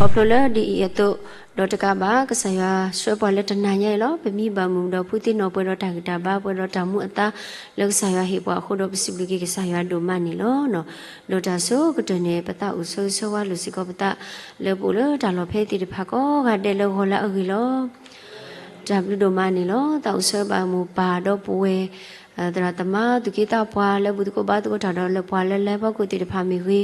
ခီဖျိလၢဒ်အံၤအသိး, ဒီးတကးဘၣ် ကစၢ်ယွၤဆှၢပှၤလၢတနၤညါအံၤလီၤ. ပမံဘၣ်မုာ်ဒီးဖုသ့ၣ်နီၣ်ပှဲၤဒီးတၢ်ဂံၢ်တၢ်ဘါ ပှဲၤဒီးတၢ်မူအသါ လၢကစၢ်ယွၤဟ့ၣ်ပှၤအဃိဒီး ပစံးဘျုးက့ၤကစၢ်ယွၤဒိၣ်မးန့ၣ်လီၤ. ဒီးတၢ်ဆိကတၢၢ်န့ၣ် ပသးအိၣ်ဆၢဂ့ၤဆၢဝါလိာ်စ့ၢ်ကီးပသး လၢပအိၣ်လၢတၢ်လီၢ်ဖဲသ့ၣ်တဖၣ်ကိးဂၤဒဲးလၢဂီၤလၢအဂ့ၤလီၤ. တၢ်ဘျုးဒိၣ်မးန့ၣ်လီၤ. သးအိၣ်ဆၢဘၣ်မိၢ်ပၢ်ဒီပုၢ်ဝဲၢ် သရၣ်သမါ သူၣ်က့သးပှၢ်လၢဘူၣ်သကိးဘါသကိးတၢ်ဒီးလၢပှၤလၢလၢပှၤကိးသ့ၣ်တဖၣ်မ့ၢ်ဂ့ၤ,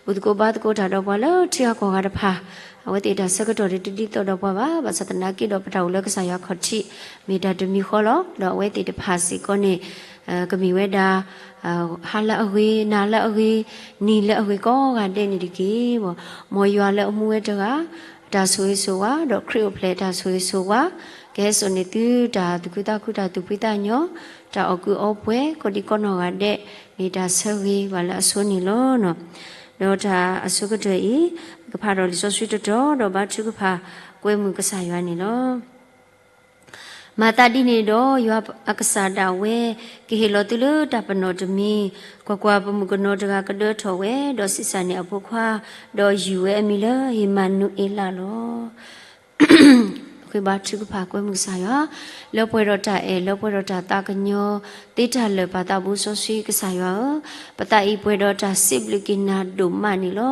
ဘူၣ်သကိးဘါသကိးတၢ်ဒီးပှၤလၢထံဂၤကီၢ်ဂၤတဖၣ်, အဝဲသ့ၣ်တၢ်ဆၢကတီၢ်တဒ်သိးဒီးပှၤဘၣ်, ဘၣ်ဆၣ်သနာ်က့ဒီးပတၢ်အိၣ်လၢကစၢ်ယွၤခီၣ်ထံး မ့ၢ်တၢ်တမံၤဃီလီၤ. ဒီးအဝဲသ့ၣ်တဖၣ်စ့ၢ်ကီးန့ၣ် ကမ့ၢ်ဝဲဒၣ် ဟါလၢအဂ့ၤ, နၤလၢအဂ့ၤ, နံၤလၢအဂ့ၤကိးဂၤဒဲးန့ၣ်တက့ၢ်. မ်ယွၤလၢအမူဝဲတဂၤ တၢ်ဆိၣ်ဂ့ၤဆိၣ်ဝါ, ဒီးခရံာ်အိၣ်ဖျဲၣ်တၢ်ဆိၣ်ဂ့ၤဆိၣ်ဝါ, ကဟဲစိာ်န့ၢ်သုတၢ်သူၣ်ခုသးခု တၢ်သူၣ်ဖှံသးညီ, တၢ်အီၣ်ကုၢ်အီပှဲၤ ကိးဒံကိးနီၢ်ဂၤဒဲး မ့ၢ်တၢ်ဆၢဂ့ၤဘၣ်လၢအဆိန့ၣ်လီၤ. ဒီးတၢ်အဆိကတၢၢ်အံၤ ကဖးဒီးလံာ်စီဆှံတတီၤ ဒီးဘါထုကဖၣ်ကွဲမုာ်ကစၢ်ယွၤန့ၣ်လီၤ. မၤသးဒ်န့ၣ်ဒီး ယွၤအကစၢ်ဒၣ်ဝဲ ကဟ့ၣ်လီၤသုလၢတၢ်ပနီၣ်တမံၤ, ကွၢ်ကွၢ်, ပမုၣ်ကနီၤတဂၤကဒၢထီၣ်ဝဲ, ဒီးဆံးစၢ်န့ၢ်အဖိခွါ, ဒီးယုၢ်ဝဲအမံၤလၢ အ့မၤနူၤအ့လးလီၤ. ဃ့ဘါထုကဖၣ်ကွဲမုာ်ကစၢ်ယွၤ, လၢပှဲၤဒီးတၢ်အဲၣ် လၢပှဲၤဒီးတၢ်သးကညီၤ သ့တၢ်လၢာ်ပာ်သးဘိစီဆှံကစၢ်ယွၤဧၢ, ပသးအံၤပှဲၤဒီးတၢ်စံးဘျုးက့ၤနၤဒိၣ်မးန့ၣ်လီၤ.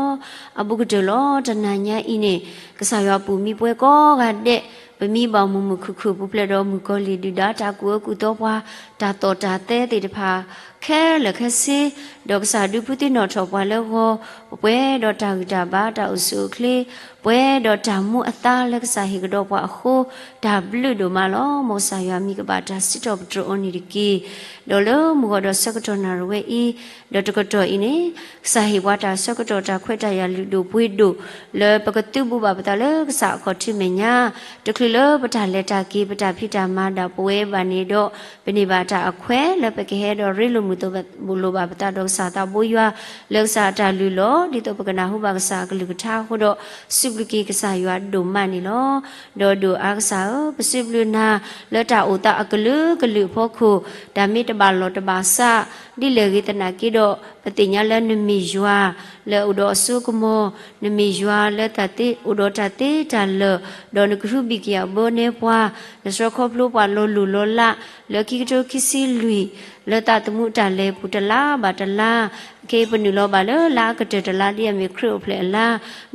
အဘူးကတၢၢ်လီၤ. တနၤညါအံၤန့ၣ် ကစၢ်ယွၤပူၤမံပှဲၤကိးဂၤဒဲး, ပမံဘၣ်မုာ်မုာ်ခုၣ်ခုၣ် ပူၤဖျဲးဒီးမုၣ်ကီၤလံၢ်ဒုၣ်ဒါ တၢ်ကူၣ်အၢကူၣ်သီပှၤ တၢ်သီၣ်တၢ်သဲသ့ၣ်တဖၣ် ခဲလၢာ်ခဲဆ့, ဒီးကစၢ်ဒုးဖုသ့ၣ်နီၣ်ထီၣ်ပှၤလၢဂီၤ, ပပှဲၤဒီးတၢ်ဂံၢ်တၢ်ဘါ တၢ်အိၣ်ဆူၣ်အိၣ်ချ့, ပှဲၤဒီးတၢ်မူအသါလၢကစၢ်ဟ့ၣ်ကဒီးပှၤအဃိ, တၢ်ဘျုးဒိၣ်မးလီၤ. မ်ကစၢ်ယွၤမံၤကဘၣ်တၢ်စံးထီၣ်ပတြၢၤအီၤန့ၣ်တက့ၢ်. ဒီးလၢမုၢ်ဂီၤဒီးဆၢကတီၢ်နၣ်ရံၣ်ဝဲအံၤ, ဒီးတကတီၢ်အံၤန့ၣ်, ကစၢ်ဟ့ၣ်ပှၤတၢ်ဆၢကတီၢ်တၢ်ခွဲးတၢ်ယာ်လုၢ်ဒိၣ်ပှ့ၤဒိၣ် လၢပကသုးဘူးဘၣ်ပသးလၢကစၢ်အခီၣ်ထံးမဲာ်ညါ, တချုးလၢပတၢ်လဲၤတၢ်က့ၤ ပတၢ်ဖံးတၢ်မၤဒၣ်ပဝဲဘၣ်န့ၣ်ဒီး, ပန့ၢ်ဘၣ်တၢ်အခွဲးလၢပကဟဲဒီးရ့လိာ်မုာ်သိးလိာ်ဘၣ်ပသးဒီးကစၢ်သးဘိယွၤ လၢကစၢ်အတၢ်လုၢ်လီၢ် ဒ်သိးပကနၢ်ဟူဘၣ်ကစၢ်အကလုၢ်ကထါအဃိဒီး, စံးဘျုးက့ၤကစၢ်ယွၤဒိၣ်မးန့ၣ်လီၤ. ဒီးဒိၣ်အါကစၢ်ဧၢ, ပစံးဘျုးနၤ လၢတၢ်အိၣ်သးအကလုာ်ကလုာ်အဖီခိၣ်, တၢ်မ့ၢ်တဘၣ်လီၢ်တဘၣ်စး ဒ်လဲၣ်ဂ့ၤသနာ်က့ဒီး, ပသ့ၣ်ညါလၢနမ့ၢ်ယွၤ လၢအအိၣ်ဒီးအစိကမီၤ, နမ့ၢ်ယွၤလၢသးသ့ အိၣ်ဒီးတၢ်သ့တၢ်လၢာ်, ဒီးနကဟုဘံၣ်က့ၤအဘၢနဲပှၤ, နဆှၢခီဖျိပှၤလီၤလိၢ်လီၤလး လၢခံကထိခံဆံလွံၢ်, လၢသးသမူတၢ်လဲၤပူၤတလါဘၣ်တလါ, ခဲအံၤပနုာ်လီၤဘၣ်လၢလါအကတၢၢ်တလါ ဒ်အမ့ၢ်ခရံာ်အိၣ်ဖျဲၣ်အလါ,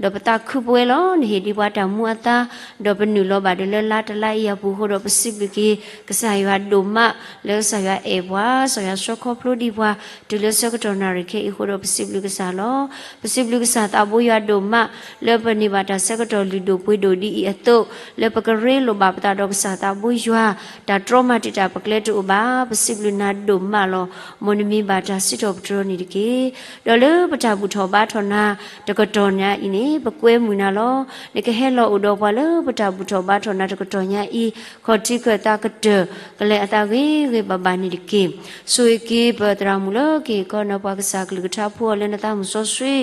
ဒီးပသးခုပဝဲလီၤ. နဟ့ၣ်ဒံးပှၤတၢ်မူအသါ, ဒီးပနုာ်လီၤဘၣ်ဒီးလၢလါတလါအံၤအပူၤအဃိဒီး ပစံးဘျုးက့ၤ ကစၢ်ယွၤဒိၣ်မး လၢကစၢ်ယွၤအဲၣ်ပှၤ, ကစၢ်ယွၤဆှၢခီဖျိဒံးပှၤ တုၤလၢဆၢကတီၢ်နၣ်ရံၣ်ခဲအံၤအဃိဒီး ပစံးဘျုးကစၢ်လီၤ. ပစံးဘျုးကစၢ်သးဘိယွၤဒိၣ်မး လၢပန့ၢ်ဘၣ်တၢ်ဆၢကတီၢ်လုၢ်ဒိၣ်ပှ့ၤဒိၣ်ဒ်အံၤအသိး, လၢပကရ့လိာ်ဘၣ်ပသးဒီးကစၢ်သးဘိယွၤ, တၢ်တြီမၤတံာ်တာ်ပကျဲတအိၣ်ဘၣ်. ပစံးဘျုးနၤဒိၣ်မးလီၤ. မ်နမံဘၣ်တၢ်စံးထီၣ်ပတြၢၤန့ၣ်တက့ၢ်. ဒီးလၢပတၢ်ဘူၣ်ထီၣ်ဘါထီၣ်နၤ တကတီၢ်ညါအံၤန့ၣ် ပကွဲမုာ်နၤလီၤ. နကဟဲလီၤအိၣ်ဒီးပှၤလၢပတၢ်ဘူၣ်ထီၣ်ဘါထီၣ်နၤတကတီၢ်ညါအံၤ, ခီၣ်ထံးခၢၣ်သးကတၢၢ် ကလဲၤအသးဂ့ၤဂ့ၤဘၣ်ဘၣ်န့ၣ်တက့ၢ်. ဆိၣ်ဂ့ၤက့ၤပသရၣ်မုၣ်လၢကဟ့ၣ်ကီးနၤပှၤ ကစၢ်ကလုၢ်ကထါဖိအီၤလၢနသးမုၢ်စီဆှံ,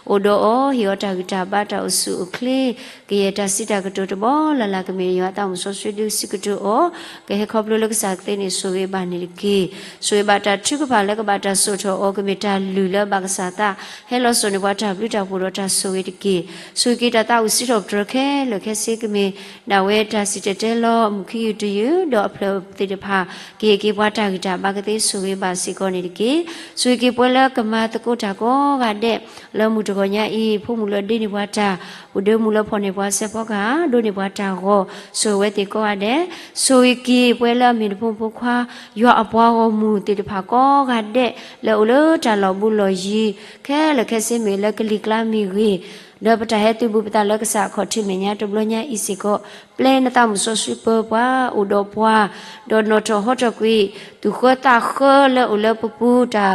အိၣ်ဒီးအီၤ ဟ့ၣ်အီၤတၢ်ဂံၢ်တၢ်ဘါတၢ်အိၣ်ဆူၣ်အိၣ်ချ့, ကယဲၢ်တၢ်စံးတၢ်ကတိၤတဘီလၢ်လၢ် ကမ့ၢ်ယွၤအသးမုၢ်စီဆှံဒုးစံးကတိၤအီၤ, ကဟဲခီဖျိလၢကစၢ်ကသ့န့ၣ် ဆိၣ်ဂ့ၤဘၣ်န့ၣ်တက့ၢ်. ဆိၣ်ဂ့ၤဘၣ်တၢ်ထုကဖၣ်လၢကဘၣ်တၢ်စိာ်ထီၣ်အီၤ ကမ့ၢ်တၢ်လုၢ်လၢအဘၣ်ကစၢ်သး, ဟဲလီၤစိာ်န့ၢ်ပှၤတၢ်ဘျုးတၢ်ဖှိၣ်ဒီးတၢ်ဆိၣ်ဂ့ၤတက့ၢ်. ဆိၣ်ဂ့ၤက့ၤတၢ်သးအိၣ်စံးထီၣ်ပတြၢၤခဲလၢာ်ခဲဆ့ ကမ့ၢ်ဒၣ်ဝဲတၢ်စံၣ်တဲၤတဲလီၤ မုၢ်ခံယုၢ်တယုၢ် ဒီးအဖျၢၣ်သ့ၣ်တဖၣ် ကဟ့ၣ်က့ၤပှၤတၢ်ဂံၢ်တၢ်ဘါကသ့ ဆိၣ်ဂ့ၤဘၣ်စ့ၢ်ကီးန့ၣ်တက့ၢ်. ဆိၣ်ဂ့ၤက့ၤပှၤလၢကမၤသကိးတၢ်ကိးဂၤဒဲး လၢမုၢ်တဂီၤညါအံၤ, ဖိမုၣ်လၢဒ့န့ၢ်ပှၤတၢ်, ပဒၢမုၢ်လၢဖီၣ်န့ၢ်ပှၤစဲးဖီကဟၣ်, ဒိးန့ၢ်ပှၤတၢ်ဂီၤ, ဆိၣ်ဂ့ၤဝဲသ့ၣ်ကိးဂၤဒဲး. ဆိၣ်ဂ့ၤက့ၤပှၤလၢအမ့ၢ်နဖိမုၣ်ဖိခွါ, ယွၤအပှၤဂီၢ်မုၢ်သ့ၣ်တဖၣ်ကိးဂၤဒဲး လၢအိၣ်လၢတၢ်လီၢ်ဘူးလီၢ်ယံၤ ခဲလၢာ်ခဲဆ့ မ့ၢ်လၢကလံၤကျါမ့ၢ်ဂ့ၤ, လၢပတၢ်ဟဲသုးဘူးပသးလၢကစၢ်အခီၣ်ထံးမဲာ်ညါတဘျီညါအံၤစ့ၢ်ကီး, ပျဲနသးမုၢ်စီဆှံပၢၤပှၤ, အိၣ်ဒီးပှၤ, ဒီးနီၣ်ထီၣ်ဟီထီၣ်ကွံာ် သူၣ်ဃၢသးဃၢလၢအိၣ်လၢပပူၤ, တၢ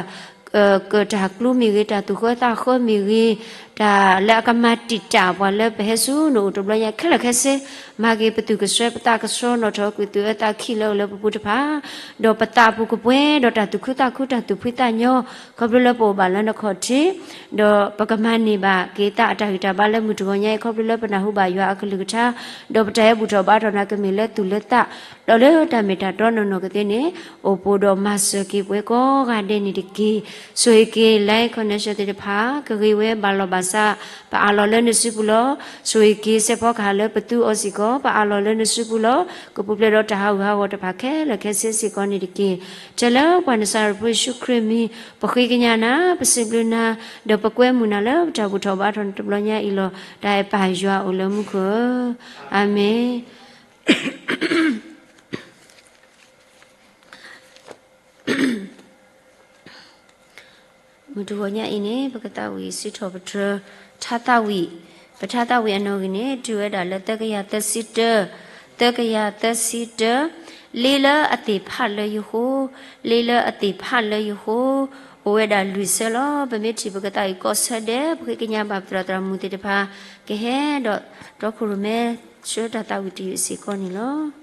်ကၢၣ်တၢ်ကျူမ့ၢ်ဂ့ၤ, တၢ်သူၣ်ဃၢသးဃၢမ့ၢ်ဂ့ၤ, တၢ်လၢအကမၤတံာ်တာ်ပှၤလၢပဟဲဆူနအိၣ်တဘျီညါခဲလၢာ်ခဲဆ့, မၤက့ၤပသူၣ်ကဆှီပသးကဆှီ နီၣ်ထီၣ်ကွံာ်သူၣ်အၢသးခံလၢအိၣ်လၢပပူၤတဖၣ်, ဒီးပသးပူၤကပှဲၤဒီးတၢ်သူၣ်ခုသးခု တၢ်သူၣ်ဖှံသးညီ, ခီဖျိလၢပအိၣ်ဘၣ်လၢနခီၣ်ထံး, ဒီးပကမၤန့ၢ်ဘၣ်က့ၤသးအတၢ်ဂံၢ်တၢ်ဘါလၢမုၢ်တဂီၤညါအံၤ ခီဖျိလၢပနၢ်ဟူဘၣ်ယွၤအကလုၢ်ကထါ, ဒီးပတၢ်ဟဲဘူၣ်ထီၣ်ဘါထီၣ်နၤကမ့ၢ်လၢသူၣ်လၢသး, ဒီးလၢတၢ်မ့ၢ်တၢ်တီနီၢ်နီၢ်ကသ့န့ၣ်, အိၣ်ပိၣ်ဒီးမၤစၢၤက့ၤပှၤကိးဂၤဒဲးန့ၣ်တက့ၢ်. ဆိၣ်ဂ့ၤက့ၤ live connection သ့ၣ်တဖၣ် ကဂ့ၤဝဲဘၣ်လီၤဘၣ် ဘၣ်ဆၣ် ပအးလီၤလၢနစုပူၤလီၤ. ဆိၣ်ဂ့ၤက့ၤစဲးဖီကဟၣ်လၢပသူအီၤစ့ၢ်ကီး ပအးလီၤလၢနစုပူၤလီၤ. ကပူၤဖျဲးဒီးတၢ်ဟးဂူာ်ဟးဂီၤတဖၣ်ခဲလၢာ်ခဲဆ့စ့ၢ်ကီးန့ၣ်တက့ၢ်. ထဲလၢပှၤနစၤရ့းဖိယ့ၣ်ၡူးခရံာ်မံၤ ပဃ့ကညးနၤ, ပစံးဘျုးနၤ, ဒီးပကွဲမုာ်နၤလၢပတၢ်ဘူၣ်ထီၣ်ဘါထီၣ်န့ၣ်တဘျီညါအံၤလီၤ. တၢ်အဲၣ်ပၢ်ယွၤအိၣ်လၢမူခိၣ်ဧၢ, အၤမ့ၣ်. မုၢ်တဂီၤညါအံၤန့ၣ် ပကသးဝံၣ်စံးထီၣ်ပတြၢၤ ထါသးဝံၣ်, ပထါသးဝံၣ်အနီၣ်ဂံၢ်န့ၣ် တုၤဝဲဒၣ်လၢသၢကယၤသၢဆံတၢ, သၢကယၤသၢဆံတၢ, လ့လၢအသ့ၣ်ဖးလၢယဃိ, လ့လၢအသ့ၣ်ဖးလၢယဃိ, အိၣ်ဝဲဒၣ်လွံၢ်ဆၢလီၤ. ပမ့ၢ်ထံၣ်ပကသးဝံၣ်ကိးဆၢဒဲး ပဃ့ကညးဘၣ်ပသရၣ်သရၣ်မုၣ်သ့ၣ်တဖၣ် ကဟဲဒီးတီခိၣ်ရိၣ်မဲ ဆှၢတၢ်သးဝံၣ်တယုၢ်စ့ၢ်ကီးန့ၣ်လီၤ.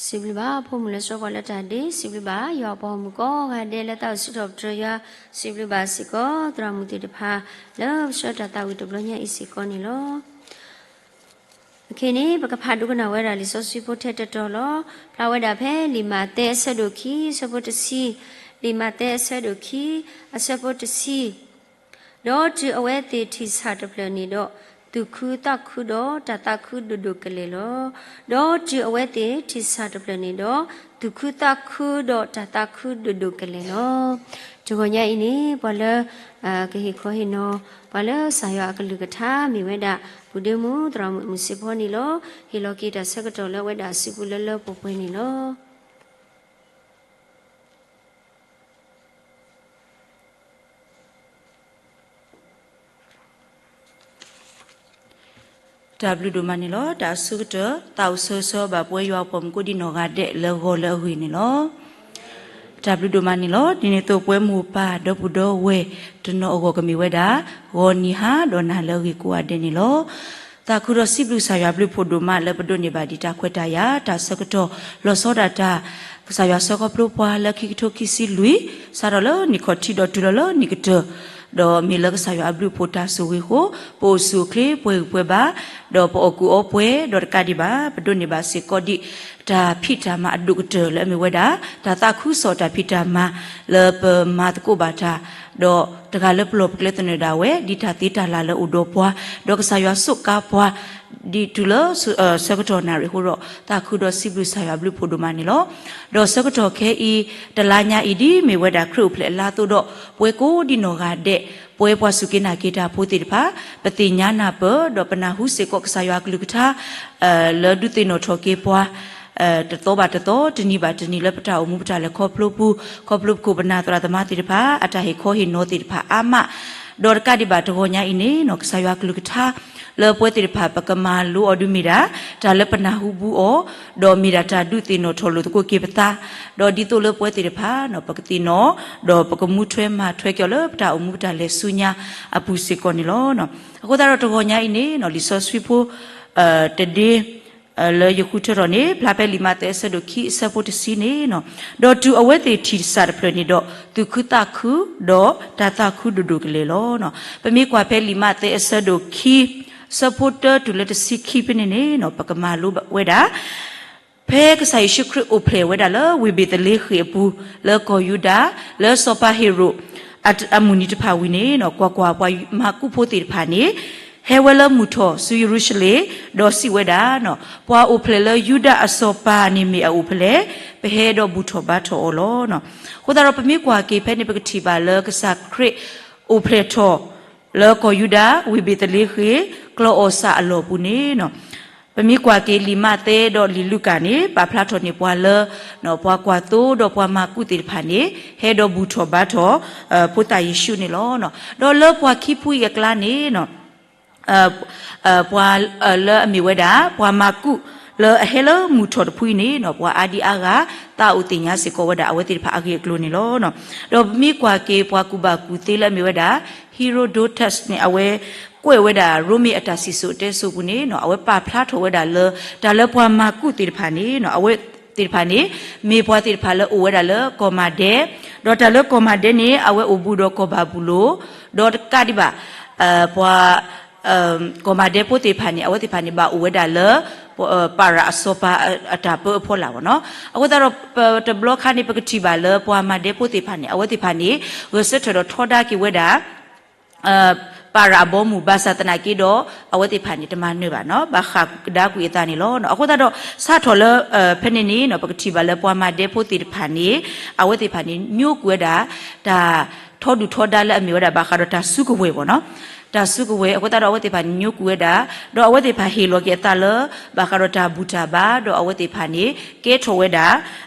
စံးဘျုးဘၣ် ဖိမုၣ်လၢဆှၢပှၤလၢတၢ်ဒ့, စံးဘျုးဘၣ်ယွၤအပှၤဂီၢ်မုၢ်ကိးဂၤဒဲးလၢသးအိၣ်စံးထီၣ်ပတြၢၤယွၤ, စံးဘျုးဘၣ်စ့ၢ်ကီး သရၣ်မုၣ်သ့ၣ်တဖၣ် လၢပဆှၢတၢ်သးဝံၣ်တဘျီညါအံၤစ့ၢ်ကီးန့ၣ်လီၤ. အခဲအံၤန့ၣ် ပကဖးဒိကနၣ်ဝဲဒၣ်လံာ်စီဆှံဖိထဲတတီၤလီၤ. ဖျါဝဲဒၣ်ဖဲလံာ်မးသဲအဆၢဒိၣ်ခံ အဆၢဖိတဆံ, လံာ်မးသဲအဆၢဒိၣ်ခံ အဆၢဖိတဆံ ဒီးတုၤအဝဲသ့ၣ်ထံၣ်ဆၣ်တဖျၢၣ်န့ၣ်ဒီး သူၣ်ခုသးခုဒီးတၢ်သးခုဒိၣ်ဒိၣ်ကလဲာ်လီၤ. ဒီးတုၤအဝဲသ့ၣ်ထံၣ်ဆၣ်တဖျၢၣ်န့ၣ်ဒီး သူၣ်ခုသးခုဒီးတၢ်သးခုဒိၣ်ဒိၣ်ကလဲာ်လီၤ. တဂီၤညါအံၤန့ၣ် ပှၤလၢ ကဟ့ၣ်ခီဟ့ၣ်နီၤ ပှၤလၢကစၢ်ယွၤအကလုၢ်ကထါမ့ၢ်ဝဲဒၣ် ပုၢ်ဒ့မူ သရၣ်မုၣ်စ့ၢ်ဖီန့ၣ်လီၤ. ဟ့ၣ်လီၤက့ၤတၢ်ဆၢကတီၢ်လၢအဝဲဒၣ်အစုပူၤလၢလၢပှဲၤပှဲၤန့ၣ်လီၤ. တၢ်ဘျုးဒိၣ်မးန့ၣ်လီၤ. တၢ်အဆိကတၢၢ် သးအိၣ်ဆၢဂ့ၤဆၢဝါဘၣ်ပဝဲယွၤအပှၤမုၣ်ကိးဒံနီၢ်ဂၤဒဲးလၢဂီၤလၢအဂ့ၤန့ၣ်လီၤ. တၢ်ဘျုးဒိၣ်မးန့ၣ်လီၤ. ဒ်န့ၣ်အသိးပဝဲမိၢ်ပၢ်ဒီပုၢ်ဒီဝဲၢ်တနီၤအဂီၢ်ကမ့ၢ်ဝဲဒၣ် ဂီၤနံၤဟါဒီးနၤလၢအဂ့ၤကိးဂၤဒဲးန့ၣ်လီၤ. သးခုဒီးစံးဘျုးကစၢ်ယွၤအဘျုးအဖှိၣ်ဒိၣ်မးလၢပဒိးန့ၢ်ဘၣ်ဒံးတၢ်ခွဲးတၢ်ယာ် တၢ်ဆၢကတီၢ်လီၤဆီဒၣ်တၢ် ကစၢ်ယွၤဆှၢခီဖျိပှၤလၢခံကထိခံဆံလွံၢ် စးထီၣ်လၢနံၣ်ခီၣ်ထံးဒီးတုၤလီၤလၢနံၣ်ကတၢၢ် ဒီးမ့ၢ်လၢကစၢ်ယွၤအဘျုးအဖှိၣ်တၢ်ဆိၣ်ဂ့ၤအဃိ ပအိၣ်ဆူၣ်အိၣ်ချ့ပှဲၤဂံၢ်ပှဲၤဘါ ဒီးပအီၣ်ကူအီပှဲၤ ဒီးတကးဒံးဘၣ် ပဒိးန့ၢ်ဘၣ်စ့ၢ်ကီးဒံး တၢ်ဖံးတၢ်မၤအဒိၣ်ကတၢၢ်လၢအမ့ၢ်ဝဲဒၣ် တၢ်သးခုကစီၣ်တၢ်ဖံးတၢ်မၤလၢပမၤသကိးဘၣ်တၢ် ဒီးတဂၤလၢပလီၢ်ပကျဲသနၢၣ်ဒၣ်ဝဲ ဒ်တၢ်သ့တၢ်လၢ်လၢအိၣ်ဒီးပှၤ, ဒီးကစၢ်ယွၤစူးကါပှၤ ဒ်တုၤလၢဆၢကတီၢ်နၣ်ရံၣ်အဃိဒီး သးခုဒီးစံးဘျုးကစၢ်ယွၤဘျုးဖှိၣ်ဒိၣ်မးန့ၣ်လီၤ. ဒီးဆၢကတီၢ်ခဲအံၤ တလါညါအံၤ ဒ်မ့ၢ်ဝဲဒၣ်ခရံာ်အိၣ်ဖျဲၣ်အလါအသိးဒီး ပဝဲကိးဒံနီၢ်ဂၤဒဲး ပဝဲပှၤစူၢ်က့ၤနာ်က့ၤတၢ်ဖိသ့ၣ်တဖၣ် ပသ့ၣ်ညါနၢ်ပၢၢ် ဒီးပနၢ်ဟူစ့ၢ်ကီးကစၢ်ယွၤအကလုၢ်ကထါ လၢဒုးသ့ၣ်နီၣ်ထီၣ်က့ၤပှၤ တသီဘၣ်တသီ တနံၤဘၣ်တနံၤ လၢပတၢ်အိၣ်မူပတၢ်လဲၤခီဖျိပူၤ ခီဖျိပခိၣ်ပနၢ်သရၣ်သမါသ့ၣ်တဖၣ် အတၢ်ဟ့ၣ်ခီဟ့ၣ်နီၤသ့ၣ်တဖၣ်အါမး, ဒီးတကးဒံးဘၣ်တဂီၤညါအံၤန့ၣ်နီၤ ကစၢ်ယွၤကလုၢ်ကထါ လၢပဝဲသ့ၣ်တဖၣ်ပကမၤလိအီၤဒုးမ့ၢ်ဒၣ် တၢ်လၢပနၢ်ဟူဘူးအီၤ, ဒီးမ့ၢ်ဒၣ်တၢ်ဒုးသ့ၣ်နီၣ်ထီၣ်လိာ်သကိးက့ၤပသး, ဒီးဒ်သိးလၢပဝဲသ့ၣ်တဖၣ်နီၤ ပကသ့ၣ်နီၣ် ဒီးပကမူထွဲမၤထွဲက့ၤအီၤလၢပတၢ်အိၣ်မူပတၢ်လဲၤဆူညါအပူၤစ့ၢ်ကီးန့ၣ်လီၤ. အဃိသတးဒီးတဂီၤညါအံၤန့ၣ်နီၤ လံာ်စီဆှံဖိ တဒ့ လၢယဃုထၢထီၣ်န့ၣ် ဖျါဖဲလံာ်မးသဲအဆၢဒိၣ်ခံအဆၢဖိတဆံန့ၣ်နီၤ, ဒီးတုၤအဝဲသ့ၣ်ထံၣ်တစၢ်တဖျၢၣ်န့ၣ်ဒီး သူၣ်ခုသးခု ဒီးတၢ်သးခုဒိၣ်ဒိၣ်ကလဲာ်လီၤ. ပမ့ၢ်ကွၢ်ဖဲလံာ်မးသဲအဆၢဒိၣ်ခံ ဆၢဖိတၢတုၤလၢတဆံခံဖဲန့ၣ်န့ၣ်နီၤ ပကမၤလိဝဲဒၣ် ဖဲကစၢ်ယ့ၣ်ၡူးခရံာ်အိၣ်ဖျဲၣ်ဝဲဒၣ်လၢဝ့ၢ်ဘ့းသလ့ဃ့ၣ်အပူၤ လၢကီၢ်ယူဒၤ လၢစီၤပၤဟ့ၤရိာ် အမုၢ်နံၤတဖၣ်ဝံၤန့ၣ်နီၤ ကွၢ်ကွၢ်, ပှၤမၤကူၣ်ဖိသ့ၣ်တဖၣ်န့ၣ် ဟဲဝဲလၢမုၢ်ထီၣ်ဆူယရူၤၡလ့ၣ်, ဒီးစံးဝဲဒၣ်နီၤ ပှၤအိၣ်ဖျဲၣ်လၢယူဒၤအစီၤပၤန့ၣ်မ့ၢ်အအိၣ်ဖဲလဲၣ်, ပဟဲဒီးဘူၣ်ထီၣ်ဘါထီၣ်အီၤလီၤ. အဃိသတးဒီးပမ့ၢ်ကွၢ်က့ၤဖဲန့ၣ် ပကထံၣ်ဘၣ်လၢကစၢ်ခရံာ်အိၣ်ဖျဲၣ်ထီၣ် လၢကီၢ်ယူဒၤ ဝ့ၢ်ဘ့းသလ့ဃ့ၣ် ကျီၢ်အီၣ်စၢ်အလီၢ်ပူၤန့ၣ်နီၤ ပမ့ၢ်ကွၢ်က့ၤလံာ်မးသဲဒီးလံာ်လူၤကၣ်န့ၣ် ပာ်ဖျါထီၣ်န့ၢ်ပှၤလၢ ပှၤကွၢ်သိဒီးပှၤမၤကူၣ်သ့ၣ်တဖၣ်န့ၣ် ဟဲဒီးဘူၣ်ထီၣ်ဘါထီၣ် ဖိသၣ်ယ့ၣ်ၡူးန့ၣ်လီၤ. ဒီးလၢပှၤခံဖုအံၤအကျါန့ၣ်နီၤ ပှၤလၢအမ့ၢ်ဝဲဒၣ် ပှၤမၤကူၣ်လၢအဟဲလၢမုၢ်ထီၣ်တဖုအံၤန့ၣ်နီၤ ပှၤအါဒံအါဂၤ သးအိၣ်သ့ၣ်ညါစ့ၢ်ကီးဝဲဒၣ်အဝဲသ့ၣ်တဖၣ်အဂ့ၢ်အကျိၤန့ၣ်လီၤ. ဒီးပမ့ၢ်ကွၢ်က့ၤပှၤကူၣ်ဘၣ်ကူၣ်သ့လၢအမ့ၢ်ဝဲဒၣ် Herodotus န့ၣ် အဝဲကွဲးဝဲဒၣ်ရိမ့ၤအတၢ်စံၣ်စိၤတဲစိၤပူၤန့ၣ်နီၤ အဝဲပာ်ဖျါထီၣ်ဝဲဒၣ်လၢ တၢ်လၢပှၤမၤကူၣ်သ့ၣ်တဖၣ်န့ၣ်နီၤ အဝဲသ့ၣ်တဖၣ်န့ၣ် မ့ၢ်ပှၤသ့ၣ်တဖၣ်လၢအိၣ်ဝဲဒၣ်လၢကီၢ်မၤဒဲ, ဒီးတၢ်လၢကီၢ်မၤဒဲန့ၣ် အဝဲအိၣ်ဘူးဒီးကီၢ်ဘၤဘူလိၣ်, ဒီးတကးဒံးဘၣ် ပှၤ ကီၢ်မၤဒဲဖိသ့ၣ်တဖၣ်န့ၣ် အဝဲသ့ၣ်တဖၣ်န့ၣ် ဘၣ်အိၣ်ဝဲဒၣ်လၢ ပၤရၣ်အစီၤပၤအတၢ်ပၢအဖီလာ်ဘၣ်နီၤ. အဃိသတးဒီး ပတဘျီခါန့ၣ် ပကထံၣ်ဘၣ်လၢပှၤမၤဒဲဖိသ့ၣ်တဖၣ်န့ၣ် အဝဲသ့ၣ်တဖၣ်န့ၣ် ဂဲၤဆၢထၢၣ်ဒီးထီဒါက့ၤဝဲဒၣ် ပၤရၣ်အဘီအမုၢ် ဘၣ်ဆၣ်သနာ်က့ဒီး အဝဲသ့ၣ်တဖၣ်န့ၣ် တမၤနၢၤဘၣ်နီၤ ဘၣ်ဃးကဒါကွံာ်အသးန့ၣ်လီၤ. အဃိသတးဒီး စးထီၣ်လၢ ဖဲန့ၣ်န့ၣ်နီၤ ပကထံၣ်ဘၣ်လၢပှၤမၤဒဲဖိသ့ၣ်တဖၣ်န့ၣ် အဝဲသ့ၣ်တဖၣ်န့ၣ် ညိကွံာ်ဝဲဒၣ် တၢ်ထီဒုၣ်ထီဒါလၢအမ့ၢ်ဝဲဒၣ်ဘၣ်ဃးဒီးတၢ်စုကဝဲၤဘၣ်နီၤ. တၢ်စုကဝဲၤ အဃိသတးဒီးအဝဲသ့ၣ်တဖၣ်န့ၣ် ညိကွံာ်ဝဲဒၣ် ဒီးအဝဲသ့ၣ်တဖၣ်ဟ့ၣ်လီၤက့ၤအသးလၢ ဘၣ်ဃးဒီးတၢ်ဘူၣ်တၢ်ဘါ ဒီးအဝဲသ့ၣ်တဖၣ်န့ၣ် ကဲထီၣ်ဝဲဒၣ်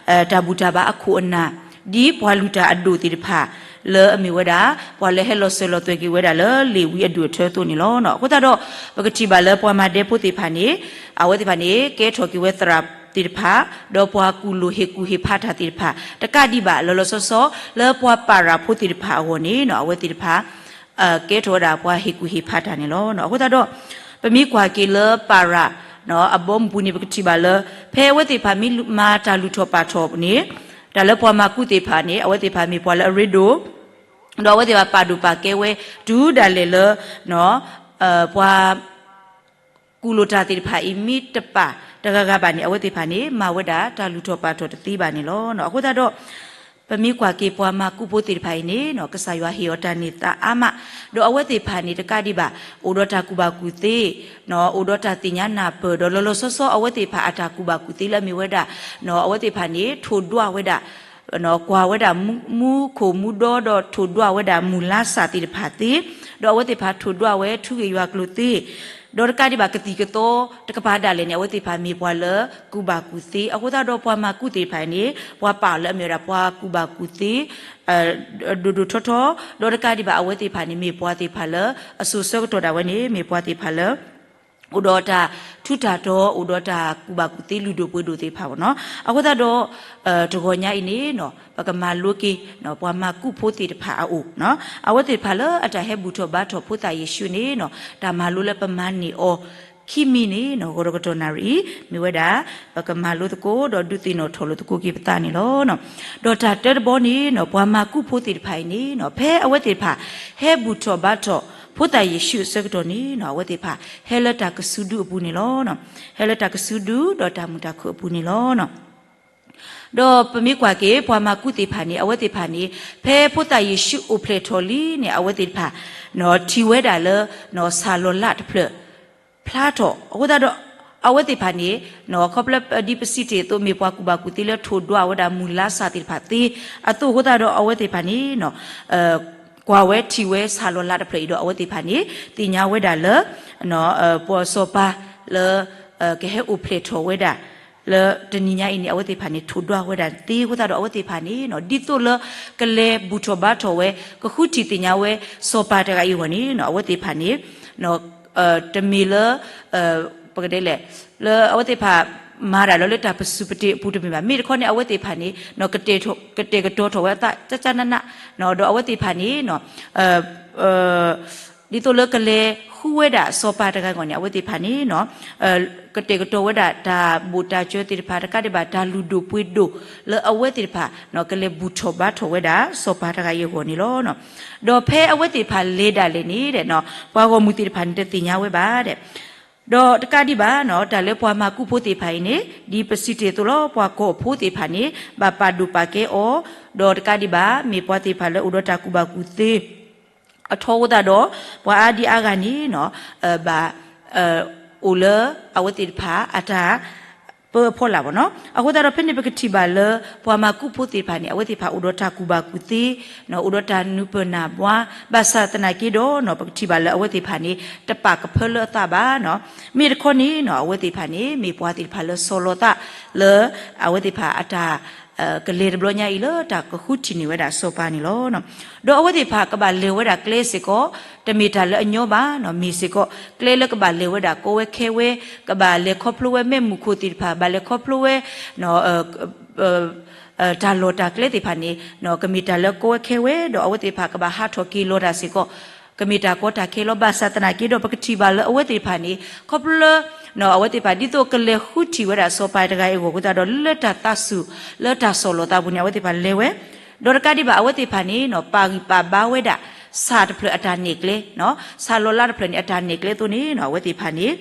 တၢ်ဘူၣ်တၢ်ဘါအခိၣ်အနၢ် ဒ်ပှၤလုၢ်တၢ်အဒိၣ်သ့ၣ်တဖၣ် လၢအမ့ၢ်ဝဲဒၣ် ပှၤလၢဟဲလီၤစၢၤလီၤသွဲၣ်က့ၤဝဲဒၣ်လၢလ့ၣ်ဝံအဒူၣ်အထၢအသိးန့ၣ်လီၤ. အဃိသတးဒီး ပကထံၣ်ဘၣ်လၢပှၤမၤဒဲဖိသ့ၣ်တဖၣ်န့ၣ် အဝဲသ့ၣ်တဖၣ်န့ၣ် ကဲထီၣ်က့ၤဝဲသရၣ်သ့ၣ်တဖၣ် ဒီးပှၤကူၣ်လိာ်ဟ့ၣ်ကူၣ်ဟ့ၣ်ဖးတၢ်သ့ၣ်တဖၣ် တကးဒံးဘၣ် လီၤလီၤဆီဆီ လၢပှၤပၤရၣ်ဖိသ့ၣ်တဖၣ်အဂီၢ်န့ၣ်နီၤ အဝဲသ့ၣ်တဖၣ် ကဲထီၣ်ဝဲဒၣ်ပှၤဟ့ၣ်ကူၣ်ဟ့ၣ်ဖးတၢ်န့ၣ်လီၤ. အဃိသတးဒီး ပမ့ၢ်ကွၢ်က့ၤလၢပၤရၣ် အဘီအမုၢ်ပူၤန့ၣ် ပကထံၣ်ဘၣ်လၢ ဖဲအဝဲသ့ၣ်တဖၣ်မ့ၢ်မၤတၢ်လုၢ်ထီၣ်ပာ်ထီၣ်န့ၣ် တၢ်လၢပှၤမၤကူၣ်သ့ၣ်တဖၣ်န့ၣ် အဝဲသ့ၣ်တဖၣ်မ့ၢ်ပှၤလၢအရ့ဒိၣ် ဒီးအဝဲသ့ၣ်တဖၣ်ပာ်ဒိၣ်ပာ်ကဲဝဲ တုၤဒၣ်လဲာ်လၢ ပှၤ ကူၣ်လိာ်တၢ်သ့ၣ်တဖၣ်အံၤ မ့ၢ်တပာ်တဂၤဂၤဘၣ်န့ၣ် အဝဲသ့ၣ်တဖၣ်န့ၣ် မၤဝဲဒၣ်တၢ်လုၢ်ထီၣ်ပာ်ထီၣ်တသ့ဘၣ်န့ၣ်လီၤ. အဃိသတးဒီး ပမ့ၢ်ကွၢ်က့ၤပှၤမၤကူၣ်ဖိသ့ၣ်တဖၣ်အံၤန့ၣ် ကစၢ်ယွၤဟ့ၣ်အီၤတၢ်န့ၢ်သါအါမး, ဒီးအဝဲသ့ၣ်တဖၣ်န့ၣ် တကးဒံးဘၣ် အိၣ်ဒီးတၢ်ကူၣ်ဘၣ်ကူၣ်သ့, အိၣ်ဒီးတၢ်သ့ၣ်ညါနၢ်ပၢၢ် ဒီးလီၤလီၤဆီဆီ အဝဲသ့ၣ်တဖၣ်အတၢ်ကူၣ်ဘၣ်ကူၣ်သ့လၢအမ့ၢ်ဝဲဒၣ် အဝဲသ့ၣ်တဖၣ်န့ၣ် ထိၣ်ဒွးဝဲဒၣ် ကွၢ်ဝဲဒၣ်မူခိၣ်မူဒီ ဒီးထိၣ်ဒွးဝဲဒၣ်မုၢ်လါစၢ်သ့ၣ်တဖၣ်သ့, ဒီးအဝဲသ့ၣ်တဖၣ်ထိၣ်ဒွးဝဲထူဂ့ၢ်ယွၤကျိၤသ့, ဒီးတကးဒံးဘၣ်ကသံၣ်ကသီတကပၤဒၣ်လဲာ်န့ၣ် အဝဲသ့ၣ်တဖၣ်မ့ၢ်ပှၤလၢကူၣ်ဘၣ်ကူၣ်သ့, အဃိသတးဒီးပှၤမၤကူၣ်သ့ၣ်တဖၣ်အံၤန့ၣ် ပှၤပာ်အီၤလၢအမ့ၢ်ဝဲဒၣ်ပှၤကူၣ်ဘၣ်ကူၣ်သ့ ဒိၣ်ဒိၣ်ထီထီ, ဒီးတကးဒံးဘၣ်အဝဲသ့ၣ်တဖၣ်န့ၣ် မ့ၢ်ပှၤသ့ၣ်တဖၣ်လၢ အစိၤဆၢကတီၢ်ဒၣ်ဝဲန့ၣ် မ့ၢ်ပှၤသ့ၣ်တဖၣ်လၢ အိၣ်ဒီးတၢ်ထူးတၢ်တီၤ အိၣ်ဒီးတၢ်ကူၣ်ဘၣ်ကူၣ်သ့လုၢ်ဒိၣ်ပှ့ၤဒိၣ်သ့ၣ်တဖၣ်ဘၣ်နီၤ. အဃိသတးဒီး တဂီၤညါအံၤန့ၣ် ပကမၤလိက့ၤ ပှၤမၤကူၣ်ဖိသ့ၣ်တဖၣ်အအိၣ်, အဝဲသ့ၣ်တဖၣ်လၢအတၢ်ဟဲဘူၣ်ထီၣ်ဘါထီၣ်ဖိသၣ်ယ့ၣ်ၡူးန့ၣ် တၢ်မၤလိလၢပမၤန့ၢ်အီၤခံမံၤန့ၣ် ဂီၤဒီးကတီၢ်နၣ်ရံၣ်အံၤ မ့ၢ်ဝဲဒၣ် ပကမၤလိသကိး ဒီးဒုးသ့ၣ်နီၣ်ထီၣ်လိာ်သကိးက့ၤပသးန့ၣ်လီၤ. ဒီးတၢ်တၢတဘီန့ၣ် ပှၤမၤကူၣ်ဖိသ့ၣ်တဖၣ်အံၤန့ၣ် ဖဲအဝဲသ့ၣ်တဖၣ် ဟဲဘူၣ်ထီၣ်ဘါထီၣ် ဖိသၣ်ယ့ၣ်ၡူးအဆၢကတီၢ်န့ၣ် အဝဲသ့ၣ်တဖၣ် ဟဲလၢတၢ်ကစုဒုအပူၤန့ၣ်လီၤ. ဟဲလၢတၢ်ကစုဒု ဒီးတၢ်မုာ်တၢ်ခုၣ်အပူၤန့ၣ်လီၤ. ဒီးပမ့ၢ်ကွၢ်က့ၤ ပှၤမၤကူးသ့ၣ်တဖၣ်န့ၣ် အဝဲသ့ၣ်တဖၣ်န့ၣ် ဖဲဖိသၣ်ယ့ၣ်ၡူးအိၣ်ဖျဲၣ်ထီၣ်လံန့ၣ် အဝဲသ့ၣ်တဖၣ် ထံၣ်ဝဲဒၣ်လၢ ဆၣ်လီၤလးတဖျၢၣ်ဖျါထီၣ် အဃိသတးဒီး အဝဲသ့ၣ်တဖၣ်န့ၣ် ခီဖျိဒ်ပစံးတ့ၢ်အသိး မ့ၢ်ပှၤကူၣ်ဘၣ်ကူၣ်သ့လၢထိၣ်ဒွးဝဲဒၣ်မုၢ်လါစၢ်သ့ၣ်တဖၣ်သ့အသိးအဃိသတးဒီး အဝဲသ့ၣ်တဖၣ်န့ၣ် ကွၢ်ဝဲထံၣ်ဝဲဆၣ်လီၤလးတဖျၢၣ်အံၤဒီး အဝဲသ့ၣ်တဖၣ်န့ၣ် သ့ၣ်ညါဝဲဒၣ်လၢ ပစီၤပၤလၢ ကဟဲအိၣ်ဖျဲၣ်ထီၣ်ဝဲဒၣ် လၢတနံၤညါအံၤန့ၣ် အဝဲသ့ၣ်တဖၣ်န့ၣ် ထိၣ်ဒွးဝဲဒၣ်သ့အဃိသတးဒီး အဝဲသ့ၣ်တဖၣ်န့ၣ် ဒ်သိးလၢကလဲၤဘူၣ်ထီၣ်ဘါထီၣ်ဝဲ ကဃုထံၣ်သ့ၣ်ညါဝဲ စီၤပၤတဂၤအံၤအဂီၢ်န့ၣ် အဝဲသ့ၣ်တဖၣ်န့ၣ် တမ့ၢ်လၢ ပကတဲလဲၣ် လၢအဝဲသ့ၣ်တဖၣ် မၤတၢ်လီၤလၢတၢ်ပစူၢ်ပတ့ၢ်အပူၤတမ့ၢ်ဘၣ်. မ့ၢ်တခီန့ၣ် အဝဲသ့ၣ်တဖၣ်န့ၣ် ကတဲာ်ကတီၤထီၣ်ဝဲအသးကကနးနး ဒီးအဝဲသ့ၣ်တဖၣ်န့ၣ် ဒ်သိးလၢကလဲၤဃုဝဲဒၣ်စီၤပၤတဂၤအဂီၢ်န့ၣ် အဝဲသ့ၣ်တဖၣ်န့ၣ် ကတဲာ်ကတီၤဝဲဒၣ်တၢ်ဘိၣ်တၢ်စၢၤသ့ၣ်တဖၣ် တကးဒံးဘၣ် တၢ်လုၢ်ဒိၣ်ပှ့ၤဒိၣ်လၢအဝဲသ့ၣ်တဖၣ် ကလဲၤဘူၣ်ထီၣ်ဘါထီၣ်ဝဲဒၣ် စီၤပၤတဂၤအံၤအဂီၢ်န့ၣ်လီၤ. ဒီးဖဲအဝဲသ့ၣ်တဖၣ်လဲၤဒၣ်လဲာ်န့ၣ် ပှၤဂီၢ်မုၢ်သ့ၣ်တဖၣ်န့ၣ် တသ့ၣ်ညါဝဲဘၣ်ဒီး ဒီးတကးဒံးဘၣ် တၢ်လၢပှၤမၤကူးဖိသ့ၣ်တဖၣ်အံၤန့ၣ် ဒ်ပစံးတ့ၢ်အသိးလီၤ ပှၤကီၢ်ဖိသ့ၣ်တဖၣ်န့ၣ် ဘၣ်ပာ်ဒိၣ်ပာ်ကဲအီၤ ဒီးတကးဒံးဘၣ် မ့ၢ်ပှၤသ့ၣ်တဖၣ်လၢအိၣ်ဒီးတၢ်ကူၣ်ဘၣ်ကူၣ်သ့ အထီအဃိသတးဒီး ပှၤအါဒံအါဂၤန့ၣ် ဘၣ် အိၣ်လၢအဝဲသ့ၣ်တဖၣ်အတၢ်ပၢအဖီလာ်ဘၣ်နီၤ. အဃိသတးဒီး ဖဲန့ၣ်ပကထံၣ်ဘၣ်လၢ ပှၤမၤကူးဖိသ့ၣ်တဖၣ်န့ၣ် အဝဲသ့ၣ်တဖၣ်အိၣ်ဒီးတၢ်ကူၣ်ဘၣ်ကူၣ်သ့ အိၣ်ဒီးတၢ်နၢ်ပၢၢ်နၢ်ဘှါ ဘၣ်ဆၣ်သနာ်က့ဒီး ပကထံၣ်ဘၣ်လၢအဝဲသ့ၣ်တဖၣ်န့ၣ် တပာ်ကဖၢလၢအသးဘၣ်နီၤ. မ့ၢ်တခီန့ၣ် အဝဲသ့ၣ်တဖၣ်န့ၣ် မ့ၢ်ပှၤသ့ၣ်တဖၣ်လၢဆီၣ်လီၤသးလၢ အဝဲသ့ၣ်တဖၣ်အတၢ် ကလဲၤတဘျီညါအံၤလၢတၢ်ကဃုထံၣ်န့ၢ်ဝဲဒၣ်စီၤပၤန့ၣ်လီၤ. ဒီးအဝဲသ့ၣ်တဖၣ်ကဘၣ်လဲၤဝဲဒၣ်ကျဲစ့ၢ်ကီး တမ့ၢ်တၢ်လၢအညီဘၣ်နီၤ, မ့ၢ်စ့ၢ်ကီး ကျဲလၢကဘၣ်လဲၤဝဲဒၣ်ကီဝဲခဲဝဲ, ကဘၣ်လဲၤခီဖျိဝဲမ့ၢ်မူခိၣ်သ့ၣ်တဖၣ်, ဘၣ်လဲၤခီဖျိဝဲ တၢ်လီၢ်တၢ်ကျဲသ့ၣ်တဖၣ်န့ၣ် ကမ့ၢ်တၢ်လၢကီဝဲခဲဝဲ, ဒီးအဝဲသ့ၣ်တဖၣ်ကဘၣ်ဟးထီၣ်က့ၤလီၤတၢ်စ့ၢ်ကီး ကမ့ၢ်တၢ်ကီတၢ်ခဲလီၤ. ဘၣ်ဆၣ်သနာ်က့ဒီး ပကထံၣ်ဘၣ်လၢအဝဲသ့ၣ်တဖၣ်န့ၣ် ခီဖျိလၢ အဝဲသ့ၣ်တဖၣ် ဒ်သိးကလဲၤဃုထံၣ်ဝဲဒၣ်စီၤပၤတဂၤအံၤအဂီၢ်အဃိသတးဒီး လၢတၢ်သးစူၤ လၢတၢ်ဆီၣ်လီၤသးပူၤန့ၣ် အဝဲသ့ၣ်တဖၣ်လဲၤဝဲ, ဒီးတကးဒံးဘၣ် အဝဲသ့ၣ်တဖၣ်န့ၣ် ပာ်ဂံၢ်ပာ်ဘါဝဲဒၣ် ဆၣ်တဖျၢၣ်အတၢ်နဲၣ်ကျဲ, ဆၣ်လီၤလးတဖျၢၣ်န့ၣ် အတၢ်နဲၣ်ကျဲအသိးန့ၣ် အဝဲသ့ၣ်တဖၣ်န့ၣ်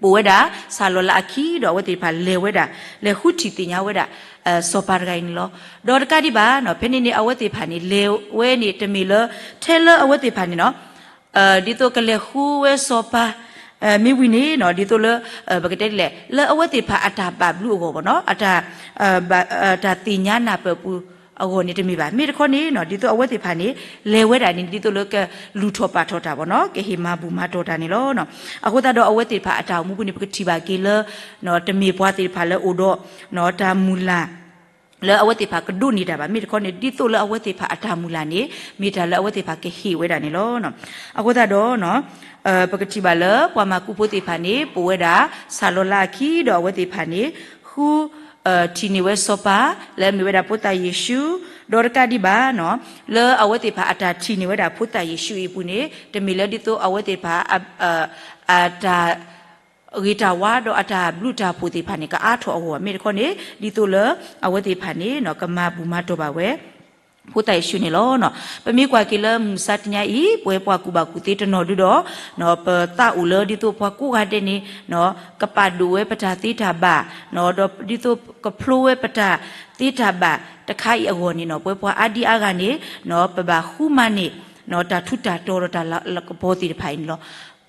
ပိာ်ဝဲဒၣ် ဆၣ်လီၤလးအခံ ဒီးအဝဲသ့ၣ်တဖၣ်လဲၤဝဲဒၣ် လဲၤဃုထံၣ်သ့ၣ်ညါဝဲဒၣ် စီၤပၤတဂၤအံၤန့ၣ်လီၤ. ဒီးတကးဒံးဘၣ် ဖဲန့ၣ်န့ၣ် အဝဲသ့ၣ်တဖၣ်န့ၣ် လဲၤဝဲန့ၣ်တမ့ၢ်လၢ ထဲလၢအဝဲသ့ၣ်တဖၣ်န့ၣ်နီၤ ဒ်သိးကလဲၤဃုဝဲစီၤပၤ မ့ၢ်ဝံၤန့ၣ်နီၤ ဒ်သိးလၢ ပကတဲဒ်လဲၣ် လၢအဝဲသ့ၣ်တဖၣ်အတၢ်ဘၣ်ဘျုးအဂီၢ်ဘၣ်နီၤ အတၢ် တၢ်သ့ၣ်ညါနၢ်ပၢၢ်ပူၤအဂီၢ်န့ၣ်တမ့ၢ်ဘၣ်. မ့ၢ်တခီန့ၣ်နီၤ ဒ်သိးအဝဲသ့ၣ်တဖၣ်န့ၣ် လဲၤဝဲဒၣ်န့ၣ် ဒ်သိးလၢကလူၤထီၣ်ပာ်ထီၣ်တၢ်ဘၣ်နီၤ ကဟ့ၣ်မၤဘူၣ်မၤတီၢ်တၢ်န့ၣ်လီၤ. အဃိသတးဒီးအဝဲသ့ၣ်တဖၣ်အတၢ်အိၣ်မူပူၤန့ၣ် ပကထံၣ်ဘၣ်က့ၤလၢ တမ့ၢ်ပှၤသ့ၣ်တဖၣ်လၢအိၣ်ဒီး တၢ်မုၢ်လၢ် လၢအဝဲသ့ၣ်တဖၣ်ကဒိးန့ၢ်တၢ်ဘၣ်. မ့ၢ်တခီန့ၣ် ဒ်သိးလၢအဝဲသ့ၣ်တဖၣ်အတၢ်မုၢ်လၢ်န့ၣ် မ့ၢ်တၢ်လၢအဝဲသ့ၣ်တဖၣ်ကဟ့ၣ်ဝဲဒၣ်န့ၣ်လီၤ. အဃိသတးဒီး ပကထံၣ်ဘၣ်လၢပှၤမၤကူးဖိသ့ၣ်တဖၣ်န့ၣ် ပိာ်ဝဲဒၣ် ဆၣ်လီၤလးအခံ ဒီးအဝဲသ့ၣ်တဖၣ်န့ၣ် ဃု ထံၣ်န့ၢ်ဝဲစီၤပၤ လၢအမ့ၢ်ဝဲဒၣ်ဖိသၣ်ယ့ၣ်ၡူး, ဒီးတကးဒံးဘၣ်နီၤ လၢအဝဲသ့ၣ်တဖၣ်အတၢ်ထံၣ်န့ၢ်ဝဲဒၣ်ဖိသၣ်ယ့ၣ်ၡူးအံၤအပူၤန့ၣ် တမ့ၢ်လၢဒ်သိးအဝဲသ့ၣ်တဖၣ် အတၢ် ဂ့ၤတၢ်ဝါဒီးအတၢ်ဘျုးတၢ်ဖှိၣ်သ့ၣ်တဖၣ်န့ၣ် ကအါထီၣ်အဂီၢ်ဘၣ်. မ့ၢ်တခီန့ၣ် ဒ်သိးလၢအဝဲသ့ၣ်တဖၣ်န့ၣ် ကမၤဘူၣ်မၤတီၢ်ဘၣ်ဝဲ ဖိသၣ်ယ့ၣ်ၡူးန့ၣ်လီၤ. ပမ့ၢ်ကွၢ်က့ၤလၢမုၢ်မဆါတနံၤအံၤ ပဝဲပှၤကူၣ်ဘၣ်ကူၣ်သ့တနီၤဒုဒီး ပသးအိၣ်လၢဒ်သိးပှၤကိးဂၤဒဲးန့ၣ် ကပာ်ဒိၣ်ဝဲပတၢ်သ့တၢ်ဘၣ် ဒီးဒ်သိးကဖျိဝဲပတၢ်သ့တၢ်ဘၣ်တခါအံၤအဂီၢ်န့ၣ်နီၤ ပဝဲပှၤအါဒံအါဂၤန့ၣ် ပဘၣ်ဃုမၤန့ၢ် တၢ်ထူးတၢ်တီၤဒီးတၢ်လၤကပီၤသ့ၣ်တဖၣ်အံၤန့ၣ်လီၤ.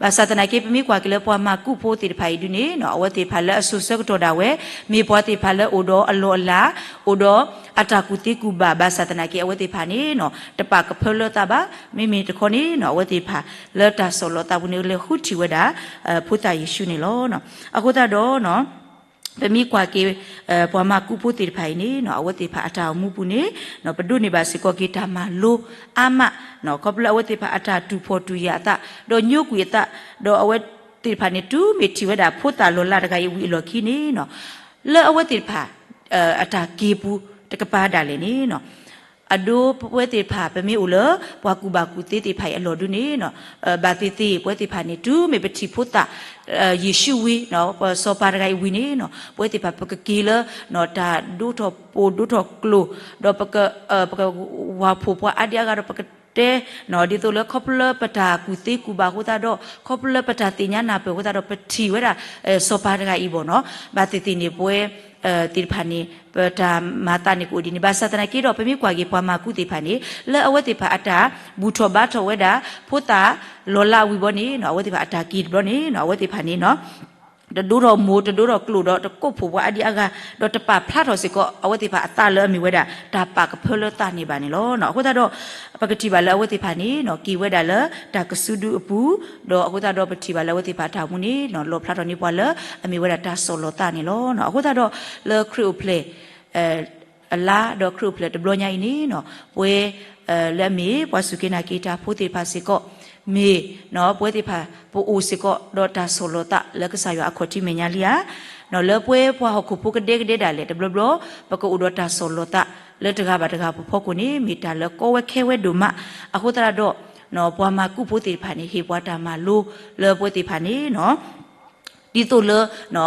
ဘၣ်ဆၣ်သနာ်က့ ပမ့ၢ်ကွၢ်က့ၤလၢပှၤမၤကူးဖိသ့ၣ်တဖၣ်အံၤဒုန့ၣ် အဝဲသ့ၣ်တဖၣ်လၢအစိၤဆၢကတီၢ်ဒၣ်ဝဲ မ့ၢ်ပှၤသ့ၣ်တဖၣ်လၢအိၣ်ဒီးအလီၢ်အလၤ အိၣ်ဒီးအတၢ်ကူၣ်သ့ကူၣ်ဘၣ် ဘၣ်ဆၣ်သနာ်က့ အဝဲသ့ၣ်တဖၣ်န့ၣ် တပာ်ကဖၢလၢသးဘၣ်. မ့မ့ၢ်တခီန့ၣ် အဝဲသ့ၣ်တဖၣ်လၢတၢ်ဆီၣ်လီၤသးပူၤန့ၣ် လဲၤဃုထံၣ်ဝဲဒၣ် ဖိသၣ်ယ့ၣ်ၡူးန့ၣ်လီၤ. အဃိသတးဒီး ပမ့ၢ်ကွၢ်က့ၤ ပှၤမၤကူးဖိသ့ၣ်တဖၣ်အံၤန့ၣ် အဝဲသ့ၣ်တဖၣ်အတၢ်အိၣ်မူပူၤန့ၣ် ပဒိးန့ၢ်ဘၣ်စ့ၢ်ကီးက့ၤတၢ်မၤလိအါမး ခီဖျိအဝဲသ့ၣ်တဖၣ်အတၢ်တူၢ်ဖှီၣ်တူၢ်ယာ်အသး ဒီးညိကွံာ်အသး ဒီးအဝဲသ့ၣ်တဖၣ်န့ၣ် တုၤမ့ၢ်ထံၣ်ဝဲဒၣ်ဖိသၣ်လီၤလးတဂၤအံၤဝံၤအလီၢ်ခံန့ၣ် လၢအဝဲသ့ၣ်တဖၣ် အတၢ်က့ၤပူၤတကပၤဒၣ်လဲာ်န့ၣ် အဒိပဝဲသ့ၣ်တဖၣ် ပမ့ၢ်အိၣ်လၢ ပှၤကူၣ်ဘၣ်ကူၣ်သ့သ့ၣ်တဖၣ်အံၤအလီၢ်ဒုန့ၣ် ဘၣ်သ့ၣ်သ့ၣ် ပဝဲသ့ၣ်တဖၣ်န့ၣ် တုၤမ့ၢ်ပထံၣ်ဖိသၣ် ယ့ၣ်ၡူးဝံၤ ပစီၤပၤတဂၤအံၤဝံၤန့ၣ် ပဝဲသ့ၣ်တဖၣ် ပကက့ၤလၢ တၢ်ဒိၣ်ထီၣ်ပိာ်ဒိၣ်ထီၣ်ကျိၤ ဒီးပက ပကဝၤဖိၣ်ပှၤအါဒံအါဂၤဒီး ပက တဲ ဒ်သိးလၢခီဖျိလၢပတၢ်ကူၣ်သ့ကူၣ်ဘၣ်အဃိသတးဒီး ခီဖျိလၢပတၢ်သ့ၣ်ညါနၢ်ပၢၢ်အဃိသတးဒီး ပထံၣ်ဝဲဒၣ် စီၤပၤတဂၤအံၤဘၣ်နီၤ. ဘၣ်သ့ၣ်သ့ၣ်န့ၣ် ပဝဲ သ့ၣ်တဖၣ်န့ၣ် ပတၢ်မၤသးန့ၣ်ကအိၣ်ဒ်န့ၣ် ဘၣ်ဆၣ်သနာ်က့ဒီး ပမ့ၢ်ကွၢ်က့ၤပှၤမၤကူၣ်သ့ၣ်တဖၣ်န့ၣ် လၢအဝဲသ့ၣ်တဖၣ်အတၢ်ဘူၣ်ထီၣ်ဘါထီၣ်ဝဲဒၣ် ဖိသၣ်လီၤလးဝံၤဘီန့ၣ် အဝဲသ့ၣ်တဖၣ်အတၢ်က့ၤတဘျီန့ၣ် အဝဲသ့ၣ်တဖၣ်န့ၣ် တဒိထီၣ်မိၢ် တဒိထီၣ်ကျိၣ်ဒီး တကိးဖှိၣ်ပှၤအါဒံအါဂၤ ဒီးတပာ်ဖျါထီၣ်စ့ၢ်ကီး အဝဲသ့ၣ်တဖၣ်အသးလၢအမ့ၢ်ဝဲဒၣ် တၢ်ပာ်ကဖၢလၢသးန့ၣ်ဘၣ်န့ၣ်လီၤ. အဃိသတးဒီး ပကထံၣ်ဘၣ်လၢအဝဲသ့ၣ်တဖၣ်န့ၣ် က့ၤဝဲဒၣ်လၢတၢ်ကစုဒုအပူၤ ဒီးအဃိသတးဒီး ပထံၣ်ဘၣ်လၢအဝဲသ့ၣ်တဖၣ်အတၢ်အိၣ်မူန့ၣ် လီၣ်ဖျါထီၣ်န့ၢ်ပှၤလၢအမ့ၢ်ဝဲဒၣ်တၢ်ဆီၣ်လီၤသးန့ၣ်လီၤ. အဃိသတးဒီး လၢခရံာ်အိၣ်ဖျဲၣ် အလါဒီးခရံာ်အိၣ်ဖျဲၣ်တဘျီညါအံၤန့ၣ် ပဝဲ လၢအမ့ၢ်ပှၤစူၢ်က့ၤနာ်က့ၤတၢ်ဖိသ့ၣ်တဖၣ်စ့ၢ်ကီး မ့ၢ် ပဝဲသ့ၣ်တဖၣ် ပအိၣ်စ့ၢ်ကီးဒီးတၢ်ဆီၣ်လီၤသးလၢကစၢ်ယွၤအခီၣ်ထံးမဲာ်ညါလံဧါ. လၢပဝဲပှၤဟီၣ်ခိၣ်ဖိကဒဲကဒဲဒၣ်လဲာ်တဘျီဘျီ ပကအိၣ်ဒီးတၢ်ဆီၣ်လီၤသးလၢတဂၤဘၣ်တဂၤပဖီခိၣ်န့ၣ် မ့ၢ်တၢ်လၢကီဝဲခဲဝဲဒိၣ်မး. အဃိသတးဒီး ပှၤမၤကူၣ်ဖိသ့ၣ်တဖၣ်န့ၣ် ဟ့ၣ်ပှၤတၢ်မၤလိလၢပဝဲသ့ၣ်တဖၣ်န့ၣ် ဒ်သိးလၢ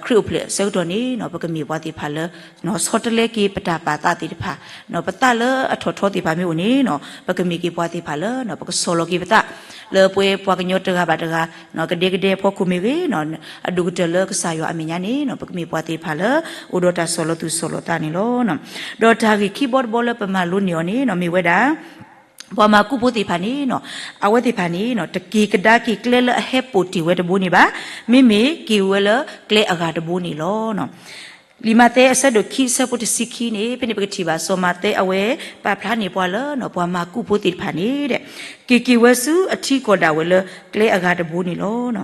ခရံာ်အိၣ်ဖျဲၣ်အဆၢကတီၢ်န့ၣ် ပကမ့ၢ်ပှၤသ့ၣ်တဖၣ်လၢ ဆီတလဲက့ၤပတၢ်ပာ်သးသ့ၣ်တဖၣ်, ပသးလၢအထီၣ်ထီသ့ၣ်တဖၣ်မ့ၢ်အိၣ်န့ၣ် ပကမ့ၢ်က့ၤပှၤသ့ၣ်တဖၣ်လၢ ပကဆီၣ်လီၤက့ၤပသး လၢပဝဲပှၤကညီတဂၤဘၣ်တဂၤ ကဒဲကဒဲအဖီခိၣ်မ့ၢ်ဂ့ၤ အဒိၣ်ကတၢၢ်လၢကစၢ်ယွၤအမဲာ်ညါန့ၣ် ပကမ့ၢ်ပှၤသ့ၣ်တဖၣ်လၢ အိၣ်ဒီးတၢ်ဆီၣ်လီၤသူၣ်ဆီၣ်လီၤသးန့ၣ်လီၤ. ဒီးတၢ်ဂ့ၢ်ခံဘီတဘီလၢပမၤလိန့ၢ်အီၤန့ၣ် မ့ၢ်ဝဲဒၣ် ပှၤမၤကူၣ်ဖိသ့ၣ်တဖၣ်န့ၣ် အဝဲသ့ၣ်တဖၣ်န့ၣ် တက့ၤကဒါက့ၤကျဲလၢအဟဲပိာ်တ့ၢ်ဝဲတဘိန့ၣ်ဘၣ်, မ့မ့ၢ်က့ၤဝဲလၢကျဲအဂၤတဘိန့ၣ်လီၤ. လံာ်မးသဲအဆၢဒိၣ်ခံအဆၢဖိတဆံခံန့ၣ် ဖဲန့ၣ်ပကထံၣ်ဘၣ်စီၤမးသဲအဝဲပာ်ဖျါန့ၢ်ပှၤလၢ ပှၤမၤကူၣ်ဖိသ့ၣ်တဖၣ်န့ၣ် က့ၤက့ၤဝဲဆူအထံကီၢ်ဒၣ်ဝဲလၢကျဲအဂၤတဘိန့ၣ်လီၤ.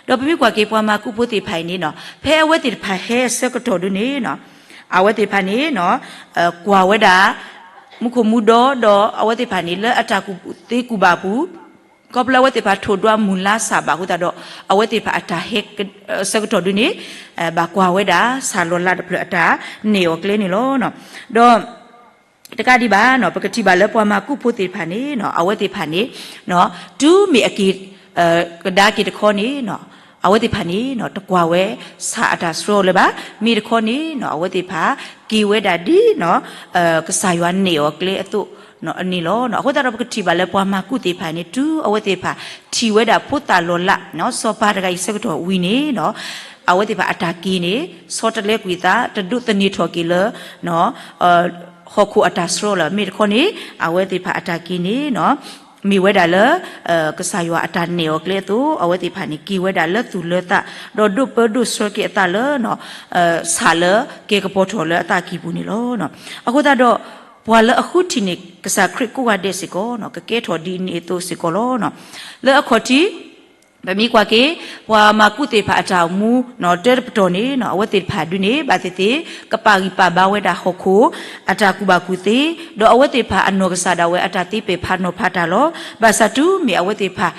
ဒီးပမ့ၢ်ကွၢ်က့ၤပှၤမၤကူၣ်ဖိသ့ၣ်တဖၣ်အံၤန့ၣ် ဖဲအဝဲသ့ၣ်တဖၣ်ဟဲအဆၢကတီၢ်ဒုန့ၣ် အဝဲသ့ၣ်တဖၣ်န့ၣ် ကွၢ်ဝဲဒၣ် မူခိၣ်မူဒီ ဒီးအဝဲသ့ၣ်တဖၣ်န့ၣ် လၢအတၢ်ကူၣ်သ့ကူၣ်ဘၣ်အပူၤ ခီဖျိအဝဲသ့ၣ်တဖၣ်ထိၣ်ဒွးမုၢ်လါစၢ်ဘၣ်အဃိသတးဒီး အဝဲသ့ၣ်တဖၣ်အတၢ်ဟဲ အဆၢကတီၢ်ဒုန့ၣ် ဘၣ်ကွၢ်ဝဲဒၣ် ဆၣ်လီၤလးတဖျၢၣ်အတၢ်နဲၣ်အီၤကျဲန့ၣ်လီၤ. ဒီး တကးဒံးဘၣ် ပကထံၣ်ဘၣ်လၢပှၤမၤကူၣ်ဖိသ့ၣ်တဖၣ်န့ၣ် အဝဲသ့ၣ်တဖၣ်န့ၣ် တုၤမ့ၢ်အက့ၤ ကဒါက့ၤတခီန့ၣ် အဝဲသ့ၣ်တဖၣ်န့ၣ် တကွၢ်ဝဲဆၣ်အတၢ်ဆှၢအီၤလၢၤဘၣ်. မ့ၢ်တခီန့ၣ် အဝဲသ့ၣ်တဖၣ် က့ၤဝဲဒၣ်ဒ် ကစၢ်ယွၤနဲၣ်အီၤကျဲအသိးန့ၣ်လီၤ. အဃိသတးဒီး ပကထံၣ်ဘၣ်လၢပှၤမၤကူၣ်သ့ၣ်တဖၣ်န့ၣ် တုၤအဝဲသ့ၣ်တဖၣ် ထံၣ်ဝဲဒၣ်ဖိသၣ်လီၤလး စီၤပၤတဂၤအံၤအဆၢကတီၢ်ဝံၤန့ၣ် အဝဲသ့ၣ်တဖၣ်အတၢ်က့ၤန့ၣ် ဆီတလဲကွံာ်အသး တဒိးသန့ၤထီၣ်က့ၤလၢ ဟီၣ်ခိၣ်အတၢ်ဆှၢလီၤ. မ့ၢ်တခီန့ၣ် အဝဲသ့ၣ်တဖၣ်အတၢ်က့ၤန့ၣ် မ့ၢ်ဝဲဒၣ်လၢ ကစၢ်ယွၤအတၢ်နဲၣ်အီၤကျဲအသိး အဝဲသ့ၣ်တဖၣ်န့ၣ် က့ၤဝဲဒၣ်လၢသူၣ်လၢသး ဒီးဒိးပၢဒိးဆှၢက့ၤအသးလၢ ဆၣ်လၢကဲကပီၤထီၣ်လၢအသးကံၢ်ပူၤန့ၣ်လီၤ. အဃိသတးဒီး ပှၤလၢအဃုထံၣ်န့ၢ် ကစၢ်ခရံာ်ကိးဂၤဒဲးစ့ၢ်ကီး ကကဲထီၣ်ဒ်န့ၣ်အသိးစ့ၢ်ကီးလီၤ. လၢအခီၣ်ထံး ပမ့ၢ်ကွၢ်က့ၤ ပှၤမၤကူၣ်သ့ၣ်တဖၣ်အတၢ်အိၣ်မူ တၢတပတီၢ်န့ၣ် အဝဲသ့ၣ်တဖၣ်ဒုန့ၣ် ဘၣ်သ့ၣ်သ့ၣ် ကပာ်ဂံၢ်ပာ်ဘါဝဲဒၣ်ဟီၣ်ခိၣ် အတၢ်ကူၣ်ဘၣ်ကူၣ်သ့ ဒီးအဝဲသ့ၣ်တဖၣ်အနီၢ်ကစၢ်ဒၣ်ဝဲအတၢ်သ့ပဲာ်ဖးနီၤဖးတၢ်လီၤ. ဘၣ်ဆၣ်တုၤမ့ၢ်အဝဲသ့ၣ်တဖၣ်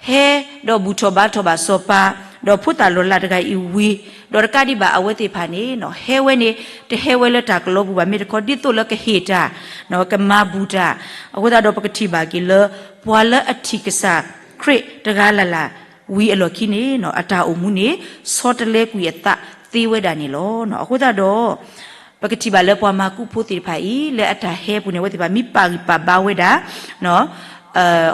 ဟဲဒီးဘူၣ်ထီၣ်ဘါထီၣ်ဘၣ်စီၤပၤ ဒီးဖိသၣ်လီၤလးတဂၤအံၤဝံၤ ဒီးတကးဒံးဘၣ်အဝဲသ့ၣ်တဖၣ်န့ၣ် ဟဲဝဲန့ၣ် တဟဲဝဲလၢတၢ်ကလီပူၤဘၣ် မ့ၢ်တခီ ဒ်သိးလၢကဟ့ၣ်တၢ် ကမၤဘူၣ်တၢ် အဃိသတးဒီးပကထံၣ်ဘၣ်က့ၤလၢ ပှၤလၢအထံၣ်ကစၢ်ခရံာ်တဂၤလၢ်လၢ် ဝံၤအလီၢ်ခံန့ၣ် အတၢ်အိၣ်မူန့ၣ် ဆီတလဲကွံာ်အသးသ့ဝဲဒၣ်န့ၣ်လီၤ. အဃိသတးဒီး ပကထံၣ်ဘၣ်လၢပှၤမၤကူၣ်ဖိသ့ၣ်တဖၣ်အံၤ လၢအတၢ်ဟဲပူၤန့ၣ် အဝဲသ့ၣ်တဖၣ်မ့ၢ်ပာ်ဂံၢ်ပာ်ဘါဝဲဒၣ်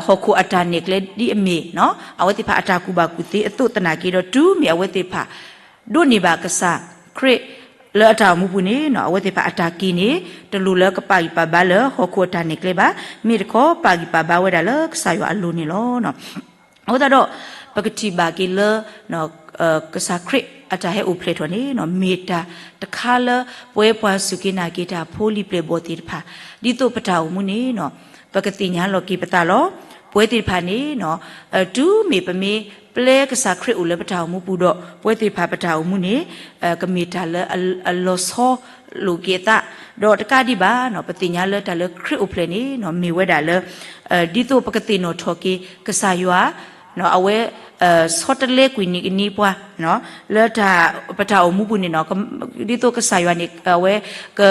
ဟီၣ်ခိၣ်အတၢ်နဲၣ်ကျဲဒ်အမ့ၢ် အဝဲသ့ၣ်တဖၣ်အတၢ်ကူၣ်ဘၣ်ကူၣ်သ့အသိးသနာ်က့ဒီး တုၤမ့ၢ်အဝဲသ့ၣ်တဖၣ် ဒိးန့ၢ်ဘၣ်ကစၢ်ခရံာ်လၢအတၢ်အိၣ်မူပူၤန့ၣ် အဝဲသ့ၣ်တဖၣ်အတၢ်က့ၤန့ၣ် တလိၣ်လၢကပာ်ဂံၢ်ပာ်ဘါလၢဟီၣ်ခိၣ်အတၢ်နဲၣ်ကျဲဘၣ်. မ့ၢ်တခီ ပာ်ဂံၢ်ပာ်ဘါဝဲဒၣ်လၢကစၢ်ယွၤအလိၤန့ၣ်လီၤ. အဃိသတးဒီး ပကထံၣ်ဘၣ်က့ၤလၢ ကစၢ်ခရံာ်အတၢ်ဟဲအိၣ်ဖျဲၣ်ထီၣ်န့ၣ် မ့ၢ်တၢ်တခါလၢ ပဝဲပှၤစူၢ်က့ၤနာ်က့ၤတၢ်ဖိလံၤပျဲၢ်ဘီၣ်သ့ၣ်တဖၣ် ဒ်သိးပတၢ်အိၣ်မူန့ၣ် ပကသ့ၣ်ညါလီၤက့ၤပသးလီၤ. ပဝဲသ့ၣ်တဖၣ်န့ၣ် တုၤမ့ၢ်ပမ့ၢ်ပျဲကစၢ်ခရံာ်အိၣ်လၢပတၢ်အိၣ်မူပူၤဒီး ပဝဲသ့ၣ်တဖၣ်ပတၢ်အိၣ်မူန့ၣ် ကမ့ၢ်တၢ်လၢအလီၤဆီလိာ်က့ၤအသး ဒီးတကးဒံးဘၣ် ပသ့ၣ်ညါလၢတၢ်လၢခရံာ်အိၣ်ဖျဲၣ်န့ၣ် မ့ၢ်ဝဲဒၣ်လၢ ဒ်သိးပကသ့ၣ်နီၣ်ထီၣ်က့ၤကစၢ်ယွၤ အဝဲ ဆီတလဲကွံာ်န့ၢ်ကန့ၢ်ပှၤ လၢပတၢ်အိၣ်မူပူၤန့ၣ် ဒ်သိးကစၢ်ယွၤန့ၣ် အဝဲ က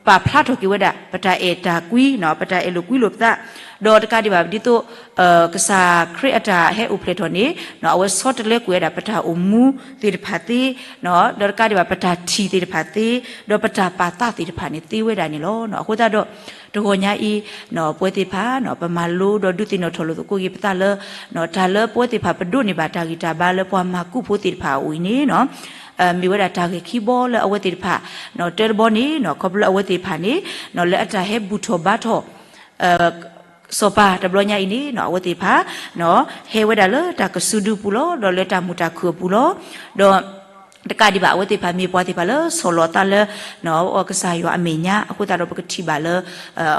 ပာ်ဖျါထီၣ်က့ၤဝဲဒၣ် ပတၢ်အဲၣ်တၢ်ကွံ, ပတၢ်အဲၣ်လိာ်ကွံလိာ်ပသး, ဒီးတကးဒံးဘၣ်ဒ်သိး ကစၢ်ခရံာ်အတၢ်ဟဲအိၣ်ဖျဲၣ်ထီၣ်န့ၣ် အဝဲဆီတလဲကွံာ်ဝဲဒၣ်ပတၢ်အိၣ်မူသ့ၣ်တဖၣ်သ့, ဒီးတကးဒံးဘၣ်ပတၢ်ထံၣ်သ့ၣ်တဖၣ်သ့, ဒီးပတၢ်ပာ်သးသ့ၣ်တဖၣ်န့ၣ်သ့ဝဲဒၣ်န့ၣ်လီၤ. အဃိသတးဒီး တဂီၤညါအံၤ ပဝဲသ့ၣ်တဖၣ် ပမၤလိဒီးဒုးသ့ၣ်နီၣ်ထီၣ်လိာ်သကိးက့ၤပသးလၢ တၢ်လၢပဝဲသ့ၣ်တဖၣ်ပဒိးန့ၢ်ဘၣ်တၢ်ဂံၢ်တၢ်ဘါလၢပှၤမၤကူၣ်ဖိသ့ၣ်တဖၣ်အအိၣ်အံၤန့ၣ် မ့ၢ်ဝဲဒၣ်တၢ်ဂ့ၢ်ခံဘီလၢအဝဲသ့ၣ်တဖၣ် တၢတဘီန့ၣ် ခီဖျိလၢအဝဲသ့ၣ်တဖၣ်န့ၣ် လၢအတၢ်ဟဲဘူၣ်ထီၣ်ဘါထီၣ် စီၤပၤတဘျီညါအံၤန့ၣ် အဝဲသ့ၣ်တဖၣ် ဟဲဝဲဒၣ်လၢတၢ်ကစုဒုပူၤလီၤ. ဒီးလၢတၢ်မုာ်တၢ်ခုၣ်အပူၤလီၤ. ဒီး တကးဒံးဘၣ် အဝဲသ့ၣ်တဖၣ်မ့ၢ်ပှၤသ့ၣ်တဖၣ်လၢဆီၣ်လီၤသးလၢ ကစၢ်ယွၤအမဲာ်ညါ အဃိသတးဒီးပကထံၣ်ဘၣ်လၢ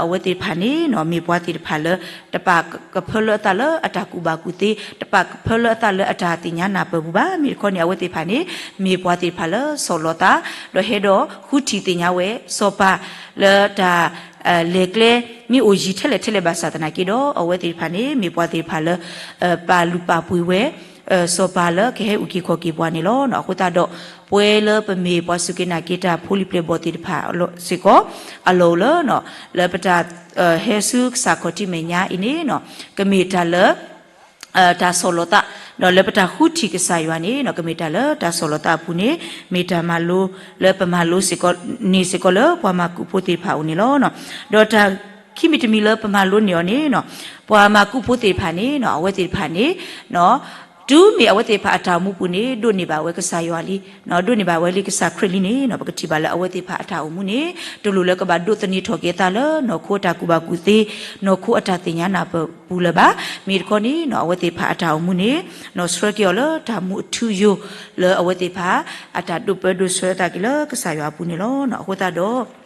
အဝဲသ့ၣ်တဖၣ်န့ၣ် မ့ၢ်ပှၤသ့ၣ်တဖၣ်လၢ တပာ်ကဖၢလၢအသးလၢအတၢ်ကူၣ်ဘၣ်ကူၣ်သ့, တပာ်ကဖၢလၢအသးလၢအတၢ်သ့ၣ်ညါနၢ်ပၢၢ်ပူၤဘၣ်. မ့ၢ်တခီန့ၣ် အဝဲသ့ၣ်တဖၣ်န့ၣ် မ့ၢ်ပှၤသ့ၣ်တဖၣ်လၢဆီၣ်လီၤသး ဒီးဟဲဒီးဃုထံၣ်သ့ၣ်ညါဝဲ စီၤပၤလၢတၢ် လဲၤကျဲ မ့ၢ်အိၣ်ယံၤထဲလဲၣ်ထဲလဲၣ်ဘၣ်ဆၣ်သနာ်က့ဒီး အဝဲသ့ၣ်တဖၣ်န့ၣ် မ့ၢ်ပှၤသ့ၣ်တဖၣ်လၢ ပာ်လုၢ်ပာ်ပှ့ၤဝဲ စီၤပၤလၢကဟဲအုၣ်က့ၤခီၣ်က့ၤပှၤန့ၣ်လီၤ. အဃိသတးဒီး ပဝဲလၢပမ့ၢ်ပှၤစူၢ်က့ၤနာ်က့ၤတၢ်ဖိလံၤပျဲၢ်ဘီၣ်သ့ၣ်တဖၣ်စ့ၢ်ကီး အလီၢ်အိၣ်လၢ လၢပတၢ် ဟဲဆူကစၢ်ခီၣ်ထံးမဲာ်ညါအံၤန့ၣ် ကမ့ၢ်တၢ်လၢ တၢ်ဆီၣ်လီၤသး ဒီးလၢပတၢ်ဃုထံၣ်ကစၢ်ယွၤန့ၣ် ကမ့ၢ်တၢ်လၢတၢ်ဆီၣ်လီၤသးအပူၤန့ၣ် မ့ၢ်တၢ်မၤလိလၢပမၤလိစ့ၢ်ကီး န့ၢ်စ့ၢ်ကီးလၢပှၤမၤကူၣ်ဖိသ့ၣ်တဖၣ်အအိၣ်န့ၣ်လီၤ. ဒီးတၢ်ခံမံၤတမံၤလၢပမၤလိန့ၢ်အီၤန့ၣ် ပှၤမၤကူၣ်ဖိသ့ၣ်တဖၣ်န့ၣ် အဝဲသ့ၣ်တဖၣ်န့ၣ် တုၤမ့ၢ်အဝဲသ့ၣ်တဖၣ်အတၢ်အိၣ်မူပူၤန့ၣ် ဒိးန့ၢ်ဘၣ်ဝဲကစၢ်ယွၤလံ, ဒိးန့ၢ်ဘၣ်ဝဲလံကစၢ်ခရံာ်လံန့ၣ် ပကထံၣ်ဘၣ်လၢအဝဲသ့ၣ်တဖၣ်အတၢ်အိၣ်မူန့ၣ် တလိၣ်လၢကဘၣ်ဒိးသန့ၤထီၣ်က့ၤအသးလၢ နီၢ်ခိအတၢ်ကူၣ်ဘၣ်ကူၣ်သ့, နီၢ်ခိအတၢ်သ့ၣ်ညါနၢ်ပၢၢ်ပူၤလၢၤဘၣ်. မ့ၢ်တခီန့ၣ် အဝဲသ့ၣ်တဖၣ်အတၢ်အိၣ်မူန့ၣ် ဆှၢက့ၤအီၤလၢတၢ်မူအထူအယိာ် လၢအဝဲသ့ၣ်တဖၣ် အတၢ်ဒိးပၢဒိးဆှၢအသးက့ၤလၢကစၢ်ယွၤအပူၤန့ၣ်လီၤ. အဃိသတး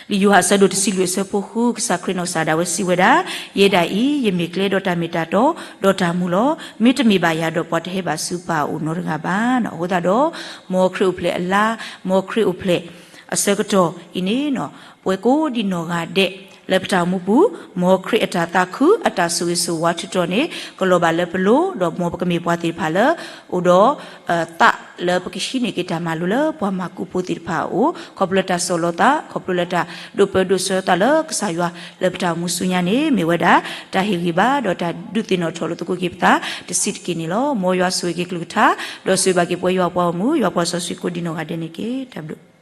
ဒီး လံာ်ယိၤဟၣ်အဆၢဒိၣ်တဆံလွံၢ်အဆၢဖိဃု ကစၢ်ခရံာ်နီၢ်ကစၢ်ဒၣ်ဝဲစံးဝဲဒၣ်, ယဲဒၣ်အံၤ ယမ့ၢ်ကျဲဒီးတၢ်မ့ၢ်တၢ်တီ ဒီးတၢ်မူလီၤ. မ့တမ့ၢ်ဘၣ်ယၤဒီး ပှၤတဟဲဘၣ်ဆူပၢ်အအိၣ်နီတဂၤဘၣ်. အဃိသတးဒီး မ်ခရံာ်အိၣ်ဖျဲၣ်အလါ, မ်ခရံာ်အိၣ်ဖျဲၣ်အဆၢကတီၢ်အံၤန့ၣ် ပဝဲကိးဒံးနီၢ်ဂၤဒဲး လၢပတၢ်အိၣ်မူပူၤ မ်ခရံာ်အတၢ်သးခု အတၢ်ဆိၣ်ဂ့ၤဆိၣ်ဝါထူးထီၣ်န့ၣ် ကလီၤဘၣ်လၢပလိၤ ဒီးမ်ပကမ့ၢ်ပှၤသ့ၣ်တဖၣ်လၢ အိၣ်ဒီး သးလၢပကဟံးန့ၢ်က့ၤတၢ်မၤလိလၢပှၤမၤကူၣ်ဖိသ့ၣ်တဖၣ်အအိၣ် ခီဖျိလၢတၢ်ဆီၣ်လီၤသး ခီဖျိလၢတၢ်ဒိးပၢဒိးဆှၢသးလၢကစၢ်ယွၤလၢပတၢ်အိၣ်မူဆူညါန့ၣ် မ့ၢ်ဝဲဒၣ် တၢ်ဟ့ၣ်ဂံၢ်ဘါဒီးတၢ်ဒုးသ့ၣ်နီၣ်ထီၣ်လိာ်သကိးက့ၤပသးတဆံးတက့ၢ်န့ၣ်လီၤ. မ်ယွၤဆိၣ်ဂ့ၤက့ၤကလုၢ်ကထါ ဒီးဆိၣ်ဂ့ၤဘၣ်က့ၤပဝဲယွၤပှၤဂီၢ်မုၢ် ယွၤပှၤစီဆှံကိးဒံးနီၢ်ဂၤဒဲးန့ၣ်တက့ၢ်. တၢ်ဘျုး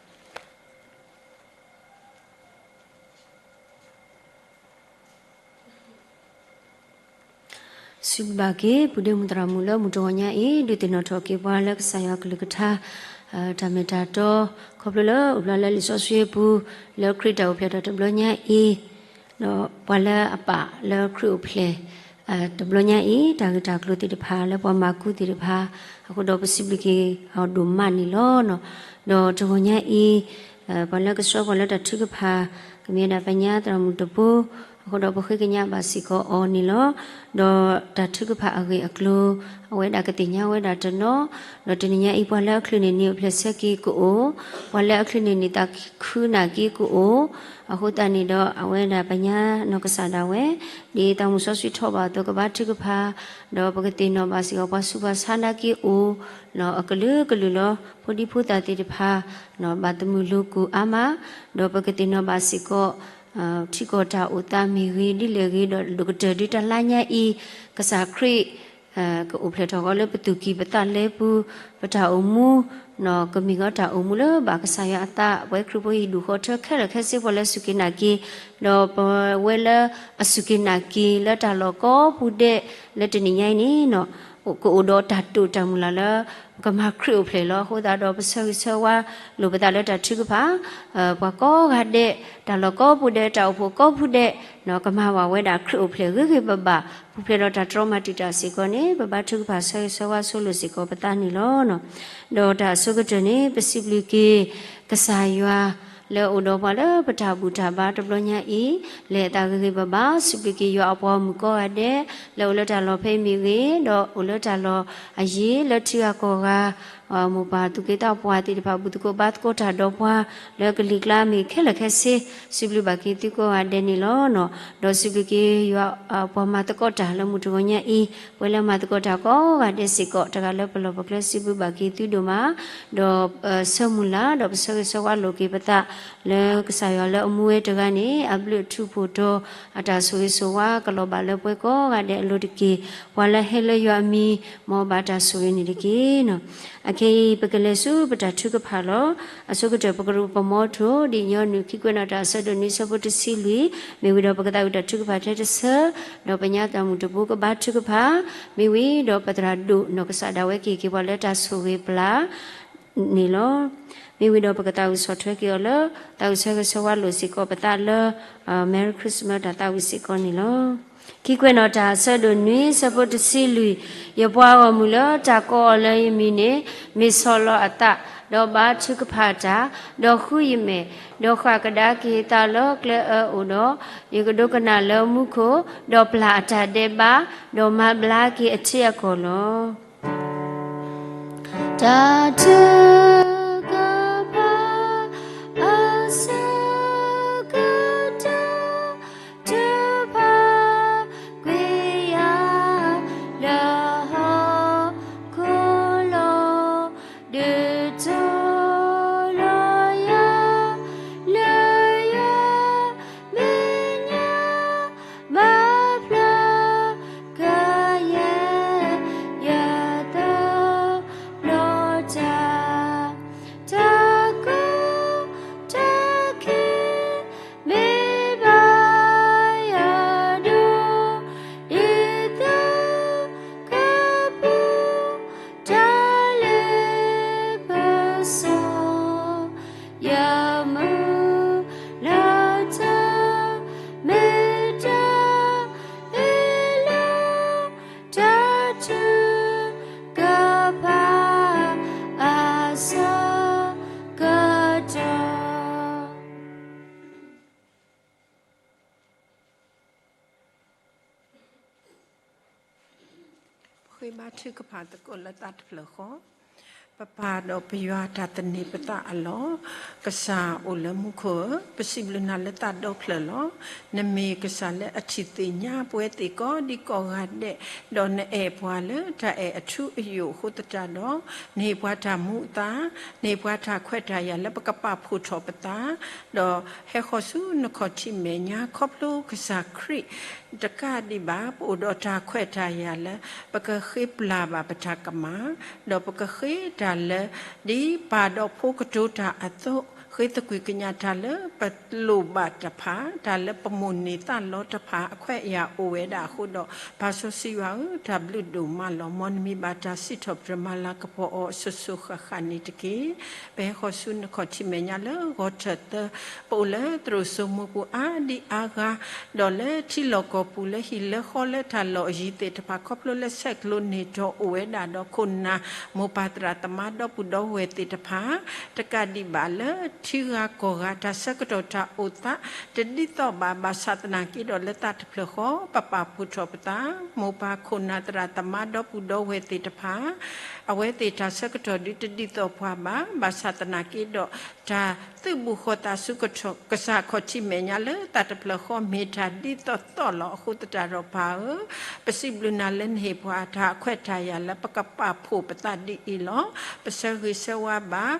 စံးဘျုးဘၣ်က့ၤ ပုၢ်ဒ့မုၣ်သရၣ်မုၣ်လၢမုၢ်တဂီၤညါအံၤ ဒုးသ့ၣ်နီၣ်ထီၣ်က့ၤပှၤလၢကစၢ်ယွၤကလုၢ်ကထါ တၢ်မ့ၢ်တၢ်တီ ခီဖျိလၢအိၣ်ဖျါလၢလံာ်စီဆှံအပူၤ လၢခရံာ်တၢ်အိၣ်ဖျဲၣ်ထီၣ်တဘျီညါအံၤ ဒီးပှၤလၢအပာ်လၢခရံာ်အိၣ်ဖျဲၣ် တဘျီညါအံၤ တၢ်ဂ့ၢ်တၢ်ကျိၤသ့ၣ်တဖၣ် လၢပှၤမၤကူၣ်သ့ၣ်တဖၣ် အဃိဒီးပစံးဘျုးက့ၤအီၤဒိၣ်မးန့ၣ်လီၤ. ဒီးတဂီၤညါအံၤ ပှၤလၢကဆှၢပှၤလၢတၢ်ထုကဖၣ် ကမ့ၢ်ဝဲဒၣ်ပှၤညါသရၣ်မုၣ်တဘိ အဃိဒီးပဃ့ကညးဘၣ်စ့ၢ်ကီးအီၤန့ၣ်လီၤ. ဒီးတၢ်ထုကဖၣ်အဂ့ၢ်အကျိၤ အဝဲဒၣ်ကသ့ၣ်ညါဝဲဒၣ်တနီၤ, ဒီးတနံၤညါအံၤ ပှၤလၢအချုးန့ၢ်န့ၢ်အိၣ်ဖျဲၣ်ဆၢက့ၤကအိၣ်, ပှၤလၢအချုးန့ၢ်န့ၢ်သးခုနာ်က့ကအိၣ်, အဃိသတးန့ၣ်ဒီး အဝဲဒၣ်ပှၤညါနီၢ်ကစၢ်ဒၣ်ဝဲ ဒ်သးမုၣ်စီဆှံထီၣ်ဘၣ်အသိးကဘါထုကဖၣ်, ဒီးပကသ့ၣ်နီၣ်ဘၣ်စ့ၢ်ကီးပှၤဆူးပှၤဆါနာ်က့အိၣ်, အကလုာ်ကလုာ်လီၤ ဖိဒံဖိသၣ်သ့ၣ်တဖၣ် ဘၣ်သမုၢ်လိာ်ကိၢ်အါမး, ဒီးပကသ့ၣ်နီၣ်ဘၣ်စ့ၢ်ကီး ထံကီၢ်တၢ်အိၣ်သးမ့ၢ်ဂ့ၤ ဒ်လဲၣ်ဂ့ၤ ဒီးဒိၣ်ကတၢၢ်ဒုးတလါညါအံၤ ကစၢ်ခရံာ် ကအိၣ်ဖျဲၣ်ထီၣ်ဃီလၢပသူၣ်ကံၢ်ပသးလဲပူၤ, ပတၢ်အိၣ်မူ ကမ့ၢ်ဃီတၢ်အိၣ်မူလၢဘၣ်ကစၢ်ယွၤအသး ပဝဲခရံာ်ဖိဟံၣ်ဒူၣ်ဃီထၢခဲလၢာ်ခဲဆ့ပှၤလၢအစူၢ်က့ၤနာ်က့ၤ, ဒီးပဝဲလၢအစူၢ်က့ၤနာ်က့ၤလၢတၢ်လီၢ်ကိးပူၤဒဲး လၢတနံၤညါအံၤန့ၣ် ကအိၣ်ဒီးတၢ်တိာ်တၢ်မုၢ်လၢ်လၢ ပကမၤခရံာ်အိၣ်ဖျဲၣ်လီၤ. အဃိသတးဒီးပဆၢဂ့ၤဆၢဝါလိာ်ပသးလၢတၢ်ထုကဖၣ် ပှၤကိးဂၤဒဲး တၢ်လီၢ်ကိးပူၤဒဲး တၢ်အိၣ်ဖှိၣ်ကိးပူၤဒဲး ကမၤဝဲဒၣ်ခရံာ်အိၣ်ဖျဲၣ်ဂ့ၤဂ့ၤဘၣ်ဘၣ် ပူၤဖျဲးဒီးတၢ်တြီမၤတံာ်တာ်စ့ၢ်ကီးန့ၣ် ပဘါထုကဖၣ်ဆၢဂ့ၤဆၢဝါဆိလိာ်စ့ၢ်ကီးပသးန့ၣ်လီၤ. ဒီးတၢ်အဆိကတၢၢ်န့ၣ် ပစံးဘျုးက့ၤ ကစၢ်ယွၤ လၢအအိၣ်ဒီးပှၤလၢပတၢ်ဘူၣ်တၢ်ဘါတဘျီညါအံၤ လဲၤအသးဂ့ၤဂ့ၤဘၣ်ဘၣ် စံးဘျုးက့ၤယွၤအပှၤဂီၢ်မုၢ်ကိးဂၤဒဲး လၢအအိၣ်လၢတၢ်လီၢ်ဖဲအံၤမ့ၢ်ဂ့ၤ ဒီးအိၣ်လၢတၢ်လီၢ်အယံၤ လၢထံဂၤကီၢ်ဂၤ မိၢ်ပၢ်သူၣ်က့သးပှၢ်သ့ၣ်တဖၣ် ဘူၣ်သကိးဘါသကိးတၢ်ဒီးပှၤ လၢကလံၤကျါမ့ၢ်ခဲလၢာ်ခဲဆ့ စံးဘျုးဘၣ်က့ၤသုကိးဂၤဒဲးန့ၣ်လီၤ. ဒီးစံးဘျုးက့ၤယွၤ ပှၤမၤသကိးတၢ်လၢမုၢ်တဂီၤညါအံၤ ပှၤလၢမၤသကိးတၢ်ကိးဂၤဒဲးစ့ၢ်ကီး တဂၤလၢပလီၢ်ပကျဲ စံးဘျုးဘၣ်က့ၤသုဒိၣ်မး ဒီးဆၢမုၢ်လၢ် ဒီးပဆၢဂ့ၤဆၢဝါလိာ်က့ၤပသး လၢကစၢ်ယွၤလၢအမူဝဲတဂၤန့ၣ် အဘျုးအထူးဖှိၣ်တီၤ အတၢ်ဆိၣ်ဂ့ၤဆိၣ်ဝါကလီၤဘၣ်လၢပှၤကိးဂၤဒဲးအလိၤတက့ၢ်. ပှၤလၢဟဲလၢယွၤအမံၤ မ်အဘၣ်တၢ်ဆိၣ်ဂ့ၤန့ၣ်တက့ၢ်. အခဲအံၤ ပကလဲၤဆူပတၢ်ထုကဖၣ်လီၤ. အဆိကတၢၢ် ပကရူၢ်ပမီထိၣ် ဒ်ညီနုၢ်ခံကွဲးနီၣ်တၢ်အဆၢဒိၣ်နွံဆၢဖိတဆံလွံၢ် မ့ၢ်ဝံၤဒီးပကသးဝံၣ်တၢ်ထုကဖၣ်ထဲတဆၢ ဒီးပညါတၢ်မုၢ်တဘိကဘါထုကဖၣ် မ့ၢ်ဝံၤဒီးပသရၣ်ဒိၣ်နီၢ်ကစၢ်ဒၣ်ဝဲကဟ့ၣ်က့ၤပှၤလၢတၢ်ဆိၣ်ဂ့ၤပျၢ် န့ၣ်လီၤ. မ့ၢ်ဝံၤဒီးပကသးဝံၣ်ဆီၣ်ထွဲက့ၤအီၤလၢ သးဝံၣ်ဆၢဂ့ၤဆၢဝါလိာ်စ့ၢ်ကီးပသးလၢ Merry Christmas တၢ်သးဝံၣ်စ့ၢ်ကီးန့ၣ်လီၤ. ခံကွဲးနီၣ်တၢ်အဆၢဒိၣ်နွံဆၢဖိတဆံလွံၢ် ယပှၤဂီၢ်မုၢ်လၢတၢ်ကိးအီၤလၢယမံၤန့ၣ် မ့ၢ်ဆီၣ်လီၤအသး ဒီးဘါထုကဖၣ်တၢ် ဒီးဃုယမဲာ် ဒီးဃၣ်ကဒါက့ၤသးလၢကျဲအၢအိၣ်ဒီး ယကဒိကနၣ်လၢမူခိၣ် ဒီးပျၢ်အတၢ်ဒဲးဘး ဒီးမၤဘျါက့ၤအထံအကီၢ်လီၤ. တၢ်ထုကဖၣ် အဆၢကတီၢ် ထုကဖၣ်ကွံာ်ယၤ လၢဟီၣ်ခိၣ်လီၤ ဒုးထီၣ်လီၤယၤ လၢယွၤမဲာ်ညါ ဘၣ်ဖျါကယဲၢ် ယသးလီၤတၢ် တၢ်ကိၢ်တၢ်ဂီၤ မ့ၢ်ဘၣ်ယၤဒိၣ် ဒ်သိးကပူၤ တၢ်လ့ပစီ ယမုၢ်လၢ်တၢ် မ့ၢ်တၢ်အ့ၣ်လိာ် တၢ်ထုကဖၣ် အဆၢကတီၢ် ပဃ့ဘါထုကဖၣ်သကိးလၢသးတဖျၢၣ်ဃီ. ပပၢ်ဒီးပယွၤတၢ်သန့ၤပသးအလီၢ်, ကစၢ်အိၣ်လၢမူခိၣ်ဧၢ, ပစံးဘျုးနၤလၢသးဒီဖျၢၣ်လီၤ. နမ့ၢ်ကစၢ်လၢအထံၣ်သ့ၣ်ညါပဝဲသ့ၣ်ကိးဒံကိးဂၤဒဲး, ဒီးနအဲၣ်ပှၤလၢတၢ်အဲၣ်အထူအယိာ်အဃိသတးဒီး, နဟ့ၣ်ပှၤတၢ်မူအသါ, နဟ့ၣ်ပှၤတၢ်ခွဲးတၢ်ယာ်လၢပကပာ်ဖှိၣ်ထီၣ်ပသး, ဒီးဟဲဃီၤဆူနခီၣ်ထံးမဲာ်ညါ ခီဖျိကစၢ်ခရံာ် တကးဒံးဘၣ် ပအိၣ်ဒီးတၢ်ခွဲးတၢ်ယာ်လၢ ပကဃ့ပျၢ်ဘၣ်ပတၢ်ကမၣ်, ဒီးပကဃ့တၢ်လၢ ဒ်ပၢ်ဒီးဖိကတိၤတၢ်အသိး, ဃ့သကွံၢ်ကညးတၢ်လၢပလိၣ်ဘၣ်တဖၣ်, တၢ်လၢပမိၣ်န့ၢ်သးလီတဖၣ် အခွဲးအယာ်အိၣ်ဝဲဒၣ်အဃိဒီး, ပၢ်စီဆှံယွၤဧၢ, တၢ်ဘျုးဒိၣ်မးလီၤ. မ်နမံၤဘၣ်တၢ်စံးထီၣ်ပတြၢၤမၤလၤကပီၤအီၤ စိၤစိၤဃၣ်ဃၣ်န့ၣ်တက့ၢ်. ပဟဲဃီၤဆူနခီၣ်ထံးမဲာ်ညါလၢဂီၤထၢၣ်သၢ, ပအိၣ်လၢသရိာ်စိမိၤပူၤအါဒံအါဂၤ, ဒီးလၢထံလီၢ်ကီၢ်ပူၤ လၢဟံၣ်လၢဃီလၢတၢ်လီၢ်အယံၤသ့ၣ်တဖၣ် ခီဖျိလၢဆဲးကျိးန့ၢ်တီၢ်အိၣ်ဝဲဒၣ်ဒီးခိၣ်နၢ် မိၢ်ပၢ်သရၣ်သမါဒီပုၢ်ဒီဝဲၢ်သ့ၣ်တဖၣ်, တကးဒံးဘၣ်လၢထံဂၤကီၢ်ဂၤ တၢ်ဆၢကတီၢ်တၢ်အိၣ်သး တဒ်သိးဘၣ်, ဘၣ်ဆၣ်သနာ်က့ဒီးလၢသးတဖျၢၣ်ဃီ ပပာ်ဖှိၣ်ထီၣ်ပသး, မိၢ်ပၢ်ခိၣ်နၢ်သရၣ်သမါဒီပုၢ်ဒီဝဲၢ်သ့ၣ်တဖၣ် အဝဲသ့ၣ်တၢ်ဆၢကတီၢ်ဒုးတဒ်သိးပှၤဘၣ်, ဘၣ်ဆၣ်သနာ်က့ဒီး တၢ်သုးဘူးဃီၤသးဆူ ကစၢ်ခီၣ်ထံးမဲာ်ညါလၢသးတဖျၢၣ်ဃီ မ့ၢ်တၢ်ဒ်သိးသိးလီၤအဃိသတးဒီးပၢ်ဧၢ, ပစံးဘျုးနၤလၢနဟ့ၣ်ပှၤတၢ်ခွဲးတၢ်ယာ်လၢပကပာ်ဖှိၣ်ပသးဒ်အံၤလီၤ. ပဆၢဂ့ၤဆၢဝါဘၣ်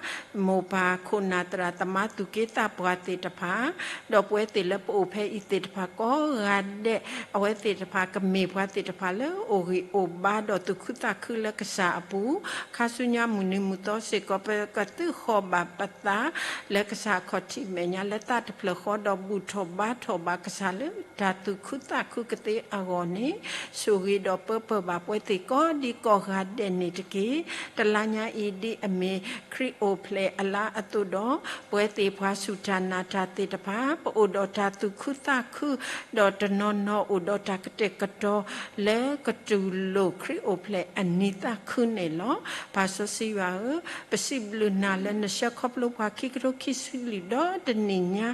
မိၢ်ပၢ်ခိၣ်နၢ်သရၣ်သမါသူၣ်က့သးပှၢ်သ့ၣ်တဖၣ်, ဒီးပဝဲသ့ၣ်လၢပအိၣ်ဖဲအံၤသ့ၣ်တဖၣ်ကိးဂၤဒဲး, အဝဲသ့ၣ်တဖၣ်ကမ့ၢ်ပှၤသ့ၣ်တဖၣ်လၢအိၣ်ဂံၢ်အိၣ်ဘါဒီးသူၣ်ခုသးခုလၢကစၢ်အပူၤ, ခါဆူညါမုၢ်နံၤမုၢ်သီစ့ၢ်ကီး ပကသုးဃီၤဘၣ်ပသး လၢကစၢ်ခီၣ်ထံးမဲာ်ညါလၢသးတဖျၢၣ်ဃီ ဒီးဘူၣ်ထီၣ်ဘါထီၣ်ဘၣ်ကစၢ်လၢတၢ်သူၣ်ခုသးခုကသ့အဂီၢ်န့ၣ်, ဆိၣ်ဂ့ၤဒီးပၢပၢၢ်ဘၣ်ပဝဲသ့ၣ်ကိးဒံကိးဂၤဒဲးန့ၣ်တက့ၢ်. တလါညါအံၤဒ်အမ့ၢ်ခရံာ်အိၣ်ဖျဲၣ်အလါအသိးဒီး ပဝဲသ့ၣ်ပှၤစူၢ်တၢ်နာ်တၢ်သ့ၣ်တဖၣ် ပအိၣ်ဒီးတၢ်သူၣ်ခုသးခု, ဒီးတနီၤနီၤအိၣ်ဒီးတၢ်ကတဲာ်ကတီၤ လၢကတူၢ်လိာ်ခရံာ်အိၣ်ဖျဲၣ်အနံၤသးခုန့ၣ်လီၤ. ပၢ်စီဆှံယွၤဧၢ, ပစံးဘျုးနၤလၢနဆှၢခီဖျိပှၤခံကထိခံဆံလွံၢ်ဒီးတနံၣ်ညါ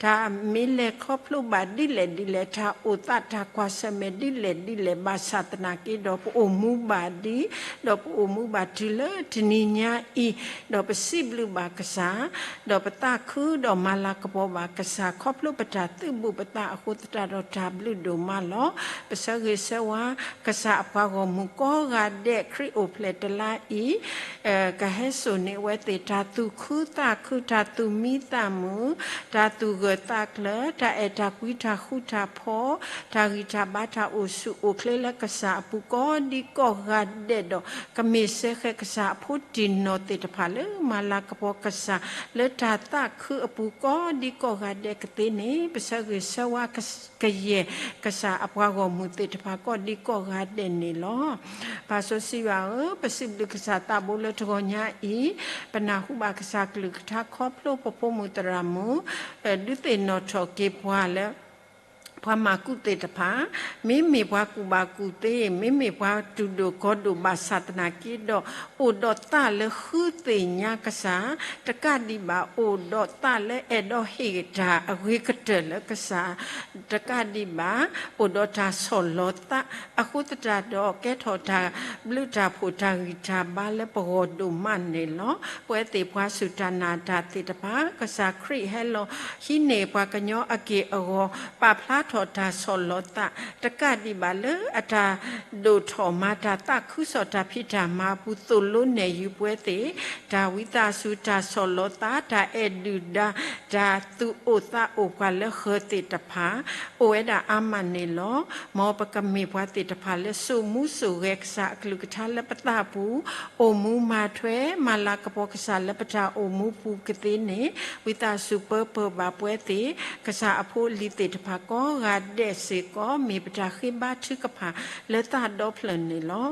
တၢ်မ့ၢ်လဲၤခီဖျိဘၣ်ဒ်လဲၣ်ဒ်လဲၣ်, တၢ်အိၣ်သးတၢ်ကွၢ်ဆၢၣ်မဲာ်ဒ်လဲၣ်ဒ်လဲၣ်, ဘၣ်ဆၣ်သနာ်က့ဒီး ပအိၣ်မူဘၣ်ဒံး, ဒီးပအိၣ်မူဘၣ်တုၤလၢတနံၤညါအံၤ, ဒီးပစံးဘျုးဘၣ်ကစၢ်, ဒီးပသးခုဒီးမၤလၤကပီၤဘၣ်ကစၢ် ခီဖျိပတၢ်သုးဘူးပသးအဃိသတးဒီး တၢ်ဘျုးဒိၣ်မးလီၤ. ပဆၢဂ့ၤဆၢဝါကစၢ်အပှၤဂီၢ်မုၢ်ကိးဂၤဒဲး ခရံာ်အိၣ်ဖျဲၣ်တလါအံၤ ကဟဲစိာ်န့ၢ်အဝဲသ့ၣ် တၢ်သူၣ်ခုသးခု, တၢ်သူၣ်မံသးမုာ်, တၢ်သူၣ်ဂၢၢ်သးကျၢၤ, တၢ်အဲၣ်တၢ်ကွံတၢ်ဃူတၢ်ဖိး, တၢ်ဂံၢ်တၢ်ဘါ, တၢ်အိၣ်ဆူၣ်အိၣ်ချ့လၢကစၢ်အပူၤကိးဒံကိးဂၤဒဲးဒီး ကမ့ၢ်စဲဃဲးကစၢ်အဖိတံၢ်နီၢ်သ့ၣ်တဖၣ်လၢ မၤလၤကပီၤကစၢ် လၢတၢ်သးခုအပူၤကိးဒံကိးဂၤဒဲးကသ့န့ၣ် ပဆၢဂ့ၤဆၢဝါကယဲၢ်ကစၢ်အပှၤဂီၢ်မုၢ်သ့ၣ်တဖၣ်ကိးဒံကိးဂၤဒဲးန့ၣ်လီၤ. ပၢ်စီဆှံယွၤဧၢ, ပစံးဘျုးကစၢ်သးဘိလၢတဂီၤညါအံၤ, ပနၢ်ဟူဘၣ်ကစၢ်ကလုၢ်ကထါခီဖျိပဖိမုၣ်သရၣ်မုၣ် ဒုးသ့ၣ်နီၣ်ထီၣ်က့ၤပှၤလၢ ပှၤမၤကူၣ်သ့ၣ်တဖၣ်, မ့မ့ၢ်ပှၤကူၣ်ဘၣ်ကူၣ်သ့, မ့မ့ၢ်ပှၤတူၢ်ဒိၣ်ကီၤဒိၣ်ဘၣ်ဆၣ်သနာ်က့ဒီး အိၣ်ဒီးသးလၢဃုသ့ၣ်ညါကစၢ်, တကးဒံးဘၣ် အိၣ်ဒီးသးလၢအဲၣ်ဒိးဟ့ၣ်တၢ်အဂ့ၤကတၢၢ်လၢကစၢ်, တကးဒံးဘၣ် အိၣ်ဒီးတၢ်ဆီၣ်လီၤသး အဃိသတးဒီး ကဲထီၣ်တၢ်ဘျုးတၢ်ဖှိၣ်တၢ်ဂံၢ်တၢ်ဘါလၢပဂီၢ်ဒိၣ်မးန့ၣ်လီၤ. ပဝဲသ့ၣ်ပှၤစူၢ်တၢ်နာ်တၢ်သ့ၣ်တဖၣ် ကစၢ်ခရံာ်ဟဲလီၤဟံးန့ၢ်ပှၤကညီအက့ၢ်အဂီၤ ပာ်ဖျါထီၣ်တၢ်ဆီၣ်လီၤသး တကးဒံးဘၣ်လၢအတၢ်ဒိၣ်ထီၣ်မၤတၢ်သးခုကစီၣ်တၢ်ဖံးတၢ်မၤအပူၤသိၣ်လိနဲၣ်ယုၤပဝဲသ့ၣ် တၢ်ဝံသးစူၤ တၢ်ဆီၣ်လီၤသး တၢ်အဲၣ်ဒုၣ်ဒါ တၢ်သူၣ်အိၣ်သးအိၣ်ပှၤလၢဃၢၤသ့ၣ်တဖၣ် အိၣ်ဝဲဒၣ်အါမးန့ၣ်လီၤ. မ်ပကမ့ၢ်ပှၤသ့ၣ်တဖၣ်လၢစိာ်မူစိာ်ဂဲၤကစၢ်အကလုၢ်ကထါလၢပသးပူၤ, အိၣ်မူမၤထွဲ မၤလၤကပီၤကစၢ်လၢပတၢ်အိၣ်မူပူၤကသ့န့ၣ် ဝံသးစူၤပၢပၢၢ်ဘၣ်ပဝဲသ့ၣ် ကစၢ်အဖိအလံၤသ့ၣ်တဖၣ်ကိးဂၤဒဲးစ့ၢ်ကီး မ့ၢ်ပတၢ်ဃ့ဘါထုကဖၣ်လၢသးဒီဖျၢၣ်န့ၣ်လီၤ.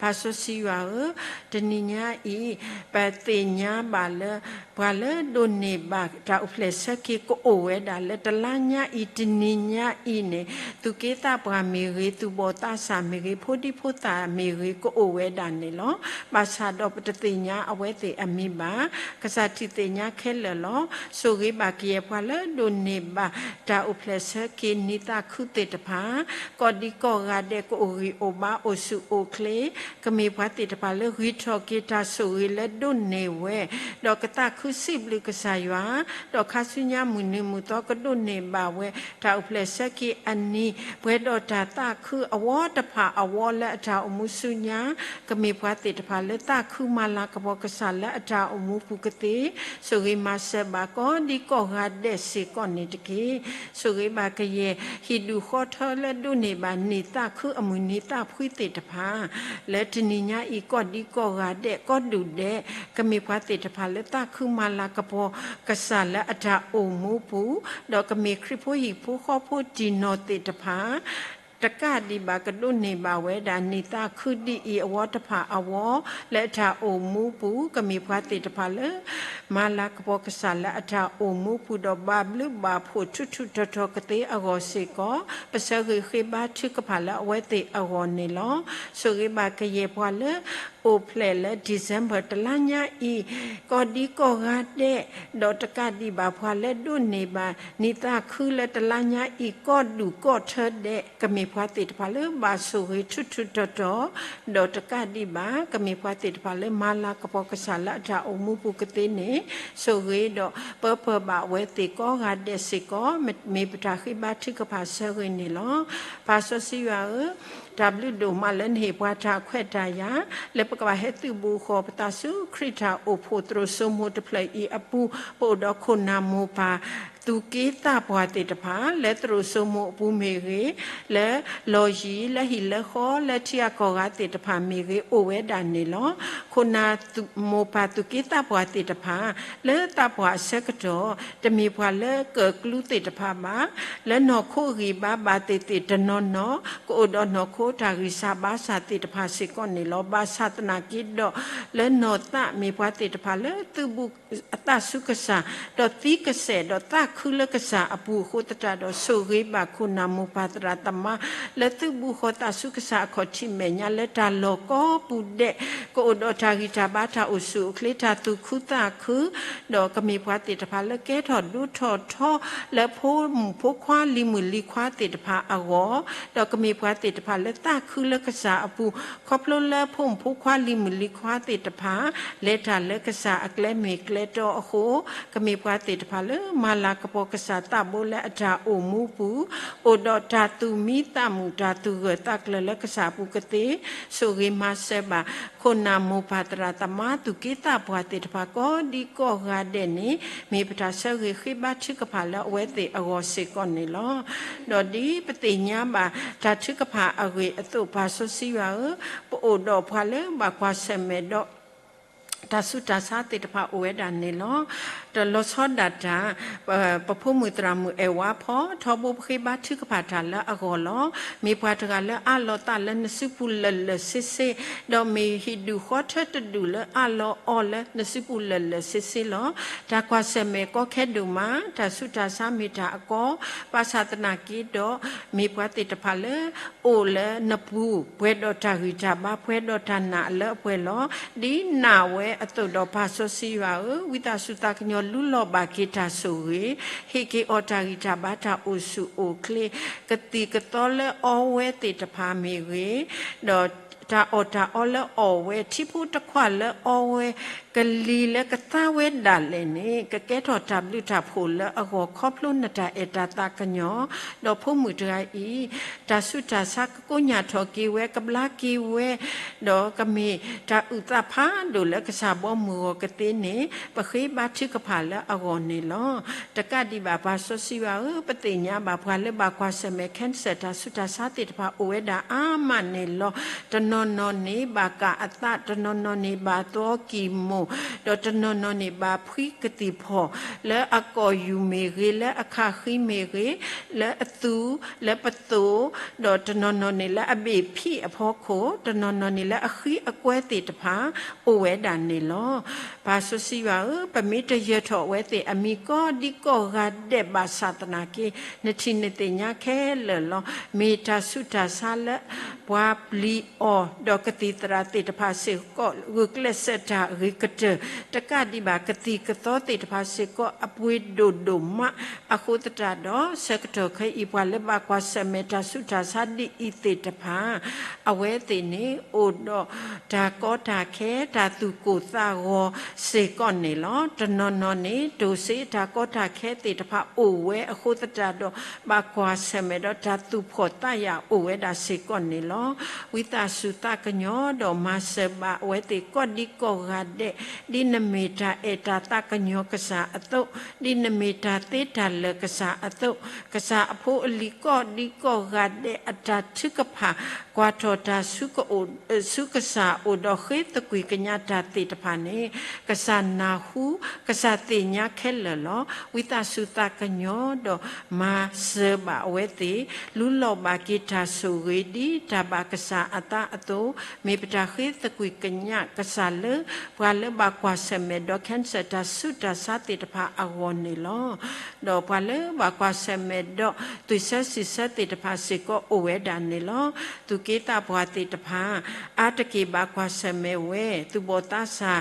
ပၢ်စီဆှံယွၤဧၢ, တနံၤညါအံၤ ပသ့ၣ်ညါဘၣ်လၢ ပှၤလၢဒိးန့ၢ်ဘၣ်တၢ်အိၣ်ဖျဲၣ်ဆၢက့ၤကအိၣ်ဝဲဒၣ်လၢတလါညါအံၤ တနံၤညါအံၤန့ၣ် သူၣ်က့သးပှၢ်မ့ၢ်ဂ့ၤ, သူၣ်ဘီၣ်သးစၢ်မ့ၢ်ဂ့ၤ, ဖိဒံဖိသၣ်မ့ၢ်ဂ့ၤ ကအိၣ်ဝဲဒၣ်န့ၣ်လီၤ. ဘၣ်ဆၣ်ဒီးပတသ့ၣ်ညါအဝဲသ့ၣ်အမံၤဘၣ်. ကစၢ်ထံၣ်သ့ၣ်ညါခဲလၢာ်လီၤ. ဆိၣ်ဂ့ၤဘၣ်ကယဲၢ်ပှၤလၢဒိးန့ၢ်ဘၣ် တၢ်အိၣ်ဖျဲၣ်ဆၢက့ၤနံၤသးခုသ့ၣ်တဖၣ်, ကိးဒံကိးဂၤဒဲး ကအိၣ်ဂံၢ်အိၣ်ဘါ အိၣ်ဆူၣ်အိၣ်ချ့, ကမ့ၢ်ပှၤသ့ၣ်တဖၣ်လၢဂံၢ်ထီၣ်က့ၤတၢ်ဆိၣ်ဂ့ၤလၢဒိးန့ၢ်ဝဲ, ဒီးကသးခုစံးဘျုးကစၢ်ယွၤ, ဒီးခါဆူညါမုၢ်နံၤမုၢ်သီကဒိးန့ၢ်ဘၣ်ဝဲ တၢ်အိၣ်ဖျဲၣ်ဆၢက့ၤအနံၤ, ပှဲၤဒီးတၢ်သးခုအဝီတဖၣ်အဝီလၢအတၢ်အိၣ်မူဆူညါ, ကမ့ၢ်ပှၤသ့ၣ်တဖၣ်လၢသးခုမၤလၤကပီၤကစၢ်လၢအတၢ်အိၣ်မူပူၤကသ့, ဆိၣ်ဂ့ၤမၤစၢၤဘၣ်ကိးဒံကိးဂၤဒဲးစ့ၢ်ကီးန့ၣ်တက့ၢ်. ဆိၣ်ဂ့ၤဘၣ်ကယဲၢ် ဟံၣ်ဒူၣ်ဃီထၢလၢဒိးန့ၢ်ဘၣ်နံၤသးခုအမုၢ်နံၤသးဖှံသ့ၣ်တဖၣ်, လၢတနံၤညါအံၤ ကိးဒံကိးဂၤဒဲး ကိးဒူၣ်ဒဲး ကမ့ၢ်ပှၤသ့ၣ်တဖၣ်လၢသးခုမၤလၤကပီၤ ကစၢ်လၢအတၢ်အိၣ်မူပူၤ, ဒီးကမ့ၢ်ခရံာ်ဖိဟံၣ်ဖိဃီဖိတံၢ်နီၢ်သ့ၣ်တဖၣ် တကးဒံးဘၣ် ကဒိးန့ၢ်ဘၣ်ဝဲဒၣ်နံၤသးခုဒ်အံၤအဝီတဖၣ်အဝီ, လၢအတၢ်အိၣ်မူပူၤ, ကမ့ၢ်ပှၤသ့ၣ်တဖၣ်လၢ မၤလၤကပီၤကစၢ်လၢအတၢ်အိၣ်မူပူၤဒီး ဘၣ်ဘျုးဘၣ်ဖှိၣ်ထူးထူးတီၤတီၤကသ့အဂီၢ်စ့ၢ်ကီး, ပဆၢဂ့ၤဃ့ဘါထုကဖၣ်လၢအဝဲသ့ၣ်အဂီၢ်န့ၣ်လီၤ. ဆိၣ်ဂ့ၤဘၣ်ကယဲၢ်ပှၤလၢ အိၣ်ဖျဲၣ်လၢ December တလါညါအံၤ ကိးဒံကိးဂၤဒဲး, ဒီးတကးဒံးဘၣ်ပှၤလၢဒိးန့ၢ်ဘၣ် နံၤသးခုလၢတလါညါအံၤ ကိးဒူၣ်ကိးထၢဒဲး, ကမ့ၢ်ပှၤသ့ၣ်တဖၣ်လၢဘၣ်ဆိၣ်ဂ့ၤထူးထူးတီၤတီၤ, ဒီးတကးဒံးဘၣ် ကမ့ၢ်ပှၤသ့ၣ်တဖၣ်လၢမၤလၤကပီၤကစၢ်လၢအတၢ်အိၣ်မူပူၤကသ့န့ၣ်, ဆိၣ်ဂ့ၤဒီးပၢပၢၢ်ဘၣ်အဝဲသ့ၣ်ကိးဂၤဒဲးစ့ၢ်ကီး, မ့ၢ်ပတၢ်ဃ့ဘါထုကဖၣ်ဆၢဂ့ၤန့ၣ်လီၤ. ပၢ်စီဆှံယွၤဧၢ, တၢ်ဘျုးဒိၣ်မးလၢနဟ့ၣ်ပှၤတၢ်ခွဲးတၢ်ယာ် လၢပကဘၣ်ဟဲသုးဘူးဃီၤပသးဆူခရံာ်တၢ်အိၣ်ဖှိၣ်သရိာ်စိမိၤတဖျၢၣ်အံၤအပူၤ, ပအိၣ်ဒီးခိၣ်နၢ်မိၢ်ပၢ် သူၣ်က့သးပှၢ်သ့ၣ်တဖၣ် လၢသရိာ်စိမိၤအပူၤမ့ၢ်ဂ့ၤ, လၢလီၢ်ယံၤ လၢဟံၣ်လၢဃီ လၢထံဂၤကီၢ်ဂၤသ့ၣ်တဖၣ်မ့ၢ်ဂ့ၤ အိၣ်ဝဲဒၣ်န့ၣ်လီၤ. ခိၣ်နၢ်မိၢ်ပၢ်သူၣ်က့သးပှၢ်သ့ၣ်တဖၣ် လၢသးပှၢ်အဆၢကတီၢ် တမ့ၢ်ပှၤလၢကၢၣ်ကျူသ့ၣ်တဖၣ်ဘၣ်, လၢနီၢ်ခိဂံၢ်ဘါဘၣ်သ့ၣ်သ့ၣ်တနီၤနီၤ ကအိၣ်ဒီးနီၢ်ခိ တၢ်ဂံၢ်စၢ်ဘါစၢ်သ့ၣ်တဖၣ်စ့ၢ်ကီးန့ၣ်လီၤ. ဘၣ်ဆၣ်သနာ်က့ဒီး လၢနီၢ်သးမ့ၢ်ပှၤသ့ၣ်တဖၣ်လၢသုးဘူးအသးဆူကစၢ်, ဒီးသံကစဲၣ်ဒီးသးခုလၢကစၢ်အပူၤအဃိသတးဒီး ဆိၣ်ဂ့ၤဘၣ်ခိၣ်နၢ်မိၢ်ပၢ်သရၣ်သမါ လၢသုးဘူးဃီၤသးဆူကစၢ်အခီၣ်ထံးမဲာ်ညါ လၢတၢ်လီၢ်ကိးပူၤဒဲး ကအိၣ်ဒီးတၢ်ဂံၢ်တၢ်ဘါတၢ်အိၣ်ဆူၣ်အိၣ်ချ့တၢ်သူၣ်ခုသးခု ဒီးကမ့ၢ်ပှၤသ့ၣ်တဖၣ်လၢကဲထီၣ်ဒိၣ်ထီၣ်ထီ လၢဖိမုၣ်ဖိခွါလံၤမုၣ်လံၤခွါသ့ၣ်တဖၣ်အဂီၢ်, ဒီးကမ့ၢ်ပှၤသ့ၣ်တဖၣ်လၢသးခုလၢကစၢ်အပူၤ ခီဖျိလၢဖိမုၣ်ဖိခွါလံၤမုၣ်လံၤခွါသ့ၣ်တဖၣ် လဲၤတၢ်လၢကစၢ်အကျဲမ့ၢ်ကျဲတီအဃိ, ကမ့ၢ်ပှၤသ့ၣ်တဖၣ်လၢမၤလၤကပီၤကစၢ်သးဘိလၢအတၢ်အိၣ်မူပူၤ, အိၣ်ဒီးတၢ်သူၣ်မံသးမုာ်တၢ်သူၣ်ဂၢၢ်သးကျၢၤလၢကစၢ်အပူၤကသ့, ဆိၣ်ဂ့ၤမၤစၢၤဘၣ် ခိၣ်နၢ်မိၢ်ပၢ်သရၣ်သမါသူၣ်က့သးပှၢ်သ့ၣ်တဖၣ်ကိးဒံကိးဂၤဒဲးန့ၣ် မ့ၢ်ပတၢ်ဆၢဂ့ၤဃ့ဘါထုကဖၣ်လၢအဝဲသ့ၣ်အဂီၢ်စ့ၢ်ကီးန့ၣ်လီၤ. ဒီးဒ်ပသ့ၣ်ညါဘၣ်တၢ်ထုကဖၣ်အဂ့ၢ်အသိး ပၢ်စီဆှံယွၤဧၢ, ပအိၣ်ဒီးပှၤလၢဘၣ်ကွၢ်ဆၢၣ်မဲာ်ဒီး တၢ်ဆူးတၢ်ဆါသ့ၣ်တဖၣ်အိၣ်ဝဲဒၣ်န့ၣ်လီၤ. တလီၤဆီဒၣ်တၢ် ပဖိမုၣ်သရၣ်မုၣ်အဲၣ်ဝါဖီ ထီဘိပဃ့ဘါထုကဖၣ်တၢ်လၢအဂီၢ်လီၤ. မ့ၢ်ပှၤတဂၤလၢအးလီၤသးလၢနစုပူၤလၢာ်လၢာ်ဆ့ဆ့, ဒီးမ့ၢ်ဟံၣ်ဒူၣ်ဃီထၢတဒူၣ်လၢအးလီၤအီၤလၢနစုပူၤလၢာ်လၢာ်ဆ့ဆ့လီၤ. တၢ်ကွၢ်ဆၢၣ်မဲာ်ကီခဲဒိၣ်မး, တၢ်ဆူးတၢ်ဆါမ့ၢ်တၢ်အကီ, ဘၣ်ဆၣ်သနာ်က့ဒီး မ့ၢ်ပှၤသ့ၣ်တဖၣ်လၢ အိၣ်လၢနပူၤ ပှဲၤဒီးတၢ်ဂံၢ်တၢ်ဘါ ပှဲၤဒီးတၢ်နာ်အလၢအပှဲၤလီၤ. ဒ်နာ်ဝဲအသိးဒီး ပၢ်စီဆှံယွၤဧၢ, ဝံသးစူၤသးကညီၤလူလီၤဘၣ်က့ၤတၢ်ဆိၣ်ဂ့ၤ, ဟ့ၣ်က့ၤအီၤတၢ်ဂံၢ်တၢ်ဘါတၢ်အိၣ်ဆူၣ်အိၣ်ချ့, ကသံၣ်ကသီလၢအီဝဲသ့ၣ်တဖၣ်မ့ၢ်ဂ့ၤ, ဒီးတၢ်အီၣ်တၢ်အီလၢအီၣ်ဝဲ ထံဖိတခွးလၢအီဝဲ ကလံၤလၢကသါဝဲဒၣ်လဲာ်န့ၣ် ကကဲထီၣ်တၢ်ဘျုးတၢ်ဖှိၣ်လၢအဂီၢ်ခီဖျိနတၢ်အဲၣ်တၢ်သးကညီၤ, ဒီးဖိမုၣ်တဂၤအံၤ တၢ်ဆူးတၢ်ဆါကကိညၢ်ထီၣ်က့ၤဝဲ ကဘျါက့ၤဝဲ, ဒီးကမ့ၢ်တၢ်အုၣ်သးဖးဒိၣ်လၢကစၢ်ဘီမုၢ်ဂီၤကသ့န့ၣ် ပဃ့ဘါထုကဖၣ်လၢအဂီၢ်န့ၣ်လီၤ. တကးဒံးဘၣ် ပၢ်စီဆှံယွၤဧၢ, ပသ့ၣ်ညါဘၣ်ပှၤလၢဘၣ်ကွၢ်ဆၢၣ်မဲာ် cancer တၢ်ဆူးတၢ်ဆါသ့ၣ်တဖၣ်အိၣ်ဝဲဒၣ်အါမးန့ၣ်လီၤ. တနီၤနီၤန့ၣ်ဘၣ်ကၢ်အသး, တနီၤနီၤန့ၣ်ဘၣ်သီကံၢ်မိၢ်, ဒီးတနီၤနီၤန့ၣ်ဘၣ်ဖှံကသံၣ်ဖီၣ် လၢအကိာ်ယူၢ်မ့ၢ်ဂ့ၤ, လၢအခၣ်ဃံမ့ၢ်ဂ့ၤ, လၢအသူ, လၢပသိၣ်, ဒီးတနီၤနီၤန့ၣ်လၢအဘ့ၣ်ဖံးအဖီခိၣ်, တနီၤနီၤန့ၣ်လၢအဃံအကွဲသ့ၣ်တဖၣ် အိၣ်ဝဲဒၣ်န့ၣ်လီၤ. ပၢ်စီဆှံယွၤဧၢ, ပမ့ၢ်တယၢၤထီၣ်အဝဲသ့ၣ်အမံၤကိးဒံကိးဂၤဒဲးဘၣ်ဆၣ်သနာ်က့ နထံၣ်နသ့ၣ်ညါခဲလၢာ်လီၤ. မ့ၢ်တၢ်ဆူးတၢ်ဆါလၢ ပှၤပျံၤအီၤ, ဒီးကသံၣ်သရၣ်သ့ၣ်တဖၣ်စ့ၢ်ကီး ဂုာ်ကျဲးစၢးတၢ်အဂ့ၤကတၢၢ်, တကးဒံးဘၣ် ကသံၣ်ကသီသ့ၣ်တဖၣ်စ့ၢ်ကီး အပှ့ၤဒိၣ်ဒိၣ်မး, အဃိသတးဒီး ဆၢကတီၢ်ခဲအံၤ ပှၤလၢဘၣ်ကွၢ်ဆၢၣ်မဲာ်တၢ်ဆူးတၢ်ဆါဒ်အံၤသ့ၣ်တဖၣ် အဝဲသ့ၣ်န့ၣ် အိၣ်ဒီးတၢ်ကီတၢ်ခဲ တၢ်သူၣ်ကိၢ်သးဂီၤစ့ၢ်ကီးန့ၣ်လီၤ. တနီၤနီၤန့ၣ် တိၢ်စ့တၢ်ကီတၢ်ခဲသ့ၣ်တဖၣ်အိၣ်ဝဲအဃိသတးဒီး ဘၣ်ကွၢ်ဆၢၣ်မဲာ်ဒီးတၢ်သူၣ်ဖှီၣ်သးယာ်အိၣ်ဝဲဒၣ်စ့ၢ်ကီးန့ၣ်လီၤ. ဝံသးစူၤသးကညီၤဒီးမၤစၢၤဘၣ်အဝဲသ့ၣ်ကိးဒံကိးဂၤဒဲး, ဒ်နမ့ၢ်တၢ်အဲၣ်တၢ်သးကညီၤကစၢ်အသိး, ဒ်နမ့ၢ်တၢ်သ့တၢ်လၢာ်ကစၢ်အသိး, ကစၢ်အဖိအလံၤကိးဒံကိးဂၤဒဲးအတၢ်ထုကဖၣ် ကွၢ်ထီၣ်တၢ်ဆူကအိၣ်, ဆူကစၢ်အိၣ်ဒီးဃ့သကွံၢ်ကညးတၢ်သ့ၣ်တဖၣ်န့ၣ် ကစၢ်နၢ်ဟူ, ကစၢ်သ့ၣ်ညါခဲလၢာ်လီၤ. ဝံသးစူၤသးကညီၤဒီးမၤစၢၤဘၣ်အဝဲသ့ၣ်, လူလီၤဘၣ်က့ၤတၢ်ဆိၣ်ဂ့ၤဒ်တၢ်ဘၣ်ကစၢ်အသးအသိး, မ့ၢ်ပတၢ်ဃ့သကွံၢ်ကညးကစၢ်လၢ ပှၤလၢဘၣ်ကွၢ်ဆၢၣ်မဲာ်ဒီး cancer တၢ်ဆူးတၢ်ဆါသ့ၣ်တဖၣ်အဂီၢ်န့ၣ်လီၤ. ဒီးပှၤလၢဘၣ်ကွၢ်ဆၢၣ်မဲာ်ဒီး သွံၣ်ဆၢစံးဆၢသ့ၣ်တဖၣ်စ့ၢ်ကီးအိၣ်ဝဲဒၣ်န့ၣ်လီၤ. သူၣ်က့သးပှၢ်သ့ၣ်တဖၣ် အါတက့ၢ်ဘၣ်ကွၢ်ဆၢၣ်မဲာ်ဝဲ, သူၣ်ဘီၣ်သးစၢ်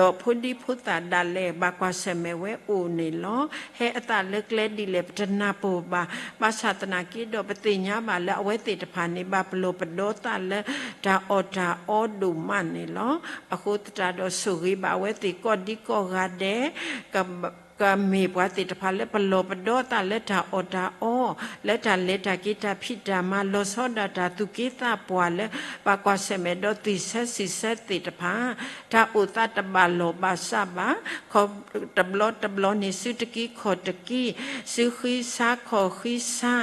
ဒီးဖိဒံဖိသၣ်ဒၣ်လဲာ် ဘၣ်ကွၢ်ဆၢၣ်မဲာ်ဝဲအိၣ်န့ၣ်လီၤ. ဟဲအသးလၢကျဲဒ်လဲၣ် ပတနၢ်ပၢၢ်ဘၣ်. ဘၣ်ဆၣ်သနာ်က့ဒီး ပသ့ၣ်ညါဘၣ်လၢအဝဲသ့ၣ်တဖၣ်န့ၣ် ဘၣ်ပလီၢ်ပဒီသးလၢတၢ်အီၣ်တၢ်အီဒိၣ်မးန့ၣ်လီၤ. အဃိသတးဒီးဆိၣ်ဂ့ၤဘၣ်အဝဲသ့ၣ်ကိးဒံကိးဂၤဒဲး, ကမ့ၢ်ပှၤသ့ၣ်တဖၣ်လၢပလီၢ်ပဒီသးလၢတၢ်အီၣ်တၢ်အီ, လၢတၢ်လဲၤတၢ်က့ၤတၢ်ဖံးတၢ်မၤ လီၤဆီဒၣ်တၢ်သူၣ်က့သးပှၢ်လၢ ဘၣ်ကွၢ်ဆၢၣ်မဲာ်ဒီးသွံၣ်ဆၢစံးဆၢသ့ၣ်တဖၣ်, တၢ်အိၣ်သးတဘၣ်လီၢ်ဘၣ်စးဘၣ်, ခီတဘျီတဘျီန့ၣ် စုတကံခီၣ်တကံ, စုဃံဆါခီၣ်ဃံဆါ,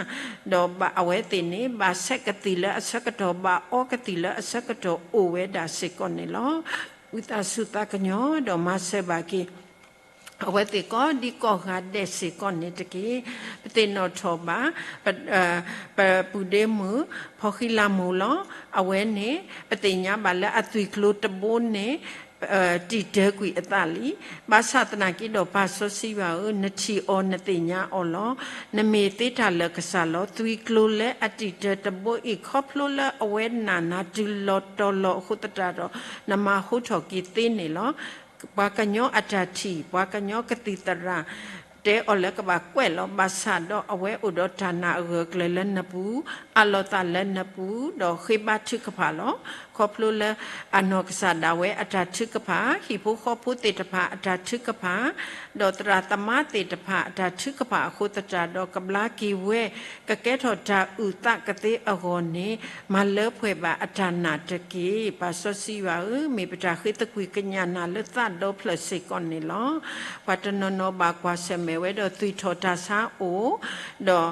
ဒီးဘၣ်အဝဲသ့ၣ်န့ၣ် ဘၣ်ဆဲးကသံၣ်လၢအဆၢကတီၢ် ဘၣ်အီကသံၣ်လၢအဆၢကတီၢ်အိၣ်ဝဲဒၣ်စ့ၢ်ကီးန့ၣ်လီၤ. ဝံသးစူၤသးကညီၤဒီးမၤစၢၤဘၣ်က့ၤ အဝဲသ့ၣ်ကိးဒံကိးဂၤဒဲးစ့ၢ်ကီးန့ၣ်တက့ၢ်. ပသ့ၣ်နီၣ်ထီၣ်ဘၣ် ပပုၢ်ဒ့မုၣ် ဖီဃံလၤမူၤလီၤ. အဝဲန့ၣ် ပသ့ၣ်ညါဘၣ်လၢအသွံၣ်ကျိၤတဘိန့ၣ် တံာ်တၢကွံာ်အသးလံ. ဘၣ်ဆၣ်သနာ်က့ဒီး ပၢ်စီဆှံယွၤဧၢ, နထံၣ်အီၤနသ့ၣ်ညါအီၤလီၤ. နမ့ၢ်သ့တၢ်လၢာ်ကစၢ်လီၤ. သွံၣ်ကျိၤလၢအတံာ်တၢတဘိအံၤ ခီဖျိလၢအဝဲနာ်နၤတုၤလီၤတီၤလီၤအဃိသတးဒီး နမၤဟိထီၣ်က့ၤသ့န့ၣ်လီၤ. ပှၤကညီအတၢ်ထံၣ်, ပှၤကညီကသံၣ်သရၣ် တဲအီၤလၢကဘၣ်ကွဲးလီၤ. ဘၣ်ဆၣ်ဒီးအဝဲအိၣ်ဒီးတၢ်နာ်အဂၢၢ်အကျၢၤလၢနပူၤ, အးလီၤသးလၢနပူၤ, ဒီးဃ့ဘါထုကဖၣ်လီၤ. ခီဖျိလၢအနီၢ်ကစၢ်ဒၣ်ဝဲအတၢ်ထုကဖၣ်, ဟံၣ်ဖိဃီဖိသ့ၣ်တဖၣ်အတၢ်ထုကဖၣ်, ဒီးသရၣ်သမါသ့ၣ်တဖၣ်အတၢ်ထုကဖၣ်အဃိသတးဒီး ကဘျါက့ၤဝဲ ကကဲထီၣ်တၢ်အုၣ်သးကသ့အဂီၢ်န့ၣ် မၤလၢပှဲၤဘၣ်အတၢ်နာ်တက့ၢ်. ပၢ်စီဆှံယွၤဧၢ, မ့ၢ်ပတၢ်ဃ့သကွံၢ်ကညးနၤလၢသးဒီဖျၢၣ်စ့ၢ်ကီးန့ၣ်လီၤ. ပှၤတနီၤနီၤဘၣ်ကွၢ်ဆၢၣ်မဲာ်ဝဲဒီးသွံၣ်ထီၣ်တၢ်ဆါအိၣ်, ဒီး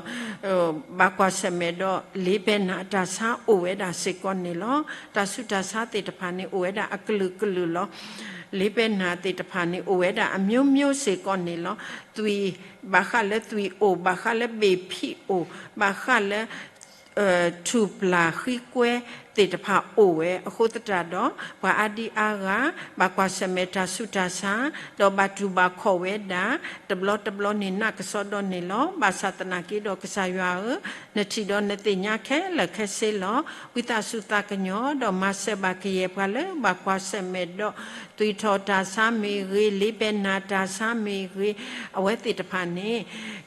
ဘၣ်ကွၢ်ဆၢၣ်မဲာ်ဒီး လ့ဘဲနၤတၢ်ဆါအိၣ်ဝဲဒၣ်စ့ၢ်ကီးန့ၣ်လီၤ. တၢ်ဆူးတၢ်ဆါသ့ၣ်တဖၣ်န့ၣ် အိၣ်ဝဲဒၣ်အကလုာ်ကလုာ်လီၤ. လ့ဘဲနၤသ့ၣ်တဖၣ်န့ၣ် အိၣ်ဝဲဒၣ်အမျိုးမျိုးစ့ၢ်ကီးန့ၣ်လီၤ. သွံၣ်, ဘၣ်ဃးလၢသွံၣ်အိၣ်, ဘၣ်ဃးလၢဘ့ၣ်ဖံးအိၣ်, ဘၣ်ဃးလၢ ထူၣ်ပျၢ်ဃံကွဲသ့ၣ်တဖၣ်အိၣ်ဝဲအဃိသတးဒီး ပှၤအါဒံအါဂၤ ဘၣ်ကွၢ်ဆၢၣ်မဲာ်တၢ်ဆူးတၢ်ဆါ, ဒီးဘၣ်တူၢ်ဘၣ်ခီၣ်ဝဲဒၣ် တဘျီတဘျီန့ၣ် နးကစီဒီန့ၣ်လီၤ. ဘၣ်ဆၣ်သနာ်က့ဒီး ကစၢ်ယွၤဧၢ, နထံၣ်ဒီးနသ့ၣ်ညါခဲလၢာ်ခဲဆ့လီၤ. ဝံသးစူၤသးကညီၤ ဒီးမၤစၢၤဘၣ်ကယဲၢ်ပှၤလၢဘၣ်ကွၢ်ဆၢၣ်မဲာ်ဒီး သွံၣ်ထီၣ်တၢ်ဆါမ့ၢ်ဂ့ၤ, လ့ဘဲနၤတၢ်ဆါမ့ၢ်ဂ့ၤ, အဝဲသ့ၣ်တဖၣ်န့ၣ်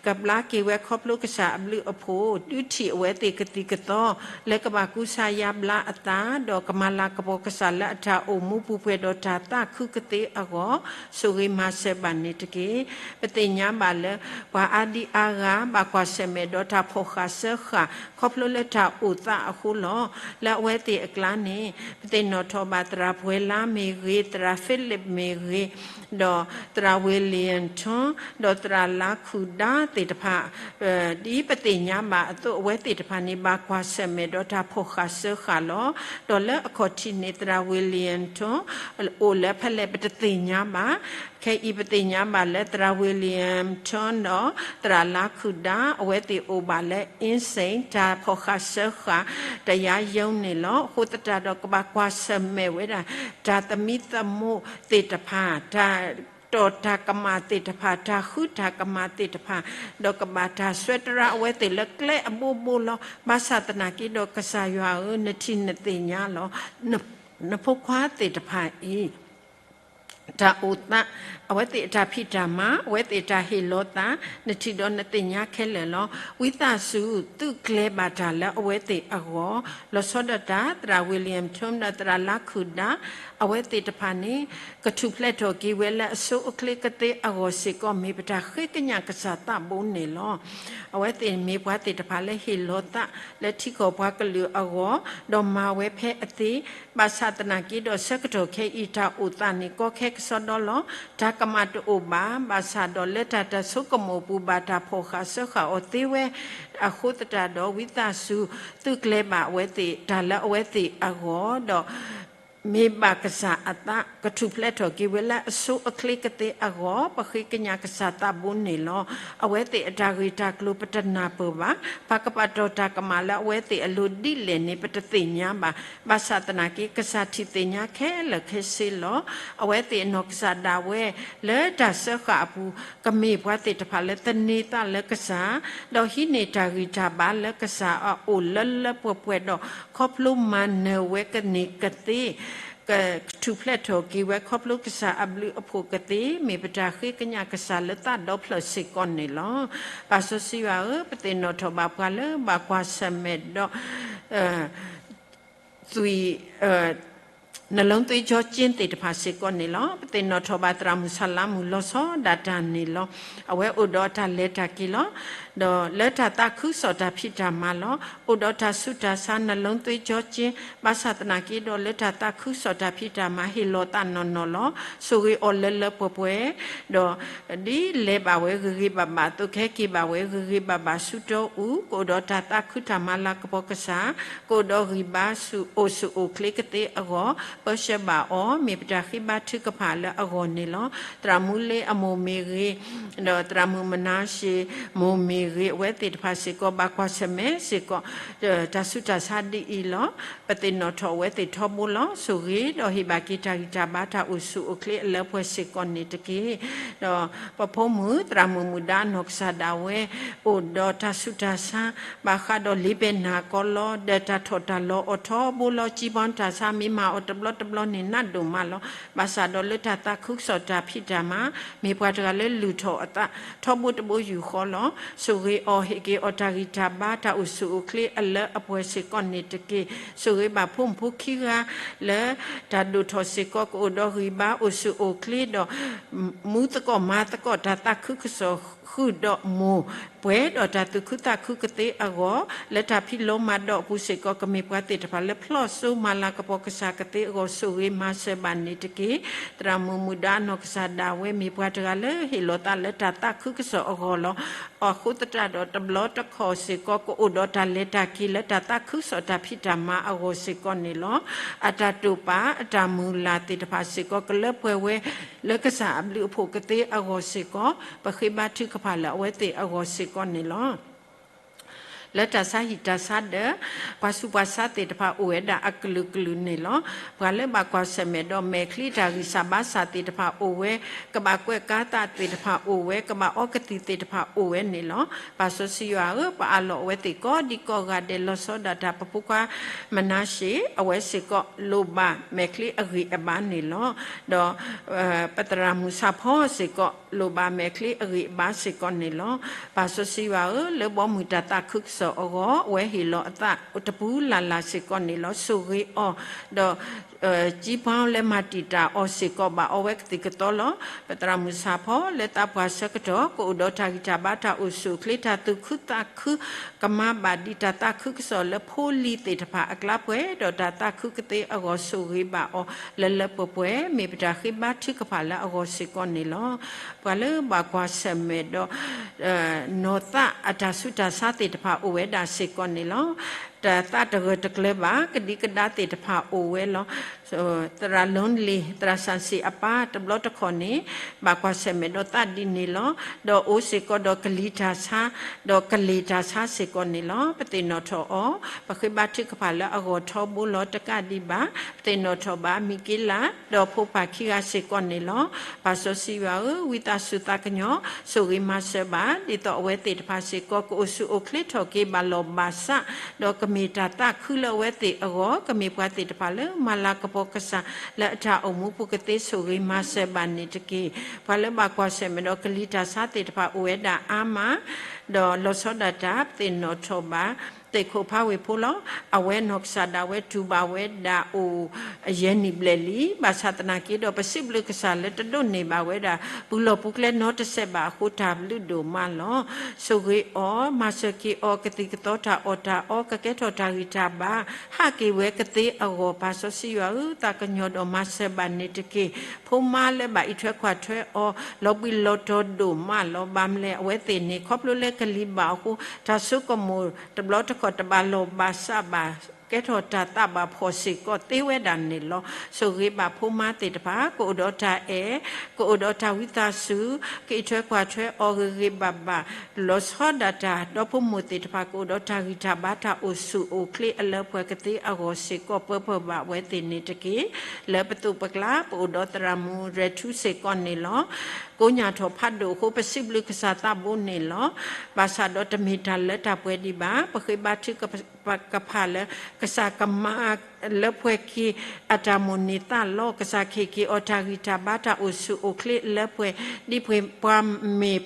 ကဘျါက့ၤဝဲခီဖျိကစၢ်အဘျုးအဖှိၣ်, ဒုးထံၣ်အဝဲသ့ၣ်ကသံၣ်ကသီ လၢကဘၣ်ကူစါယါဘျါအသး, ဒီးကမၤလၤကပီၤကစၢ်လၢအတၢ်အိၣ်မူပူၤပှဲၤဒီးတၢ်သးခုကသ့အဂီၢ်, ဆိၣ်ဂ့ၤမၤစၢၤဘၣ်န့ၣ်တက့ၢ်. ပသ့ၣ်ညါဘၣ်လၢ ပှၤအါဒံအါဂၤ ဘၣ်ကွၢ်ဆၢၣ်မဲာ်ဒီးတၢ်ဖီၣ်ဃာ်စၢဃာ် ခီဖျိလၢတၢ်အိၣ်သးအဃိလီၤ. လၢအဝဲသ့ၣ်အကျါန့ၣ် ပသ့ၣ်နီၣ်ထီၣ်ဘၣ်သရၣ်ပှဲၤလါမ့ၢ်ဂ့ၤ, သရၣ် Philip မ့ၢ်ဂ့ၤ, ဒီးသရၣ် William Tom, ဒီးသရၣ်လါခူၣ်ဒါသ့ၣ်တဖၣ် ဒ်ပသ့ၣ်ညါဘၣ်အသိး အဝဲသ့ၣ်တဖၣ်န့ၣ် ဘၣ်ကွၢ်ဆၢၣ်မဲာ်ဒီးတၢ်ဖီၣ်ဃာ်စၢဃာ်လီၤ. ဒီးလၢအခီၣ်ထံးန့ၣ် သရၣ် William Tom အိၣ်လၢဖဲလဲၣ်ပတသ့ၣ်ညါဘၣ်. ခဲအံၤပသ့ၣ်ညါဘၣ်လၢသရၣ် William Tom ဒီးသရၣ်လါခူၣ်ဒါ အဝဲသ့ၣ်အိၣ်ဘၣ်လၢ အင်းစိန် တၢ်ဖီၣ်ဃာ်စၢဃာ် တရားရုံးန့ၣ်လီၤ. အဃိသတးဒီးကဘၣ်ကွၢ်ဆၢၣ်မဲာ်ဝဲဒၣ် တၢ်သမံသမိးသ့ၣ်တဖၣ်, တၢ်တီၣ်တၢ်ကမၣ်သ့ၣ်တဖၣ်, တၢ်ဃုတၢ်ကမၣ်သ့ၣ်တဖၣ်, ဒီးကဘၣ်တၢ်ဆှၢတရါအဝဲသ့ၣ်လၢကျဲအဘိဘိလီၤ. ဘၣ်ဆၣ်သနာ်က့ဒီး ကစၢ်ယွၤဧၢ, နထံၣ်နသ့ၣ်ညါလီၤ. နဖိခွါသ့ၣ်တဖၣ်အံၤ တၢ်အိၣ်သး, အဝဲသ့ၣ်အတၢ်ဖံးတၢ်မၤ, အဝဲသ့ၣ်အတၢ်ဟ့ၣ်လီၤသး, နထံၣ်ဒီးနသ့ၣ်ညါခဲလၢာ်လီၤ. ဝံသးစူၤ သုးကျဲၤဘၣ်တၢ်လၢအဝဲသ့ၣ်အဂီၢ်, လီၤဆီဒၣ်တၢ် သရၣ် William Tom ဒီးသရၣ်လါခူၣ်ဒါ အဝဲသ့ၣ်တဖၣ်န့ၣ် ကထူၣ်ဖျဲးထီၣ်က့ၤဝဲလၢအဆိအချ့ကသ့အဂီၢ်စ့ၢ်ကီး မ့ၢ်ပတၢ်ဃ့ကညးကစၢ်သးဘိန့ၣ်လီၤ. အဝဲသ့ၣ်မ့ၢ်ပှၤသ့ၣ်တဖၣ်လၢဟ့ၣ်လီၤသးလၢထံကီၢ်ပှၤကလုာ်အဂီၢ်, ဒီးမၤဝဲဖဲအသ့, ဘၣ်ဆၣ်သနာ်က့ဒီး ဆၢကတီၢ်ခဲအံၤတၢ်အိၣ်သးန့ၣ် ကီခဲကစီဒီလီၤ. တၢ်ကမၣ်တအိၣ်ဘၣ်, ဘၣ်ဆၣ်ဒီးလၢတၢ်တၢ်ဆိကမိၣ်အပူၤ ဘၣ်တၢ်ဖီၣ်ဃာ်စၢဃာ်အီၤသ့ဝဲ, အဃိသတးဒီး ဝံသးစူၤ သုးကျဲၤဘၣ်အဝဲသ့ၣ် တၢ်လၢအဝဲသ့ၣ်အဂီၢ်, ဒီးမ့ၢ်ဘၣ်ကစၢ်အသး ကထူၣ်ဖျဲးထီၣ်က့ၤဝဲလၢအဆိအချ့ကသ့အဂီၢ်, ပဃ့ကညးကစၢ်သးဘိန့ၣ်လီၤ. အဝဲသ့ၣ်အတၢ်ဂ့ၢ်တၢ်ကျိၤပတနၢ်ပၢၢ်ဘၣ်, ပှၤကပာ်တီၢ်တၢ်ကမၣ်လၢအဝဲသ့ၣ်အလိၤဒ်လဲၣ်န့ၣ် ပတသ့ၣ်ညါဘၣ်. ဘၣ်ဆၣ်သနာ်က့ ကစၢ်ထံၣ်သ့ၣ်ညါခဲလၢာ်ခဲဆ့လီၤ. အဝဲသ့ၣ်အနီၢ်ကစၢ်ဒၣ်ဝဲ လၢတၢ်စၢဃာ်အပူၤ ကမ့ၢ်ပှၤသ့ၣ်တဖၣ်လၢသန့ၤသးလၢကစၢ်, ဒီးဟံးန့ၢ်တၢ်ဂံၢ်တၢ်ဘါလၢကစၢ်အအိၣ်လၢလၢပှဲၤပှဲၤဒီး ခီဖျိမၤနၢၤဝဲကန့ၢ်ကသ့, ကထူၣ်ဖျဲးထီၣ်က့ၤဝဲခီဖျိကစၢ်အဘျုးအဖှိၣ်ကသ့, မ့ၢ်ပတၢ်ဃ့ကညးကစၢ်လၢသးဒီဖျၢၣ်စ့ၢ်ကီးန့ၣ်လီၤ. ပၢ်စီဆှံယွၤဧၢ, ပသ့ၣ်နီၣ်ထီၣ်ဘၣ်ပှၤလၢဘၣ်ကွၢ်ဆၢၣ်မဲာ်ဒီး သွံၣ်, နလုံးသွေးကြောကျဉ်သ့ၣ်တဖၣ်စ့ၢ်ကီးန့ၣ်လီၤ. ပသ့ၣ်နီၣ်ထီၣ်ဘၣ်သရၣ်မုၣ်ဆၣ်လါမုၣ်လီၤဆီဒၣ်တၢ်န့ၣ်လီၤ. အဝဲအိၣ်ဒီးတၢ်လဲၤတၢ်က့ၤလီၤ. ဒီးလၢတၢ်သးခုကစီၣ်တၢ်ဖံးတၢ်မၤလီၤ. အိၣ်ဒီးတၢ်ဆူးတၢ်ဆါ နှလုံးသွေးကြောကျဉ်, ဘၣ်ဆၣ်သနာ်က့ဒီး လၢတၢ်သးခုကစီၣ်တၢ်ဖံးတၢ်မၤ ဟ့ၣ်လီၤသးနီၢ်နီၢ်လီၤ. ဆိၣ်ဂ့ၤအီၤလၢလၢပှဲၤပှဲၤ, ဒီးဒ်လဲၤဘၣ်ဝဲဂ့ၤဂ့ၤဘၣ်ဘၣ်အသိး ကဟဲက့ၤဘၣ်ဝဲဂ့ၤဂ့ၤဘၣ်ဘၣ်ဆူတီအူ, ကအိၣ်ဒီးတၢ်သးခုတၢ်မၤလၤကပီၤကစၢ်, ကအိၣ်ဒီးဂံၢ်ဘါဆူၣ်အိၣ်ဆူၣ်အိၣ်ချ့ကသ့အဂီၢ် ပၢဆှၢဘၣ်အီၤ မ့ၢ်ပတၢ်ဃ့ဘါထုကဖၣ်လၢအဂီၢ်န့ၣ်လီၤ. သရၣ်မုၣ်လ့အမိၢ်မ့ၢ်ဂ့ၤ, ဒီးသရၣ်မုၣ်မနၤၡ့မိၢ်မ့ၢ်ဂ့ၤ အဝဲသ့ၣ်တဖၣ်စ့ၢ်ကီး ဘၣ်ကွၢ်ဆၢၣ်မဲာ်စ့ၢ်ကီး တၢ်ဆူးတၢ်ဆါဒ်အံၤလီၤ. ပသ့ၣ်နီၣ်ထီၣ်အဝဲသ့ၣ်ထီဘိလီၤ. ဆိၣ်ဂ့ၤဒီးဟ့ၣ်ဘၣ်က့ၤတၢ်ဂံၢ်တၢ်ဘါ တၢ်အိၣ်ဆူၣ်အိၣ်ချ့အလၢပှဲၤစ့ၢ်ကီးန့ၣ်တက့ၢ်. ဒီးပဖိမုၣ်သရၣ်မုၣ်မုၢ်ဒါအနီၢ်ကစၢ်ဒၣ်ဝဲ အိၣ်ဒီးတၢ်ဆူးတၢ်ဆါ ဘၣ်ဃးဒီးလ့ပ့ၤနၢ်ကီလီၤ. ဒီးတၢ်ထီၣ်တၢ်လီၤအီၤထီဘိလီၤ. ကံဘီတၢ်ဆါ မ့ၢ်မၤအီၤတဘျီတဘျီန့ၣ် နးဒိၣ်မးလီၤ. ဘၣ်ဆၣ်ဒီးလၢတၢ်သးခုကစီၣ်တၢ်ဖံးတၢ်မၤ မ့ၢ်ပှၤတဂၤလၢလုၢ်ထီၣ်အသးထီဘိတဘိယူၢ်ဃီလီၤ. ဆိၣ်ဂ့ၤအီၤ ဟ့ၣ်က့ၤအီၤတၢ်ဂံၢ်တၢ်ဘါ တၢ်အိၣ်ဆူၣ်အိၣ်ချ့အလၢအပှဲၤစ့ၢ်ကီးန့ၣ်တက့ၢ်. ဆိၣ်ဂ့ၤဘၣ်ဖိမုၣ်ဖိခံဂၤလၢ တၢ်ဒိၣ်ထီၣ်စ့ၢ်ကီး ကအိၣ်ဒီးဂံၢ်ဘါအိၣ်ဆူၣ်အိၣ်ချ့ဒီး မူသကိးမၤသကိးတၢ်သးခုကစီၣ်ဃုာ်ဒီးမိၢ်ပှဲၤဒီးတၢ်သူၣ်ခုသးခုကသ့အဂီၢ် လၢတၢ်ဖံးလိမၤဒိးအပူၤစ့ၢ်ကီး ကမ့ၢ်ပှၤသ့ၣ်တဖၣ်လၢဖျီၣ်စိမၤလၤကပီၤကစၢ်ကသ့အဂီၢ် ဆိၣ်ဂ့ၤမၤစၢၤဘၣ်န့ၣ်တက့ၢ်. သရၣ်မုၣ်မုၢ်ဒါအနီၢ်ကစၢ်ဒၣ်ဝဲ မ့ၢ်ပှၤတဂၤလၢဟ့ၣ်လီၤသးလၢတၢ်သးခုကစီၣ်အဂီၢ်လီၤ. အဃိသတးဒီးတဘျီတခီၣ်စ့ၢ်ကီး ကအိၣ်ဒီးတၢ်လဲၤတၢ်က့ၤလၢတၢ်သးခုကစီၣ်တၢ်ဖံးတၢ်မၤအဂီၢ်စ့ၢ်ကီးန့ၣ်လီၤ. အတၢ်တိာ်ပာ်အတၢ်မုၢ်လၢ်သ့ၣ်တဖၣ်စ့ၢ်ကီး ကလၢပှဲၤဝဲ လၢကစၢ်အဘျုးအဖှိၣ်ကသ့အဂီၢ်စ့ၢ်ကီး ပဃ့ဘါထုကဖၣ်လၢအဝဲသ့ၣ်အဂီၢ်စ့ၢ်ကီးန့ၣ်လီၤ. လၢတၢ်ဆါဟံၣ်တၢ်ဆါဒီး ပှၤဆူးပှၤဆါသ့ၣ်တဖၣ်အိၣ်ဝဲဒၣ်အကလုာ်ကလုာ်န့ၣ်လီၤ. ပှၤလၢဘၣ်ကွၢ်ဆၢၣ်မဲာ်ဒီးမဲာ်ချံတၢ်ဂံၢ်စၢ်ဘါစၢ်သ့ၣ်တဖၣ်အိၣ်ဝဲ, ကဘၣ်ကွဲးကါသးသ့ၣ်တဖၣ်အိၣ်ဝဲ, ကဘၣ်အီကသံၣ်သ့ၣ်တဖၣ်အိၣ်ဝဲန့ၣ်လီၤ. ပၢ်စီဆှံယွၤဧၢ, ပအၢၣ်လီၤအဝဲသ့ၣ်ကိးဒံကိးဂၤဒဲး လီၤဆီဒၣ်တၢ် ပဖိခွါမနၤၡ့ အဝဲစ့ၢ်ကီးလိၣ်ဘၣ်မဲာ်ချံအဂံၢ်အဘါန့ၣ်လီၤ. ဒီး ပသရၣ်မုၣ်ဆၣ်ဖီစ့ၢ်ကီး လိၣ်ဘၣ်မဲာ်ချံအဂံၢ်အဘါစ့ၢ်ကီးန့ၣ်လီၤ. ပၢ်စီဆှံယွၤဧၢ, လၢဘီမုၢ်တၢ်သးခုကစီၣ်အဂီၢ် အဝဲဟ့ၣ်လီၤအသးတပူၤလၢ်လၢ်စ့ၢ်ကီးန့ၣ်လီၤ. ဆိၣ်ဂ့ၤအီၤ, ဒီး ကံပီလၢမၤတံာ်တာ်အီၤစ့ၢ်ကီး ဘၣ်အီဝဲကသံၣ်ကသီလီၤ. ပသရၣ်မုၣ်ဆၣ်ဖီ လၢသးပှၢ်ဆၢကတီၢ် ကအိၣ်ဒီးတၢ်ဂံၢ်တၢ်ဘါ တၢ်အိၣ်ဆူၣ်အိၣ်ချ့ တၢ်သူၣ်ခုသးခု ကမၤဘၣ်ဒ်တၢ်သးခုကစီၣ်လၢဖိလံၤသ့ၣ်တဖၣ်အကျါပှဲၤဒီးတၢ်သးခုကသ့အဂီၢ် ဆိၣ်ဂ့ၤဘၣ်အီၤလၢလၢပှဲၤပှဲၤ မ့ၢ်ပတၢ်ဃ့ဘါထုကဖၣ်လၢအဂီၢ်စ့ၢ်ကီးန့ၣ်လီၤ. ပှၤလၢဘၣ်ကွၢ်ဆၢၣ်မဲာ်ဒီး နီၢ်သးအတၢ်ဆူးတၢ်ဆါသ့ၣ်တဖၣ်အိၣ်ဝဲဒၣ်စ့ၢ်ကီးန့ၣ်လီၤ. တၢ်သးတဂၢၢ်တကျၢၤဘၣ် ကဒံကဒါသ့ၣ်တဖၣ်အိၣ်ဝဲလီၤ. သရၣ်လီလ့ၣ် သရၣ်စၣ်စံၣ်အပၢ် တဘျီတခီၣ်န့ၣ် ဘၣ်ကွၢ်ဆၢၣ်မဲာ်ဒီးသးဒ်န့ၣ်လီၤ. ဒီးအိၣ်စ့ၢ်ကီးဒီးကလံၤတၢ်ဆါ, ဒီးကလ့ၣ်တၢ်ဆါစ့ၢ်ကီးန့ၣ်လီၤ. ပသ့ၣ်နီၣ်ထီၣ်အီၤ, ပဃ့ဘါထုကဖၣ်လၢအဂီၢ်ထီဘိလီၤတကးဒံးဘၣ်. ပသ့ၣ်နီၣ်ထီၣ်ဘၣ်မံၤက့လး ဒီးဖိပၢ်ခံဂၤစ့ၢ်ကီးန့ၣ်လီၤ. ပၢ်စီဆှံယွၤဧၢ, ဝံသးစူၤသးကညီၤ ဆိၣ်ဂ့ၤမၤစၢၤဘၣ် ဒ်သိးအဝဲသ့ၣ်တဖၣ်စ့ၢ်ကီး ကအိၣ်ဆူၣ်အိၣ်ချ့ထီၣ်က့ၤဘၣ်လီၢ်ဘၣ်စး, ဒီးကမ့ၢ်တၢ်သးခုလၢအဝဲသ့ၣ်အဂီၢ်, ကမ့ၢ်ပှၤသ့ၣ်တဖၣ်လၢမၤလၤကပီၤကစၢ် လၢအတၢ်အိၣ်မူပူၤကသ့ ဆိၣ်ဂ့ၤမၤစၢၤဘၣ်န့ၣ်တက့ၢ်. ပှၤလၢဘၣ်ကွၢ်ဆၢၣ်မဲာ်ဒီးကလံၤတၢ်ဆါသ့ၣ်တဖၣ်အိၣ်ဝဲဒၣ်အါမး, ဒီးလီၤဆီဒၣ်တၢ် ပသ့ၣ်နီၣ်ထီၣ်ဘၣ် သ့ၣ်ခိၣ်ဖးဝ့ၢ်ဖိလီၤ. အဝဲနီၢ်ကစၢ်ဒၣ်ဝဲတူၢ်ဘၣ်ဝဲဒၣ်အိၣ်ယဲၢ်နံၣ်ဘျဲၣ်လံ. ဘၣ်ဆၣ်သနာ်က့ဒီး ပစံးဘျုးကစၢ်လၢတဒိးန့ၢ်ဘၣ်ဝဲဒၣ် ပူၤလီၢ်ပူၤကျဲနီတစဲးဘၣ်အဃိ တၢ်ဘျုးဒိၣ်မးလီၤ. ဆိၣ်ဂ့ၤအီၤ, မၤစၢၤက့ၤအီၤ, ကသံၣ်ကသီတၢ်အီၣ်တၢ်အီ, ကကဲထီၣ်တၢ်ဂံၢ်တၢ်ဘါ, ဟးက့ၤဝဲကသ့အဂီၢ် ပၢ်စီဆှံယွၤဧၢ, သးကညီၤဒီးမၤစၢၤဘၣ်န့ၣ်တက့ၢ်. ဖိမါလၢဘၣ်အံးထွဲကွၢ်ထွဲအီၤ လီၤဘှံးလီၤတီၤဒိၣ်မးလီၤ. ဘၣ်မနုၤလဲၣ် အဝဲသ့ၣ်န့ၣ်ခီဖျိလၢကလံၤဘၣ်အဃိ တၢ်ဆိကမိၣ်တဘျီတခီၣ်တဘၣ်လီၢ်ဘၣ်စးဘၣ် ကဲထီၣ်တၢ်သးဘၣ်ဖှီၣ်စ့ၢ်ကီးသ့ဝဲဒၣ်န့ၣ်လီၤ. ဆိၣ်ဂ့ၤဘၣ်ဖိမါသ့ၣ်တဖၣ် ကအိၣ်ဒီးတၢ်အဲၣ်, ကအိၣ်ဒီးတၢ်ဝံသးစူၤ, ကအံးထွဲကွၢ်ထွဲအီၤဂ့ၤဂ့ၤဘၣ်ဘၣ်, လီၤဆီဒၣ်တၢ် ဒီဖိမိၢ်သ့ၣ်တဖၣ် ကအိၣ်ဒီးတၢ်ဂံၢ်တၢ်ဘါ တၢ်အိၣ်ဆူၣ်အိၣ်ချ့အလၢပှဲၤကသ့အဂီၢ်စ့ၢ်ကီး ပၢၤပၢၤဘၣ်ဝဲသ့ၣ်န့ၣ်တက့ၢ်. လၢပသိးပကျါ ပအိၣ်ဒီးသရၣ်မုၣ်ရဲၣ်ထူစ့ၢ်ကီးန့ၣ်လီၤ. ကိညၢ်ထီၣ်ဖးဒိၣ်အဃိ ပစံးဘျုးကစၢ်သးဘိန့ၣ်လီၤ. ဘၣ်ဆၣ်ဒီးတမ့ၢ်တၢ်လၢတၢ်ပှဲၤဒံးဘၣ်. ပဃ့ဘါထုကဖၣ်လၢ ကစၢ်ကမၤ လၢပှဲၤက့ၤအတၢ်မိၣ်န့ၢ်သးလီၤ. ကစၢ်ကဟ့ၣ်က့ၤအီၤတၢ်ဂံၢ်တၢ်ဘါ တၢ်အိၣ်ဆူၣ်အိၣ်ချ့လၢပှဲၤ, ဒ်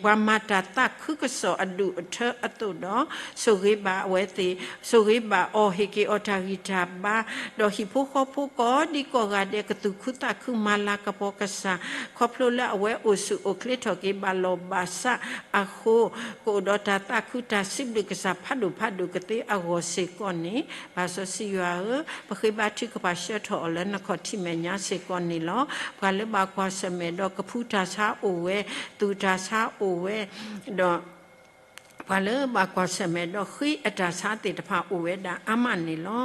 ပှၤမၤတၢ်သးခုကစီၣ်အဒူၣ်အထၢအသိးဒီး, ဆိၣ်ဂ့ၤဘၣ်အဝဲသ့ၣ်, ဆိၣ်ဂ့ၤဘၣ်အီၤ, ဟ့ၣ်က့ၤအီၤတၢ်ဂံၢ်တၢ်ဘါ, ဒီးဟံၣ်ဖိဃီဖိကိးဒံကိးဂၤဒဲး ကသူၣ်ခုသးခု မၤလၤကပီၤကစၢ်, ခီဖျိလၢအဝဲအိၣ်ဆူၣ်အိၣ်ချ့ထီၣ်က့ၤ ဘၣ်လီၢ်ဘၣ်စးအဃိ, ကအိၣ်ဒီးတၢ်သးခု တၢ်စံးဘျုးကစၢ် ဖးဒိၣ်ဖးဒိၣ်ကသ့အဂီၢ်စ့ၢ်ကီးန့ၣ်, ပၢ်စီဆှံယွၤဧၢ, ပဃ့ဘါထုကဖၣ်ဆှၢထီၣ်အီၤလၢနခီၣ်ထံးမဲာ်ညါစ့ၢ်ကီးန့ၣ်လီၤ. ပှၤလၢဘၣ်ကွၢ်ဆၢၣ်မဲာ်ဒီး ကဖူတၢ်ဆါအိၣ်ဝဲ, သူၣ်တၢ်ဆါအိၣ်ဝဲ, ဒီး ပှၤလၢဘၣ်ကွၢ်ဆၢၣ်မဲာ်ဒီး ဃ့အတၢ်ဆါသ့ၣ်တဖၣ်အိၣ်ဝဲဒၣ်အါမးန့ၣ်လီၤ.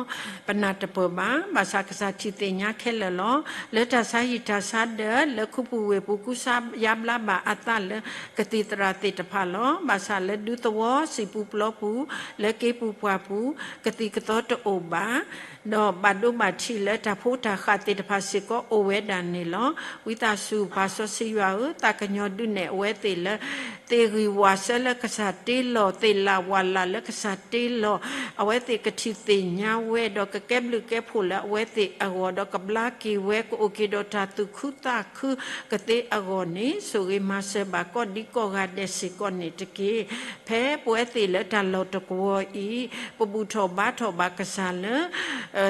ပနၢ်တပၢၢ်ဘၣ်, ဘၣ်ဆၣ်ကစၢ်ထံၣ်သ့ၣ်ညါခဲလၢာ်လီၤ. လၢတၢ်ဆါဟံၣ်တၢ်ဆါဒၢး, လၢခူပူၤဝ့ၢ်ပူၤ ကူစါယါဘျါဘၣ်အသးလၢကသံၣ်သရၣ်သ့ၣ်တဖၣ်လီၤ. ဘၣ်ဆၣ်လၢဒူသဝီ စံၣ်ပူၤပျီပူၤ, လၢက့ပူၤပှၢ်ပူၤ, ကသံၣ်ကသီတအိၣ်ဘၣ် ဒီးဘၣ်ဒိဘၣ်ထံးလၢတၢ်ဖိတၢ်ဃၣ်သ့ၣ်တဖၣ်စ့ၢ်ကီးအိၣ်ဝဲဒၣ်န့ၣ်လီၤ. ဝံသးစူၤ ပၢ်စီဆှံယွၤဧၢ, သးကညီၤဒုးနဲၣ်အဝဲသ့ၣ်လၢ သ့ၣ်ဂံၢ်ဝၢ်ဆၢလၢကစၢ်တ့လီၤ, သ့ၣ်လၢ်ဝၢ်လၢ်လၢကစၢ်တ့လီၤ, အဝဲသ့ၣ်ကထံၣ်သ့ၣ်ညါဝဲ, ဒီးကကဲဘျုးကဲဖှိၣ်လၢအဝဲသ့ၣ်အဂီၢ်, ဒီးကဘျါက့ၤဝဲ, ကအိၣ်က့ၤဒီးတၢ်သူၣ်ခုသးခုကသ့အဂီၢ်န့ၣ်, ဆိၣ်ဂ့ၤမၤစၢၤဘၣ်ကိးဒံကိးဂၤဒဲးစ့ၢ်ကီးန့ၣ်တက့ၢ်. ဖဲပဝဲသ့ၣ်လၢတၢ်လီၢ်တကဝီၤအံၤ, ပဘူၣ်ထီၣ်ဘါထီၣ်ဘၣ်ကစၢ်လၢ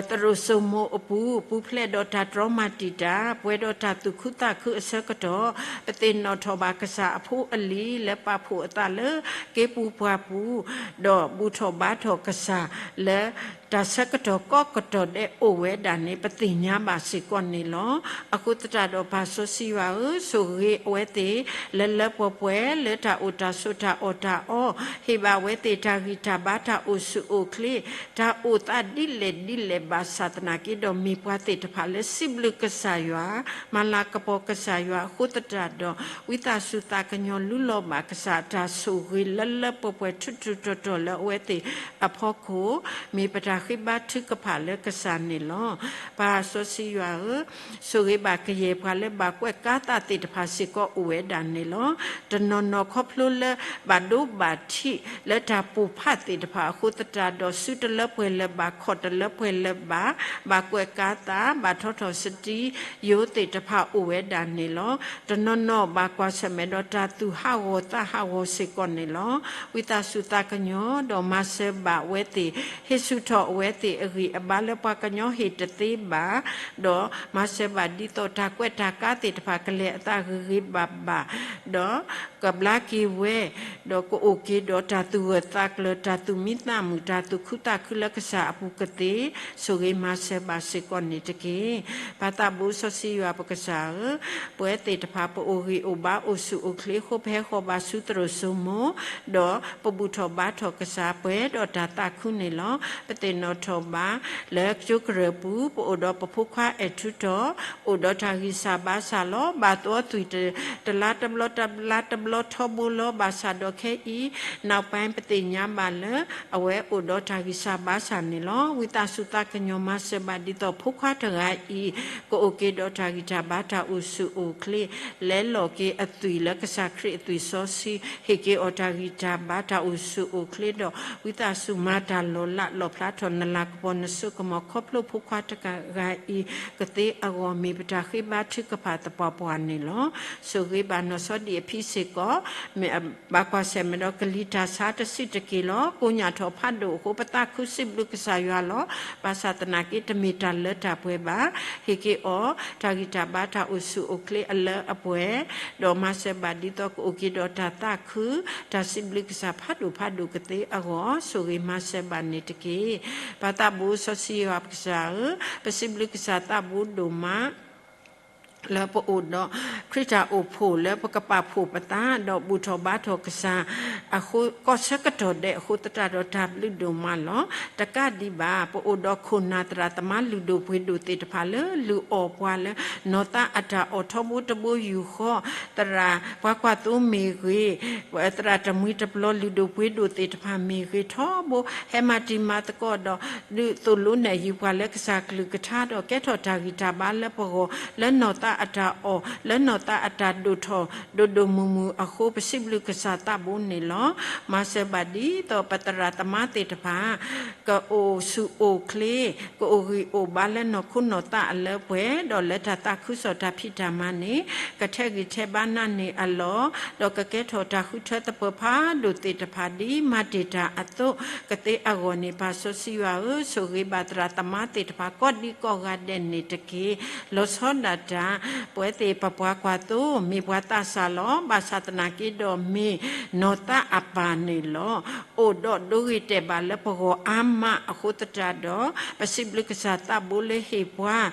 သရိာ်စိမိၤအပူၤ, ပူၤဖျဲးဒီးတၢ်တြီမၤတံာ်တာ်, ပှဲၤဒီးတၢ်သူၣ်ခုသးခုအဆၢကတီၢ်, ပသ့ၣ်နီၣ်ထီၣ်ဘၣ်ကစၢ်အဖိအလံၤ လၢပာ်ဖှိၣ်အသးလၢက့ပူၤပှၢ်ပူၤ, ဒီးဘူၣ်ထီၣ်ဘါထီၣ်ကစၢ်လၢ တၢ်ဆၢကတီၢ်ကိးကတီၢ်ဒဲးအိၣ်ဝဲဒၣ်န့ၣ် ပသ့ၣ်ညါဘၣ်စ့ၢ်ကီးန့ၣ်လီၤ. အဃိသတးဒီးပၢ်စီဆှံယွၤဧၢ, ဆိၣ်ဂ့ၤအဝဲသ့ၣ် လၢလၢပှဲၤပှဲၤ လၢတၢ်အိၣ်တၢ်ဆိးတၢ်အီၣ်တၢ်အီ, ဟ့ၣ်ဘၣ်အဝဲသ့ၣ်တၢ်ဂံၢ်တၢ်ဘါ တၢ်အိၣ်ဆူၣ်အိၣ်ချ့, တၢ်အိၣ်သးဒ်လဲၣ်ဒ်လဲၣ်ဘၣ်ဆၣ်သနာ်က့ဒီး မ့ၢ်ပှၤသ့ၣ်တဖၣ်လၢစံးဘျုးကစၢ်ယွၤ, မၤလၤကပီၤကစၢ်ယွၤအဃိသတးဒီး, ဝံသးစူၤသးကညီၤလူလီၤဘၣ်ကစၢ်တၢ်ဆိၣ်ဂ့ၤလၢလၢပှဲၤပှဲၤထူးထူးတီၤတီၤလၢအဝဲသ့ၣ်အဖီခိၣ်, မ့ၢ်ပတၢ်ဃ့ဘါထုကဖၣ်လၢကစၢ်န့ၣ်လီၤ. ပၢ်စီဆှံယွၤဧၢ, ဆိၣ်ဂ့ၤဘၣ်ကယဲၢ်ပှၤလၢဘၣ်ကွဲးကါသးသ့ၣ်တဖၣ်စ့ၢ်ကီးအိၣ်ဝဲဒၣ်န့ၣ်လီၤ. တနီၤနီၤခီဖျိလၢဘၣ်ဒိဘၣ်ထံးလၢတၢ်ပိာ်ဖးသ့ၣ်တဖၣ်အဃိသတးဒီး စုတလၢပှဲၤလၢၤဘၣ် ခီၣ်တလၢပှဲၤလၢၤဘၣ်, ဘၣ်ကွဲးကါသး ဘၣ်ထီထီၣ်စတံယိသ့ၣ်တဖၣ်အိၣ်ဝဲဒၣ်န့ၣ်လီၤ. တနီၤနီၤဘၣ်ကွၢ်ဆၢၣ်မဲာ်ဒီးတၢ်သူၣ်ဟးဂီၤသးဟးဂီၤစ့ၢ်ကီးန့ၣ်လီၤ. ဝံသးစူၤသးကညီၤ ဒီးမၤစၢၤဘၣ်အဝဲသ့ၣ်, ဟ့ၣ်ဆူၣ်ထီၣ်အဝဲသ့ၣ်အဂံၢ်အဘါလၢပှၤကညီဟ့ၣ်တသ့ဘၣ်, ဒီးမၤစၢၤဘၣ်ဒ်သိးတၢ်ကွဲးတၢ်ကါသ့ၣ်တဖၣ်ကလဲၤအသးဂ့ၤဂ့ၤဘၣ်ဘၣ်, ဒီးကဘျါက့ၤဝဲ, ဒီးကအိၣ်က့ၤဒီးတၢ်သူၣ်ဂၢၢ်သးကျၢၤ တၢ်သူၣ်မံသးမုာ် တၢ်သူၣ်ခုသးခုလၢကစၢ်အပူၤကသ့, ဆိၣ်ဂ့ၤမၤစၢၤဘၣ်စ့ၢ်ကီးန့ၣ်တက့ၢ်. ပၢ်သးဘိစီဆှံယွၤပကစၢ်ဧၢ, ပဝဲသ့ၣ်တဖၣ်ပအိၣ်ဂံၢ်အိၣ်ဘါအိၣ်ဆူၣ်အိၣ်ချ့အဃိ ပဟဲဃီၤဘၣ်ဆူသရိာ်စိမိၤ, ဒီးပဘူၣ်ထီၣ်ဘါထီၣ်ကစၢ်ပှဲၤဒီးတၢ်သးခုန့ၣ်လီၤ. ပသ့ၣ်နီၣ်ထီၣ်ဘၣ်လၢကၠိကရၢၢ်ပူၤ ပအိၣ်ဒီးပဖိခွါအဲၣ်ထူထီၣ်, အိၣ်ဒီးတၢ်ဂံၢ်စၢ်ဘါစၢ်လီၤ. ဘၣ်သီသွံၣ်တလါတဘျီ တလါတဘျီထီဘိလီၤ. ဘၣ်ဆၣ်ဒီးခဲအံၤ နောက်ပိုင်း ပသ့ၣ်ညါဘၣ်လၢ အဝဲအိၣ်ဒီးတၢ်ဂံၢ်စၢ်ဘါစၢ်န့ၣ်လီၤ. ဝံသးစူၤသးကညီၤမၤစၢၤဘၣ်ဒ်သိးဖိခွါတဂၤအံၤ ကအိၣ်က့ၤဒီးတၢ်ဂံၢ်တၢ်ဘါတၢ်အိၣ်ဆူၣ်အိၣ်ချ့, လဲလိာ်က့ၤအသွံၣ်လၢကစၢ်ခရံာ်အသွံၣ်စီဆှံ, ဟ့ၣ်က့ၤအီၤတၢ်ဂံၢ်တၢ်ဘါတၢ်အိၣ်ဆူၣ်အိၣ်ချ့ဒီး ဝံသးစူၤမၤတၢ်လီၤလးလီၣ်ဖျါထီၣ်နလၤကပီၤနစိကမီၤခီဖျိဖိခွါတဂၤအံၤကသ့အဂီၢ် မ့ၢ်ပတၢ်ဃ့ဘါထုကဖၣ်သပှၢ်ပှၢ်န့ၣ်လီၤ. ဆိၣ်ဂ့ၤဘၣ်နီၢ်စီဒံၣ်အဖံစ့ၢ်ကီး, မ့ၢ်ဘၣ်ကွၢ်ဆၢၣ်မဲာ်ဒီးကလံၤတၢ်ဆါတစံးတက့ၢ်လီၤ. ကိညၢ်ထီၣ်ဖးဒိၣ်အဃိ ပသးခုစံးဘျုးကစၢ်ယွၤလီၤ. ဘၣ်ဆၣ်သနာ်က့ တမ့ၢ်တၢ်လၢတၢ်ပှဲၤဘၣ်. ဟ့ၣ်က့ၤအီၤ တၢ်ဂံၢ်တၢ်ဘါတၢ်အိၣ်ဆူၣ်အိၣ်ချ့အလၢအပှဲၤ, ဒီးမၤစၢၤဘၣ်ဒ်သိးကအိၣ်က့ၤဒီးတၢ်သးခု, တၢ်စံးဘျုးကစၢ်ဖးဒိၣ်ဖးဒိၣ်ကသ့အဂီၢ် ဆိၣ်ဂ့ၤမၤစၢၤဘၣ်န့ၣ်တက့ၢ်. ပၢ်သးဘိစီဆှံယွၤပကစၢ်ဧၢ, ပစံးဘျုးကစၢ်သးဘိဒိၣ်မး လၢပအိၣ်ဒီးခရံာ်တၢ်အိၣ်ဖှိၣ်လၢပကပာ်ဖှိၣ်ပသး ဒီးဘူၣ်ထီၣ်ဘါထီၣ်ကစၢ်အဃိ ကီၢ်ဆၢကတီၢ်ဒဲးအဃိသတးဒီးတၢ်ဘျုးဒိၣ်မးလီၤ. တကးဒံးဘၣ် ပအိၣ်ဒီးခိၣ်နၢ်သရၣ်သမါလုၢ်ဒိၣ်ပှ့ၤဒိၣ်သ့ၣ်တဖၣ်လၢလုၢ်အီၣ်ပှၤလၢ နီၢ်သးအတၢ်အီၣ်ထီဘိတဘိယူၢ်ဃီ, သရၣ်ပှၤကွၢ်သိမ့ၢ်ဂ့ၤ, သရၣ်တမှံၤတပျီၤလုၢ်ဒိၣ်ပှ့ၤဒိၣ်သ့ၣ်တဖၣ်မ့ၢ်ဂ့ၤထီဘိ ဟဲမၤတံၤမၤသကိးဒီး ဒုးသိၣ်လိနဲၣ်ယုာ်ပှၤလၢကစၢ်ကလုၢ်ကထါဒီး ကဲထီၣ်တၢ်ဂံၢ်တၢ်ဘါလၢပဂီၢ် လၢနီၢ်သးအတၢ်အီၣ် လၢနီၢ်သးအတၢ်ဒိၣ်ထီၣ်ဒိၣ်ဒိၣ်မုၢ်မုၢ်အဃိ ပစံးဘျုးကစၢ်သးဘိန့ၣ်လီၤ. မၤစၢၤဘၣ်ဒ်သိးပသရၣ်သမါသ့ၣ်တဖၣ် ကအိၣ်ဆူၣ်အိၣ်ချ့, ကအိၣ်ဂံၢ်အိၣ်ဘါလၢနီၢ်ခိနီၢ်သးအလၢပှဲၤ, ဒီးလၢတၢ်သးခုကစီၣ်တၢ်ဖံးတၢ်မၤန့ၣ် ကထဲးဂံၢ်ထဲးဘါနးန့ၢ်အလီၢ်, ဒီးကကဲထီၣ်တၢ်ဃုထၢသပၢၤဖးဒိၣ်သ့ၣ်တဖၣ် ဒ်မၤတ့ၢ်တၢ်အသိးကသ့အဂီၢ်န့ၣ် ပၢ်စီဆှံယွၤဧၢ, ဆိၣ်ဂ့ၤဘၣ်သရၣ်သမါသ့ၣ်တဖၣ် ကိးဒံကိးဂၤဒဲးန့ၣ်တက့ၢ်. လီၤဆီဒၣ်တၢ် ပဝဲသ့ၣ်ပပှၤကွၢ်သိ မ့ၢ်ပှၤသးစၢ်လီၤ. ဘၣ်ဆၣ်သနာ်က့ဒီး မ့ၢ်နီၢ်သးအပၢ်န့ၣ်လီၤ. အိၣ်ဒီးဒိဂ့ၤတဲာ်ဘၣ်လၢပဂီၢ်အါမးအဃိသတးဒီး ပစံးဘျုးကစၢ်သးဘိလၢဟ့ၣ်ပှၤ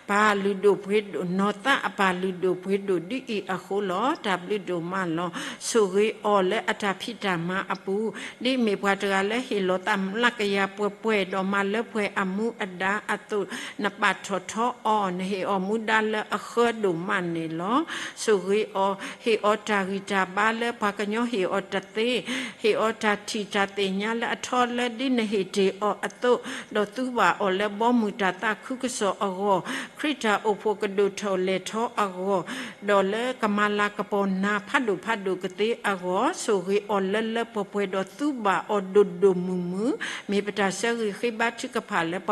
ပၢ်လုၢ်ဒိၣ်ပှ့ၤဒိၣ်, နီၢ်သးအပၢ်လုၢ်ဒိၣ်ပှ့ၤဒိၣ်ဒ်အံၤအဃိလီၤ. တၢ်ဘျုးဒိၣ်မးလီၤ. ဆိၣ်ဂ့ၤအီၤလၢအတၢ်ဖံးတၢ်မၤအပူၤ ဒ်မ့ၢ်ပှၤတဂၤလၢဟ့ၣ်လီၤသးမျးကယၤပှဲၤပှဲၤ ဒီးမၤလၢပှဲၤအမူအဒါအသိး, နပာ်ထီၣ်ထီအီၤ, နဟ့ၣ်အီၤမူဒါလၢအဃၢဒိၣ်မးန့ၣ်လီၤ. ဆိၣ်ဂ့ၤအီၤ, ဟ့ၣ်အီၤတၢ်ဂံၢ်တၢ်ဘါလၢပှၤကညီဟ့ၣ်အီၤတသ့, ဟ့ၣ်အီၤတၢ်ထံၣ်တၢ်သ့ၣ်ညါလၢအထီလၢဒ်နဟ့ၣ်တ့ၢ်အီၤအသိး, ဒီးသူဘၣ်အီၤလၢဘီမုၢ်တၢ်သးခုကစီၣ်အဂီၢ်, ခရံာ်တၢ်အိၣ်ဖှိၣ်ကဒိၣ်ထီၣ်လဲၢ်ထီအဂီၢ်, ဒီးလၢကမၤလၤကပီၤနၤဖးဒိၣ်ဖးဒိၣ်ကသ့အဂီၢ်, ဆိၣ်ဂ့ၤအီၤလၢလၢပှဲၤပှဲၤ ဒီးသူဘၣ်အီၤဒိၣ်ဒိၣ်မုၢ်မုၢ်, မ့ၢ်ပတၢ်ဆၢဂ့ၤဃ့ဘါထုကဖၣ်လၢပ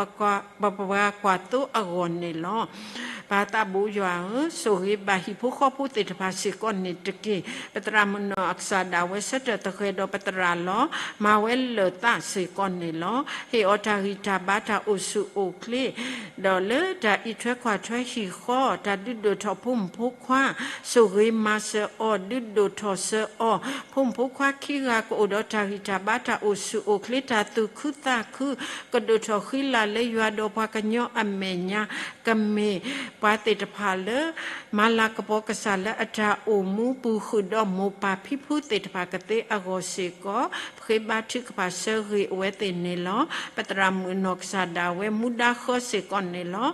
ပှၤကွၢ်သိအဂီၢ်န့ၣ်လီၤ. ပၢ်သးဘိယွၤဧၢ, ဆိၣ်ဂ့ၤဘၣ်ဟံၣ်ဖိဃီဖိသ့ၣ်တဖၣ်စ့ၢ်ကီးန့ၣ်တက့ၢ်. ပသရၣ်မုၣ်နီၢ်ကစၢ်ဒၣ်ဝဲဆၢထၢၣ်သဃဲၤဒီးပသရၣ်လီၤ. မၤဝဲလၢာ်သးစ့ၢ်ကီးန့ၣ်လီၤ. ဟ့ၣ်အီၤတၢ်ဂံၢ်တၢ်ဘါတၢ်အိၣ်ဆူၣ်အိၣ်ချ့ ဒီးလၢတၢ်အံးထွဲကွၢ်ထွဲဟံၣ်ဃီ, တၢ်ဒုးဒိၣ်ထီၣ်ဖိမုၣ်ဖိခွါ, ဆိၣ်ဂ့ၤမၤစၢၤအီၤ, ဒုးဒိၣ်ထီၣ်စၢၤအီၤ, ဖိမုၣ်ဖိခွါခံဂၤကအိၣ်ဒီးတၢ်ဂံၢ်တၢ်ဘါတၢ်အိၣ်ဆူၣ်အိၣ်ချ့ တၢ်သူၣ်ခုသးခု, ကဒိၣ်ထီၣ်ဃံလၤလၢယွၤဒီးပှၤကညီအမဲာ်ညါ, ကမ့ၢ်ပှၤသ့ၣ်တဖၣ်လၢ မၤလၤကပီၤကစၢ်လၢအတၢ်အိၣ်မူပူၤ ဃုာ်ဒီးမိၢ်ပၢ်ဖံဖုသ့ၣ်တဖၣ်ကသ့အဂီၢ်စ့ၢ်ကီး, ပဃ့ဘါထုကဖၣ်ဆၢဂ့ၤအဝဲသ့ၣ်န့ၣ်လီၤ. ပသရၣ်မုၣ်နီၢ်ကစၢ်ဒၣ်ဝဲမူဒါဃၢစ့ၢ်ကီးန့ၣ်လီၤ.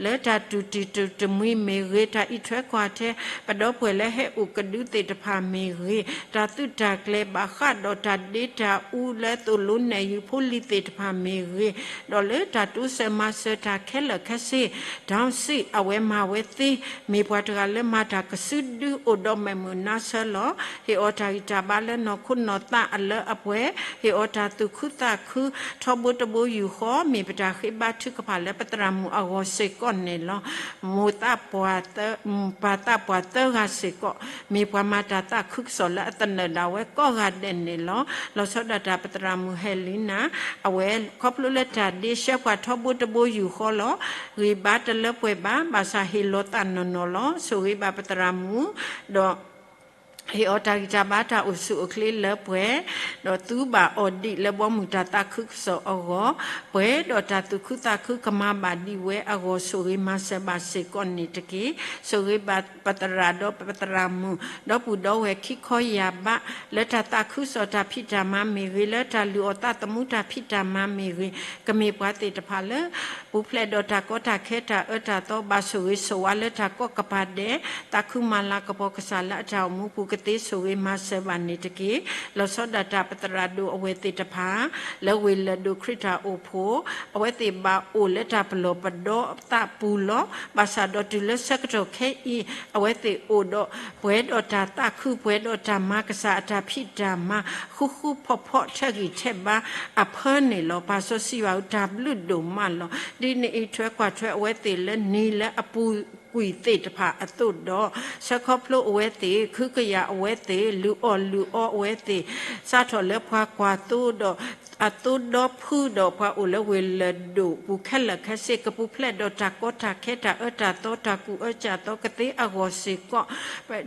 လၢတၢ်တူၢ်တံၢ်တူၢ်တမှံၤမ့ၢ်ဂ့ၤ, တၢ်အံးထွဲကွၢ်ထွဲ ပဒီပုၢ်ဝဲၢ်လၢဟဲအိၣ်ကဒုသ့ၣ်တဖၣ်မ့ၢ်ဂ့ၤ, တၢ်သုးတၢ်ကျဲၤဘၣ်ဃးဒီးတၢ်ဒ့တၢ်အူလၢသိၣ်လိနဲၣ်ယုာ်ဖိလံၤသ့ၣ်တဖၣ်မ့ၢ်ဂ့ၤ, ဒီးလၢတၢ်တိစၢၤမၤစၢၤတၢ်ခဲလၢာ်ခဲဆ့, ဒီစံးအဝဲမၤဝဲသ့, မ့ၢ်ပှၤတဂၤလၢမၤတၢ်ကစုဒုအိၣ်ဒီးမဲာ်မုာ်နါဆၢလီၤ. ဟ့ၣ်အီၤတၢ်ဂံၢ်တၢ်ဘါလၢနီၢ်ခိနီၢ်သးအလၢအပှဲၤ, ဟ့ၣ်အီၤတၢ်သူၣ်ခုသးခု, ထီဘိတဘိယူၢ်ဃီ, မ့ၢ်ပတၢ်ဃ့ဘါထုကဖၣ်လၢပသရၣ်မုၣ်အဂီၢ်စ့ၢ်ကီးန့ၣ်လီၤ. မိၢ်သးပှၢ်သၢ, ပၢ်သးပှၢ်သၢဂၤစ့ၢ်ကီး, မ့ၢ်ပှၤမၤတၢ်သးခုကစီၣ်လၢအသနၢၣ်ဒၣ်ဝဲကိးဂၤဒဲးန့ၣ်လီၤ. လီၤဆီဒၣ်တၢ်ပသရၣ်မုၣ်ဟဲလံနၤ, အဝဲခီဖျိလၢတၢ်ဒ့ဆှၢပှၤထီဘိတဘိယူၢ်ဃီလီၤ. ဂံၢ်ဘါတလၢပှဲၤဘၣ်, ဘၣ်ဆၣ်ဟ့ၣ်လီၤသးနီၢ်နီၢ်လီၤ. ဆိၣ်ဂ့ၤဘၣ်ပသရၣ်မုၣ်, ဒီး ဟ့ၣ်အီၤတၢ်ဂံၢ်တၢ်ဘါတၢ်အိၣ်ဆူၣ်အိၣ်ချ့လၢပှဲၤ, ဒီးသူဘၣ်အီၤဒံးလၢဘီမုၢ်တၢ်သးခုကစီၣ်အဂီၢ်, ပှဲၤဒီးတၢ်သူၣ်ခုသးခုကမၤဘၣ်ဒံးဝဲအဂီၢ် ဆိၣ်ဂ့ၤမၤစၢၤဘၣ်စ့ၢ်ကီးန့ၣ်တက့ၢ်. ဆိၣ်ဂ့ၤဘၣ်ပသရၣ်ဒီးပသရၣ်မုၣ်, ဒီပုၢ်ဒီဝဲၢ်ခံခီယၢ်ဘး, လၢတၢ်သးခုကစီၣ်တၢ်ဖံးတၢ်မၤမ့ၢ်ဂ့ၤ, လၢတၢ်လုၢ်အီၣ်သးသမူတၢ်ဖံးတၢ်မၤမ့ၢ်ဂ့ၤ, ကမ့ၢ်ပှၤသ့ၣ်တဖၣ်လၢ ပူၤဖျဲးဒီးတၢ်ကီတၢ်ခဲတၢ်အၢတၢ်သီ ဘၣ်ဆိၣ်ဂ့ၤဆိၣ်ဝါလၢတၢ်ကီကပၤဒဲး, သးခုမၤလၤကပီၤကစၢ်လၢအတၢ်အိၣ်မူပူၤကသ့ ဆိၣ်ဂ့ၤမၤစၢၤဘၣ်န့ၣ်တက့ၢ်. လီၤဆီဒၣ်တၢ်ပသရၣ်ဒိၣ်အဝဲသ့ၣ်တဖၣ် လၢဝ့ၢ်လၢၢ်ဒိၣ်ခရံာ်တၢ်အိၣ်ဖှိၣ်, အဝဲသ့ၣ်ဘၣ်အိၣ်လၢတၢ်ပလီၢ်ပဒီသးပူၤလီၤ. ဘၣ်ဆၣ်ဒီးတုၤလၢဆၢကတီၢ်ခဲအံၤ အဝဲသ့ၣ်အိၣ်ဒီး ပှဲၤဒီးတၢ်သးခု ပှဲၤဒီးတၢ်မၤကစၢ်အတၢ်ဖံးတၢ်မၤ ဃူဃူဖိးဖိး ထဲးဂံၢ်ထဲးဘါအဖၢန့ၣ်လီၤ. ပၢ်စီဆှံယွၤဧၢ တၢ်ဘျုးဒိၣ်မးလီၤ. ဒ်နအံးထွဲကွၢ်ထွဲအဝဲသ့ၣ်လၢနံၤလၢအပူၤကွံာ်သ့ၣ်တဖၣ်အသိးဒီး, ဆၢခီဖျိအဝဲသ့ၣ်, ခုကယာ်အဝဲသ့ၣ်, လုၢ်အီၣ်လုၢ်အီအဝဲသ့ၣ်, စးထီၣ်လၢပှၤကွၢ်သိဒီး အသိဒီဖုဒီးပှၤအိၣ်လၢဝ့ၢ်လၢၢ်ဒိၣ်ပူၤခဲလၢာ်ခဲဆ့ ကပူၤဖျဲးဒီးတၢ်ကီတၢ်ခဲတၢ်အၢတၢ်သီ တၢ်ကူၣ်အၢစၢ်သီကသ့အဂီၢ်စ့ၢ်ကီး,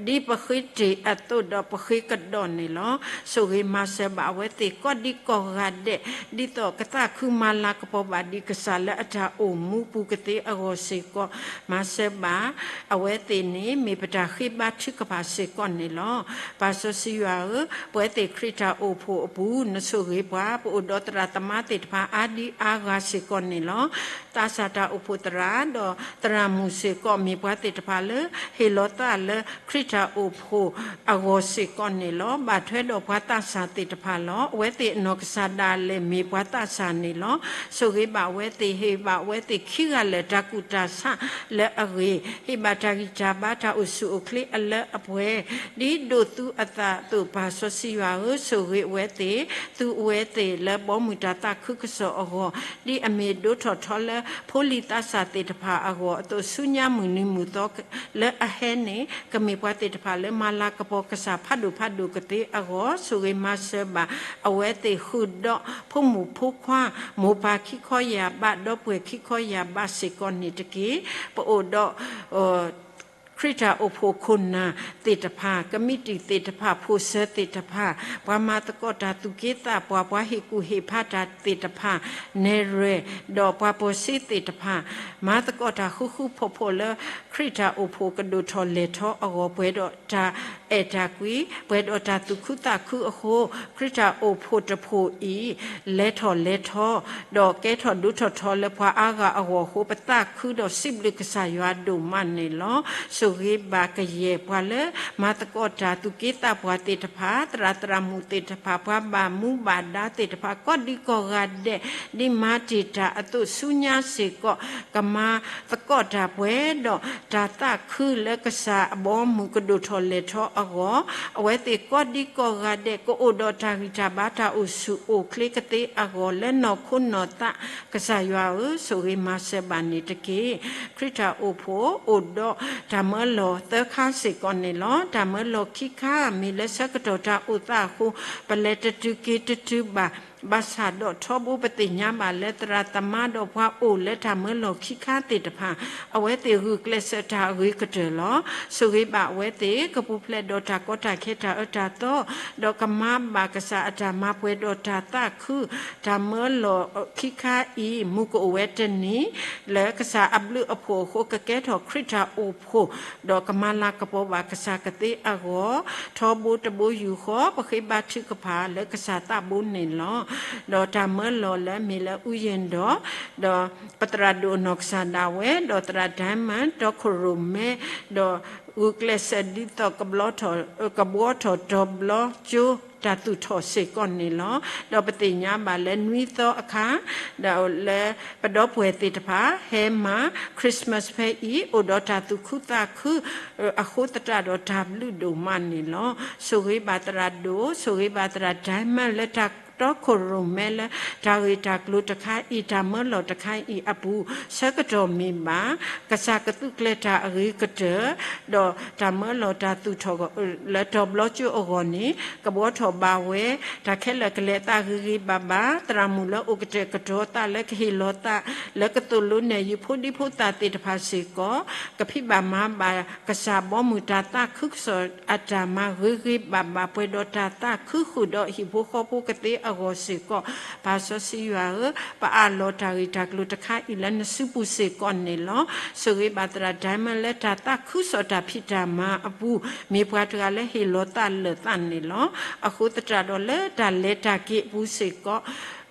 ဒ်ပဃ့တ့ၢ်အသိးဒီးပဃ့ကဒီးန့ၣ်လီၤ. ဆိၣ်ဂ့ၤမၤစၢၤဘၣ်အဝဲသ့ၣ်ကိးဒံကိးဂၤဒဲး, ဒ်သိးကသးခုမၤလၤကပီၤဘၣ်ဒံးကစၢ်လၢအတၢ်အိၣ်မူပူၤကသ့အဂီၢ်စ့ၢ်ကီး, မၤစၢၤဘၣ် အဝဲသ့ၣ်န့ၣ် မ့ၢ်ပတၢ်ဃ့ဘါထုကဖၣ်စ့ၢ်ကီးန့ၣ်လီၤ. ပၢ်စီဆှံယွၤဧၢ, ပဝဲသ့ၣ်ခရံာ်တၢ်အိၣ်ဖှိၣ်အပူၤ နဆိၣ်ဂ့ၤပှၤ, ပအိၣ်ဒီးသရၣ်သမါသ့ၣ်တဖၣ်အါဒံအါဂၤစ့ၢ်ကီးန့ၣ်လီၤ. သးစၢ်တၢ်အိၣ်ဖှိၣ်သရၣ် ဒီးသရၣ်မုၣ်စ့ၢ်ကီး မ့ၢ်ပှၤသ့ၣ်တဖၣ်လၢ ဟ့ၣ်လီၤသးလၢခရံာ်တၢ်အိၣ်ဖှိၣ်အဂီၢ်စ့ၢ်ကီးန့ၣ်လီၤ. ဘၣ်ထွဲဒီးပှၤသးစၢ်သ့ၣ်တဖၣ်လီၤ. အဝဲသ့ၣ်အနီၢ်ကစၢ်ဒၣ်လဲာ်မ့ၢ်ပှၤသးစၢ်န့ၣ်လီၤ. ဆိၣ်ဂ့ၤဘၣ်အဝဲသ့ၣ်, ဟ့ၣ်ဘၣ်အဝဲသ့ၣ်ခံဂၤလၢာ်တၢ်ကူၣ်တၢ်ဆးလၢအဂ့ၤ, ဟ့ၣ်ဘၣ်တၢ်ဂံၢ်တၢ်ဘါတၢ်အိၣ်ဆူၣ်အိၣ်ချ့အလၢအပှဲၤ ဒ်ဒိးသူအသးအသိး ပၢ်စီဆှံယွၤဧၢ, ဆိၣ်ဂ့ၤအဝဲသ့ၣ်, သူအဝဲသ့ၣ်လၢဘီမုၢ်တၢ်သးခုကစီၣ်အဂီၢ်, ဒ်အမ့ၢ်ဒိးထီၣ်ထီလၢဖိလံၤသးစၢ်သ့ၣ်တဖၣ်အဂီၢ်အသိး ဆူညါမုၢ်နံၤမုၢ်သီလၢအဟဲန့ၣ် ကမ့ၢ်ပှၤသ့ၣ်တဖၣ်လၢမၤလၤကပီၤကစၢ်ဖးဒိၣ်ဖးဒိၣ်ကသ့အဂီၢ်, ဆိၣ်ဂ့ၤမၤစၢၤဘၣ်အဝဲသ့ၣ် ဃုာ်ဒီးဖိမုၣ်ဖိခွါ မိၢ်ပၢ်ခံခီယၢ်ဘး ဒီပုၢ်ဝဲၢ်ခံခီယၢ်ဘးစ့ၢ်ကီးန့ၣ်တက့ၢ်. ပအိၣ်ဒီး ခရံာ်တၢ်အိၣ်ဖှိၣ်ခိၣ်နၢ်သ့ၣ်တဖၣ်, ကမံးတံာ်သ့ၣ်တဖၣ်, ဖိၣ်စၢၤသ့ၣ်တဖၣ်, ပှၤမၤသကိးတၢ်သူၣ်က့သးပှၢ်, ပှၤဟ့ၣ်ကူၣ်ဟ့ၣ်ဖးတၢ်သ့ၣ်တဖၣ်, နဲၣ်ရွဲၣ်, ဒီးပှၤပၢၤစ့သ့ၣ်တဖၣ်, မၤသကိးတၢ်ဃူဃူဖိးဖိးလၢ ခရံာ်တၢ်အိၣ်ဖှိၣ်ကဒိၣ်ထီၣ်လဲၢ်ထီအဂီၢ် ပှဲၤဒီးတၢ်အဲၣ်တၢ်ကွံ, ပှဲၤဒီးတၢ်သူၣ်ခုသးခုအဃိ, ခရံာ်တၢ်အိၣ်ဖှိၣ်တဖှိၣ်အံၤ လဲၤထီၣ်လဲၤထီ, ဒီးကဲထီၣ်ဒိးထီၣ်ထီလၢပှၤအါဂၤအဂီၢ်အဃိ ပသးခုဒီးစံးဘျုးကစၢ်ယွၤဒိၣ်မးန့ၣ်လီၤ. ဆိၣ်ဂ့ၤဘၣ်ကယဲၢ်ပှၤလၢမၤသကိးတၢ်သူၣ်က့သးပှၢ်သ့ၣ်တဖၣ်, သရၣ်သရၣ်မုၣ်သ့ၣ်တဖၣ်, ပှၤဘၣ်မူဘၣ်ဒါသ့ၣ်တဖၣ်, ကိးဒံကိးဂၤဒဲး ဒ်မၤတ့ၢ်တၢ်အသိးဆူညါစ့ၢ်ကီး ကမၤသကိးတၢ်ပှဲၤဒီးတၢ်သးခုလၢကစၢ်အဘီအမုၢ်ကဒိၣ်ထီၣ်လဲၢ်ထီအဂီၢ်, အဝဲသ့ၣ်ကိးဒံကိးဂၤဒဲး ကအိၣ်ဒီးတၢ်ဂံၢ်တၢ်ဘါတၢ်အိၣ်ဆူၣ်အိၣ်ချ့ကသ့အဂီၢ် လၢနီၢ်ခိနီၢ်သး ကစၢ်ယွၤဧၢ, ဆိၣ်ဂ့ၤမၤစၢၤဘၣ်န့ၣ်တက့ၢ်. ခရံာ်တၢ်အိၣ်ဖှိၣ်အိၣ်ဒီးတၢ်မၢလီၤသၢခါစ့ၢ်ကီးန့ၣ်လီၤ. တၢ်မၢလီၤခံခါမ့ၢ်လၢဆၢကတီၢ်တၢ်အိၣ်သးအဃိ ပလဲၤတတုၤက့ၤတတုၤဘၣ်, ဘၣ်ဆၣ်ဒီးထီဘိပသ့ၣ်ညါဘၣ်လၢသရၣ်သမါဒီးပှၤအိၣ်လၢတၢ်မၢလီၤခံခါသ့ၣ်တဖၣ် အဝဲသ့ၣ်ဂုာ်ကျဲးစၢးတၢ်အဂ့ၤကတၢၢ်လီၤ. ဆိၣ်ဂ့ၤဘၣ်အဝဲသ့ၣ် ကပူၤဖျဲးဒီးတၢ်ကီတၢ်ခဲတၢ်အၢတၢ်သီ ဒီးကမၤဘၣ်ကစၢ်အတၢ်မၤပှဲၤဒီးတၢ်သးခု, တၢ်မၢလီၤခံခါအံၤ မုၢ်ကအိၣ်ဝဲတနံၤ လၢကစၢ်အဘျုးအဖှိၣ်အဃိ ကကဲထီၣ်ခရံာ်တၢ်အိၣ်ဖှိၣ် ဒီးကမၤလၤကပီၤဘၣ်ကစၢ်ကသ့အဂီၢ်, ထီဘိတဘိယူၢ်ဃီ ပဃ့ဘါထုကဖၣ်လၢကစၢ်သးဘိန့ၣ်လီၤ. ဒီးတၢ်မၢလီၤလၢအမ့ၢ်လၢအူယ့ၣ်ဒီး ဒီးပသရၣ်ဒိၣ်အနီၢ်ကစၢ်ဒၣ်ဝဲ ဒီးသရၣ် Diamond တီခိၣ်ရိၣ်မဲ ဒီးဂုာ်ကျဲးစၢးဒ်သိး ကဘှီထီၣ်တဘျီကၠိ တၢ်သူၣ်ထီၣ်စ့ၢ်ကီးန့ၣ်လီၤ. ဒီးပသ့ၣ်ညါဘၣ်လၢနွံသီအခါ ဒီးလၢပဒီပုၢ်ဝဲၢ်သ့ၣ်တဖၣ် ဟဲမၤ Christmas ဖဲအံၤ အိၣ်ဒီးတၢ်သူၣ်ခုသးခု အဃိသတးဒီးတၢ်ဘျုးဒိၣ်မးန့ၣ်လီၤ. ဆိၣ်ဂ့ၤဘၣ်သရၣ်ဒိၣ်, ဆိၣ်ဂ့ၤဘၣ်သရၣ် Diamond လၢတၢ်တီခိၣ်ရိၣ်မဲလၢ တၢ်ဂ့ၢ်တၢ်ကျိၤတခါအံၤ တၢ်မၢလီၤတခါအံၤအပူၤ ဆၢကတီၢ်မ့ၢ်ဘၣ် ကစၢ်ကသုးကျဲၤတၢ်အဂ့ၤကတၢၢ် ဒီးတၢ်မၢလီၤတၢ်သူၣ်ထီၣ် လၢတီၤဘျီကၠိအဂီၢ်န့ၣ် ကဘှီထီၣ်ဘၣ်ဝဲ တၢ်ခဲလၢာ်ကလဲၤအသးဂ့ၤဂ့ၤဘၣ်ဘၣ်, သရၣ်မုၣ်လၢအိၣ်ကတဲာ်ကတီၤသးလၢကဟ့ၣ်လီၤသး လၢကသိၣ်လိနဲၣ်ယုာ်ဖိဒံဖိသၣ်သ့ၣ်တဖၣ်စ့ၢ်ကီး ကဖံးဘၣ်မၤဘၣ်ကစၢ်ဘီမုၢ်တၢ်သးခုကစီၣ်အတၢ်မၤဂ့ၤဂ့ၤဘၣ်ဘၣ် ပှဲၤဒီးတၢ်သးခုဃုာ်ဒီးဟံၣ်ဖိဃီဖိကသ့အဂီၢ်စ့ၢ်ကီး ပၢ်စီဆှံယွၤဧၢ, ပအးလီၤတၢ်ဂ့ၢ်တၢ်ကျိၤတခါအံၤလၢနစုပူၤစ့ၢ်ကီးန့ၣ်လီၤ. ဆိၣ်ဂ့ၤဘၣ်သရၣ် Diamond လၢတၢ်သးခုကစီၣ်တၢ်ဖံးတၢ်မၤအပူၤ မ့ၢ်ပှၤတဂၤလၢဟ့ၣ်လီၤသးလၢာ်သးန့ၣ်လီၤ. အဃိသတးဒီးလၢတၢ်လဲၤတၢ်က့ၤအပူၤစ့ၢ်ကီး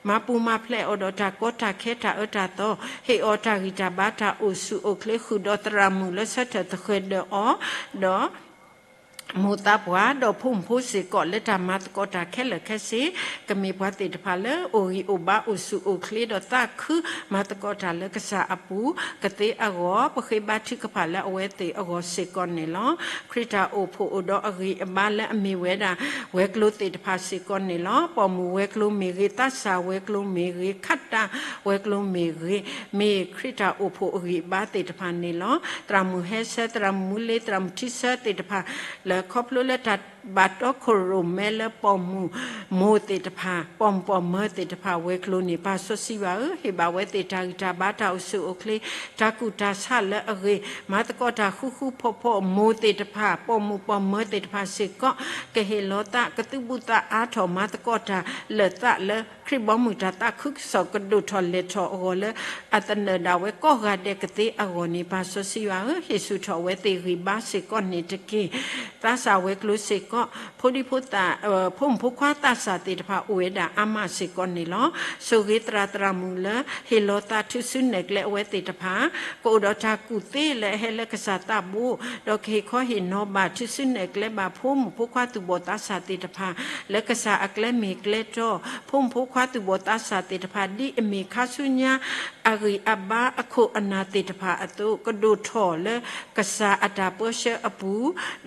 မၤပူၤမၤဖျဲးအီၤဒီးတၢ်ကီတၢ်ခဲတၢ်အၢတၢ်သီ, ဟ့ၣ်အီၤတၢ်ဂံၢ်တၢ်ဘါတၢ်အိၣ်ဆူၣ်အိၣ်ချ့ ဃုာ်ဒီးသရၣ်မုၣ်လၢဆၢထၢၣ်သဃဲၤဒၢးအီၤ, ဒီး မိၢ်သးပှၢ် ဒီးဖိမုၣ်ဖိစ့ၢ်ကီး လၢတၢ်မၤသကိးတၢ်ခဲလၢာ်ခဲဆ့ ကမ့ၢ်ပှၤသ့ၣ်တဖၣ်လၢအိၣ်ဂံၢ်အိၣ်ဘါအိၣ်ဆူၣ်အိၣ်ချ့ဒီးသးခု မၤသကိးတၢ်လၢကစၢ်အပူၤကသ့အဂီၢ် ပဃ့ဘါထုကဖၣ်လၢအဝဲသ့ၣ်အဂီၢ်စ့ၢ်ကီးန့ၣ်လီၤ. ခရံာ်တၢ်အိၣ်ဖှိၣ်အိၣ်ဒီးအဂံၢ်အဘါလၢအမ့ၢ်ဝဲဒၣ် ဝဲၤကျိၤသ့ၣ်တဖၣ်စ့ၢ်ကီးန့ၣ်လီၤ. ပိာ်မုၣ်ဝဲၤကျိၤမ့ၢ်ဂ့ၤ, သးစၢ်ဝဲၤကျိၤမ့ၢ်ဂ့ၤ, ခးတၢ်ဝဲၤကျိၤမ့ၢ်ဂ့ၤ, မ့ၢ်ခရံာ်တၢ်အိၣ်ဖှိၣ်အဂံၢ်အဘါသ့ၣ်တဖၣ်န့ၣ်လီၤ. သရၣ်မုၣ်ဟဲဆၢ, သရၣ်မုၣ်မူလ့, သရၣ်မုၣ်ထံဆၢသ့ၣ်တဖၣ် လၢခီဖျိလၢတၢ်ဘၣ်တီခိၣ်ရိၣ်မဲလၢပိာ်မုၣ်မိၢ်သ့ၣ်တဖၣ်, ပိာ်မုၣ်ပိာ်မၢၤသ့ၣ်တဖၣ်ဝဲၤကျိၤန့ၣ် ပၢ်စီဆှံယွၤဧၢ, ဟ့ၣ်ဘၣ်ဝဲသ့ၣ်တၢ်ဂံၢ်တၢ်ဘါတၢ်အိၣ်ဆူၣ်အိၣ်ချ့, တၢ်ကူၣ်တၢ်ဆးလၢအဂ့ၤ, မၤသကိးတၢ်ဃူဃူဖိးဖိး, မိၢ်သ့ၣ်တဖၣ်, ပိာ်မုၣ်ပိာ်မၢၤသ့ၣ်တဖၣ်စ့ၢ်ကီး ကဟ့ၣ်လီၤသး, ကသုးဘူးသးအါထီၣ်, မၤသကိးတၢ်လၢာ်သးလၢ ခရံာ်ဘီမုၢ်တၢ်သးခုကစီၣ်ကဒိၣ်ထီၣ်လဲၢ်ထီၣ်အဂီၢ်လၢ အသနၢၣ်ဒၣ်ဝဲကိးဂၤဒဲးကသ့အဂီၢ်န့ၣ် ပၢ်စီဆှံယွၤဧၢ, ဟ့ၣ်ဆူၣ်ထီၣ်အဝဲသ့ၣ်ဂံၢ်ဘါစ့ၢ်ကီးန့ၣ်တက့ၢ်. သးစၢ်ဝဲၤကျိၤစ့ၢ်ကီး ဒီးဖိဒံဖိသၣ်, ဖိမုၣ်ဖိခွါသးစၢ်သ့ၣ်တဖၣ်အိၣ်ဝဲဒၣ်အါမးစ့ၢ်ကီးန့ၣ်လီၤ. ဆိၣ်ဂ့ၤသရၣ်သရၣ်မုၣ်လၢဟ့ၣ်လီၤသးထုးစုနဲၣ်ကျဲအဝဲသ့ၣ်တဖၣ်, ကအိၣ်ဒီးတၢ်ကူၣ်သ့လၢအဟဲလၢကစၢ်သးဘိ, ဒီးကဟ့ၣ်ခီဟ့ၣ်နီၤဘၣ်ထုးစုနဲၣ်ကျဲဘၣ်ဖိမုၣ်ဖိခွါသူၣ်ဘီၣ်သးစၢ်သ့ၣ်တဖၣ် လၢကစၢ်အကျဲမ့ၢ်ကျဲတီ, ဖိမုၣ်ဖိခွါသူၣ်ဘီၣ်သးစၢ်သ့ၣ်တဖၣ် ဒ်အမ့ၢ်ခါဆူညါ အဂံၢ်အဘါအခိၣ်အနၢ်သ့ၣ်တဖၣ်အသိး ကဒိၣ်ထီၣ်လၢကစၢ်အတၢ်ပၢဆှၢအပူ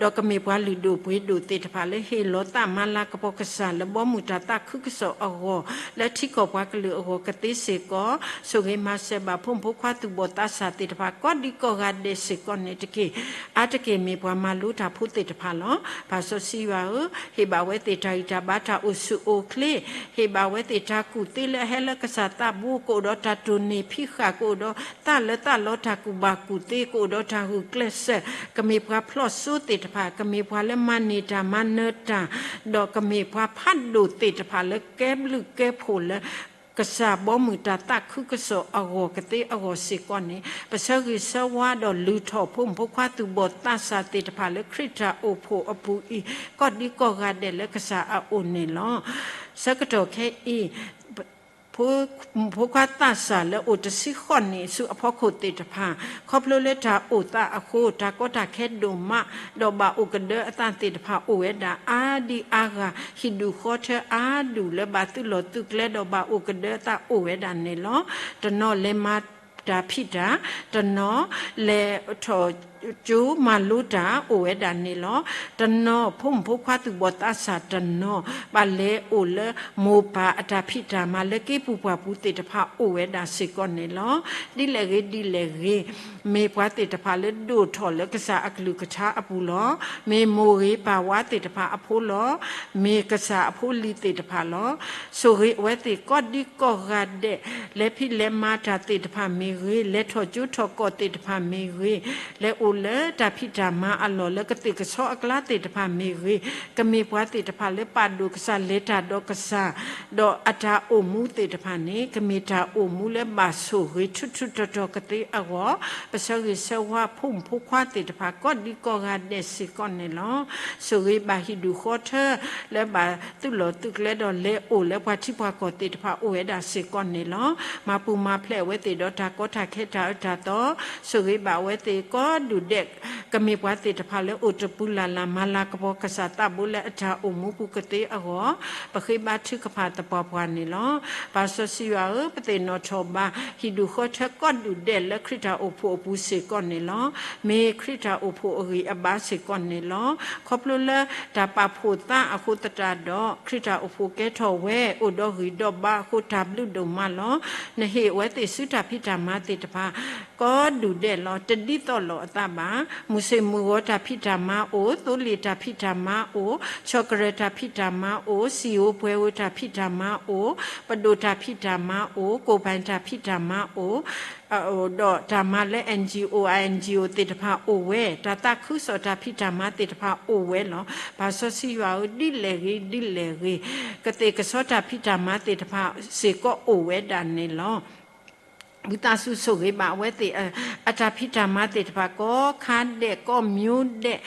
ၤ, ဒီးကမ့ၢ်ပှၤလုၢ်ဒိၣ်ပှ့ၤဒိၣ်သ့ၣ်တဖၣ်လၢဟ့ၣ်လီၤသးမၤလၤကပီၤကစၢ်လၢဘီမုၢ်တၢ်သးခုကစီၣ်အဂီၢ် လၢထံကီၢ်ပှၤကလုာ်အဂီၢ်ကသ့စ့ၢ်ကီး, ဆိၣ်ဂ့ၤမၤစၢၤဘၣ်ဖိမုၣ်ဖိခွါသူၣ်ဘီၣ်သးစၢ်သ့ၣ်တဖၣ် ကိးဒံကိးဂၤဒဲးစ့ၢ်ကီးန့ၣ်တက့ၢ်. အါတက့ၢ်မ့ၢ်ပှၤမၤလိတၢ်ဖိသ့ၣ်တဖၣ်လီၤ. ပၢ်စီဆှံယွၤဧၢ, ဟ့ၣ်ဘၣ်ဝဲသ့ၣ်တၢ်ဂံၢ်တၢ်ဘါတၢ်အိၣ်ဆူၣ်အိၣ်ချ့, ဟ့ၣ်ဘၣ်ဝဲသ့ၣ်တၢ်ကူၣ်သ့လၢအဟဲလၢကစၢ်သးဘိ, ကအိၣ်ဒီးတၢ်တိၢ်န့ၢ်ဖံးဃာ်, ကအိၣ်ဒီးသးလၢသးလီတၢ်ကူၣ်ဘၣ်ကူၣ်သ့, ကအိၣ်ဒီးတၢ်ဂုာ်ကျဲးစၢး, ကမ့ၢ်ပှၤဖျီၣ်စိသ့ၣ်တဖၣ်, ကမ့ၢ်ပှၤလၢမၤန့ၢ်တၢ်မၤနၢၤတၢ်, ဒီးကမ့ၢ်ပှၤဖးဒိၣ်သ့ၣ်တဖၣ်လၢကဲဘျုးကဲဖှိၣ်လၢ ကစၢ်ဘီမုၢ်တၢ်သးခုကစီၣ်အဂီၢ်ကသ့အဂီၢ်စ့ၢ်ကီးန့ၣ်, ပဆၢဂ့ၤဆၢဝါဒီးလုၢ်ထီၣ်ဖိမုၣ်ဖိခွါသူၣ်ဘီၣ်သးစၢ်သ့ၣ်တဖၣ်လၢခရံာ်တၢ်အိၣ်ဖှိၣ်အပူၤအံၤ, ကိးဒံကိးဂၤဒဲးလၢကစၢ်အအိၣ်န့ၣ်လီၤ. ဆၢကတီၢ်ခဲအံၤ, ဖိမုၣ်ဖိခွါသးစၢ်လၢအိၣ်တဆံဃိးနံၣ်ဆူအဖီခိၣ်သ့ၣ်တဖၣ်, ခီဖျိလၢတၢ်အိၣ်သးအဃိ တၢ်ကီတၢ်ခဲဒိၣ်မး, ဒီးဘၣ်အိၣ်ကဒၢအသးသ့ၣ်တဖၣ်အိၣ်ဝဲဒၣ်အါဒံအါဂၤ, ဟံၣ်ဒူၣ်ဃီထၢအါဒူၣ်လၢဘၣ်သုးလီၢ်သုးကျဲဒီးဘၣ်အိၣ်ကဒၢအသးအိၣ်ဝဲဒၣ်န့ၣ်လီၤ. တနီၤလဲၤမၤတၢ်ဖံးတၢ်, တနီၤလဲၤထီၣ်ကၠိမၤလိတၢ်အိၣ်ဝဲဒၣ်န့ၣ်လီၤ. တနီၤဖိမုၣ်ဖိခွါသူၣ်ဘီၣ်သးစၢ်တနီၤ ဘၣ်လဲၤအိၣ်လၢမိၢ်ပၢ်အတၢ်ဖံးတၢ်မၤလၢက့ၤပူၤပှၢ်ပူၤသ့ၣ်တဖၣ်အိၣ်ဝဲဒၣ်စ့ၢ်ကီးန့ၣ်လီၤ. ဒ်လဲၣ်ဂ့ၤဒ်လဲၣ်ဂ့ၤ, မ့ၢ်ပှၤသ့ၣ်တဖၣ်လၢဒိၣ်ထီၣ်လၢကစၢ်အကလုၢ်ကထါအပူၤလီၤ. မ့ၢ်မိၢ်ဂ့ၤပၢ်ဝါသ့ၣ်တဖၣ်အဖိလီၤ. မ့ၢ်ကစၢ်အဖိလံၤသ့ၣ်တဖၣ်လီၤ. ဆိၣ်ဂ့ၤအဝဲသ့ၣ်ကိးဒံကိးဂၤဒဲး, လဲၤဖံးလဲၤမၤတၢ်သ့ၣ်တဖၣ်မ့ၢ်ဂ့ၤ, လဲၤထီၣ်ကၠိထီၣ်ကီၢ်သ့ၣ်တဖၣ်မ့ၢ်ဂ့ၤ, လဲၤအိၣ်လၢတၢ်ဖံးတၢ်မၤအလီၢ်လၢကသ့ၣ်ကဆီအကျါသ့ၣ်တဖၣ်မ့ၢ်ဂ့ၤ, ကမ့ၢ်ပှၤသ့ၣ်တဖၣ်လၢပာ်ဒိၣ်ကစၢ်လဲၤတၢ်ဒီးကစၢ်, ဒီးအတၢ်အိၣ်မူသ့ၣ်တဖၣ်န့ၣ် ကမ့ၢ်တၢ်အိၣ်မူလၢဘၣ်ဆိၣ်ဂ့ၤထူထူတီၤတီၤကသ့အဂီၢ်, ပဆၢဂ့ၤဆၢဝါဖိမုၣ်ဖိခွါသ့ၣ်တဖၣ်ကိးဒံကိးဂၤဒဲးစ့ၢ်ကီးန့ၣ်လီၤ. ဆိၣ်ဂ့ၤဘၣ်ဟံၣ်ဒူၣ်ဃီထၢလၢဘၣ်သုးလီၢ်သုးကျဲဒီးလဲၤအိၣ်လၢပှၤထံပှၤကီၢ်သ့ၣ်တဖၣ်အိၣ်ဝဲဒၣ်စ့ၢ်ကီးန့ၣ်လီၤ. မၤပူၤမၤဖျဲးအဝဲသ့ၣ်ဒီးတၢ်ကီတၢ်ခဲတၢ်အၢတၢ်သီ, ဆိၣ်ဂ့ၤဘၣ်အဝဲသ့ၣ်ကိးဒူၣ်ဒဲး, ကမ့ၢ်ပှၤသ့ၣ်တဖၣ်လၢအိၣ်တပူၤလၢ်လၢ် မၤလၤကပီၤကစၢ်သးဘိလၢအတၢ်အိၣ်မူပူၤကသ့အဂီၢ်, ပဃ့ဘါထုကဖၣ်သပှၢ်ပှၢ်န့ၣ်လီၤ. ပၢ်စီဆှံယွၤဧၢ, ပသ့ၣ်နီၣ်ထီၣ်ဘၣ်ဟံၣ်ဒူၣ်ဃီထၢကိးဒူၣ်ဒဲးလၢခရံာ်တၢ်အိၣ်ဖှိၣ်အပူၤစ့ၢ်ကီးန့ၣ်လီၤ. မ့ၢ်ခရံာ်တၢ်အိၣ်ဖှိၣ်အဂံၢ်အဘါစ့ၢ်ကီးန့ၣ်လီၤ. ခီဖျိလၢတၢ်ပာ်ဖှိၣ်သးအဃိသတးဒီး ခရံာ်တၢ်အိၣ်ဖှိၣ်ကဲထီၣ်ဝဲ အိၣ်ဒီးဂံၢ်ဒီးဘါအဃိ တၢ်ဘျုးဒိၣ်မးလီၤ. နဟ့ၣ်အဝဲသ့ၣ်ဆူတၢ်ဖံးတၢ်မၤသ့ၣ်တဖၣ် ကိးဒူၣ်ဒဲးလီၤ. တဒ်သိးလိာ်အသးဘၣ်. မုၢ်ဆ့ၣ်မုၢ်ဂီၤတၢ်ဖံးတၢ်မၤအိၣ်, သိလ့ၣ်တၢ်ဖံးတၢ်မၤအိၣ်, ဆီၣ်ကရၢၢ်တၢ်ဖံးတၢ်မၤအိၣ်, စံၣ်ဧိၤပှဲၤဧိၤတၢ်ဖံးတၢ်မၤအိၣ်, ပဒိၣ်တၢ်ဖံးတၢ်မၤအိၣ်, ကိၢ်ပၢ်တၢ်ဖံးတၢ်မၤအိၣ်, ဒီးတၢ်မၤလၢ NGO, INGO သ့ၣ်တဖၣ်အိၣ်ဝဲ, တၢ်သးခုကစီၣ်တၢ်ဖံးတၢ်မၤသ့ၣ်တဖၣ်အိၣ်ဝဲလီၤ. ပၢ်စီဆှံယွၤဧၢ, ဒ်လဲၣ်ဂ့ၤဒ်လဲၣ်ဂ့ၤ, ကသ့ၣ်ကဆီတၢ်ဖံးတၢ်မၤသ့ၣ်တဖၣ်စ့ၢ်ကီးအိၣ်ဝဲဒၣ်န့ၣ်လီၤ. ဝံသးစူၤဆိၣ်ဂ့ၤဘၣ်အဝဲသ့ၣ် အတၢ်ဖံးတၢ်မၤသ့ၣ်တဖၣ် ကိးခါဒဲးကိးမံၤဒဲး,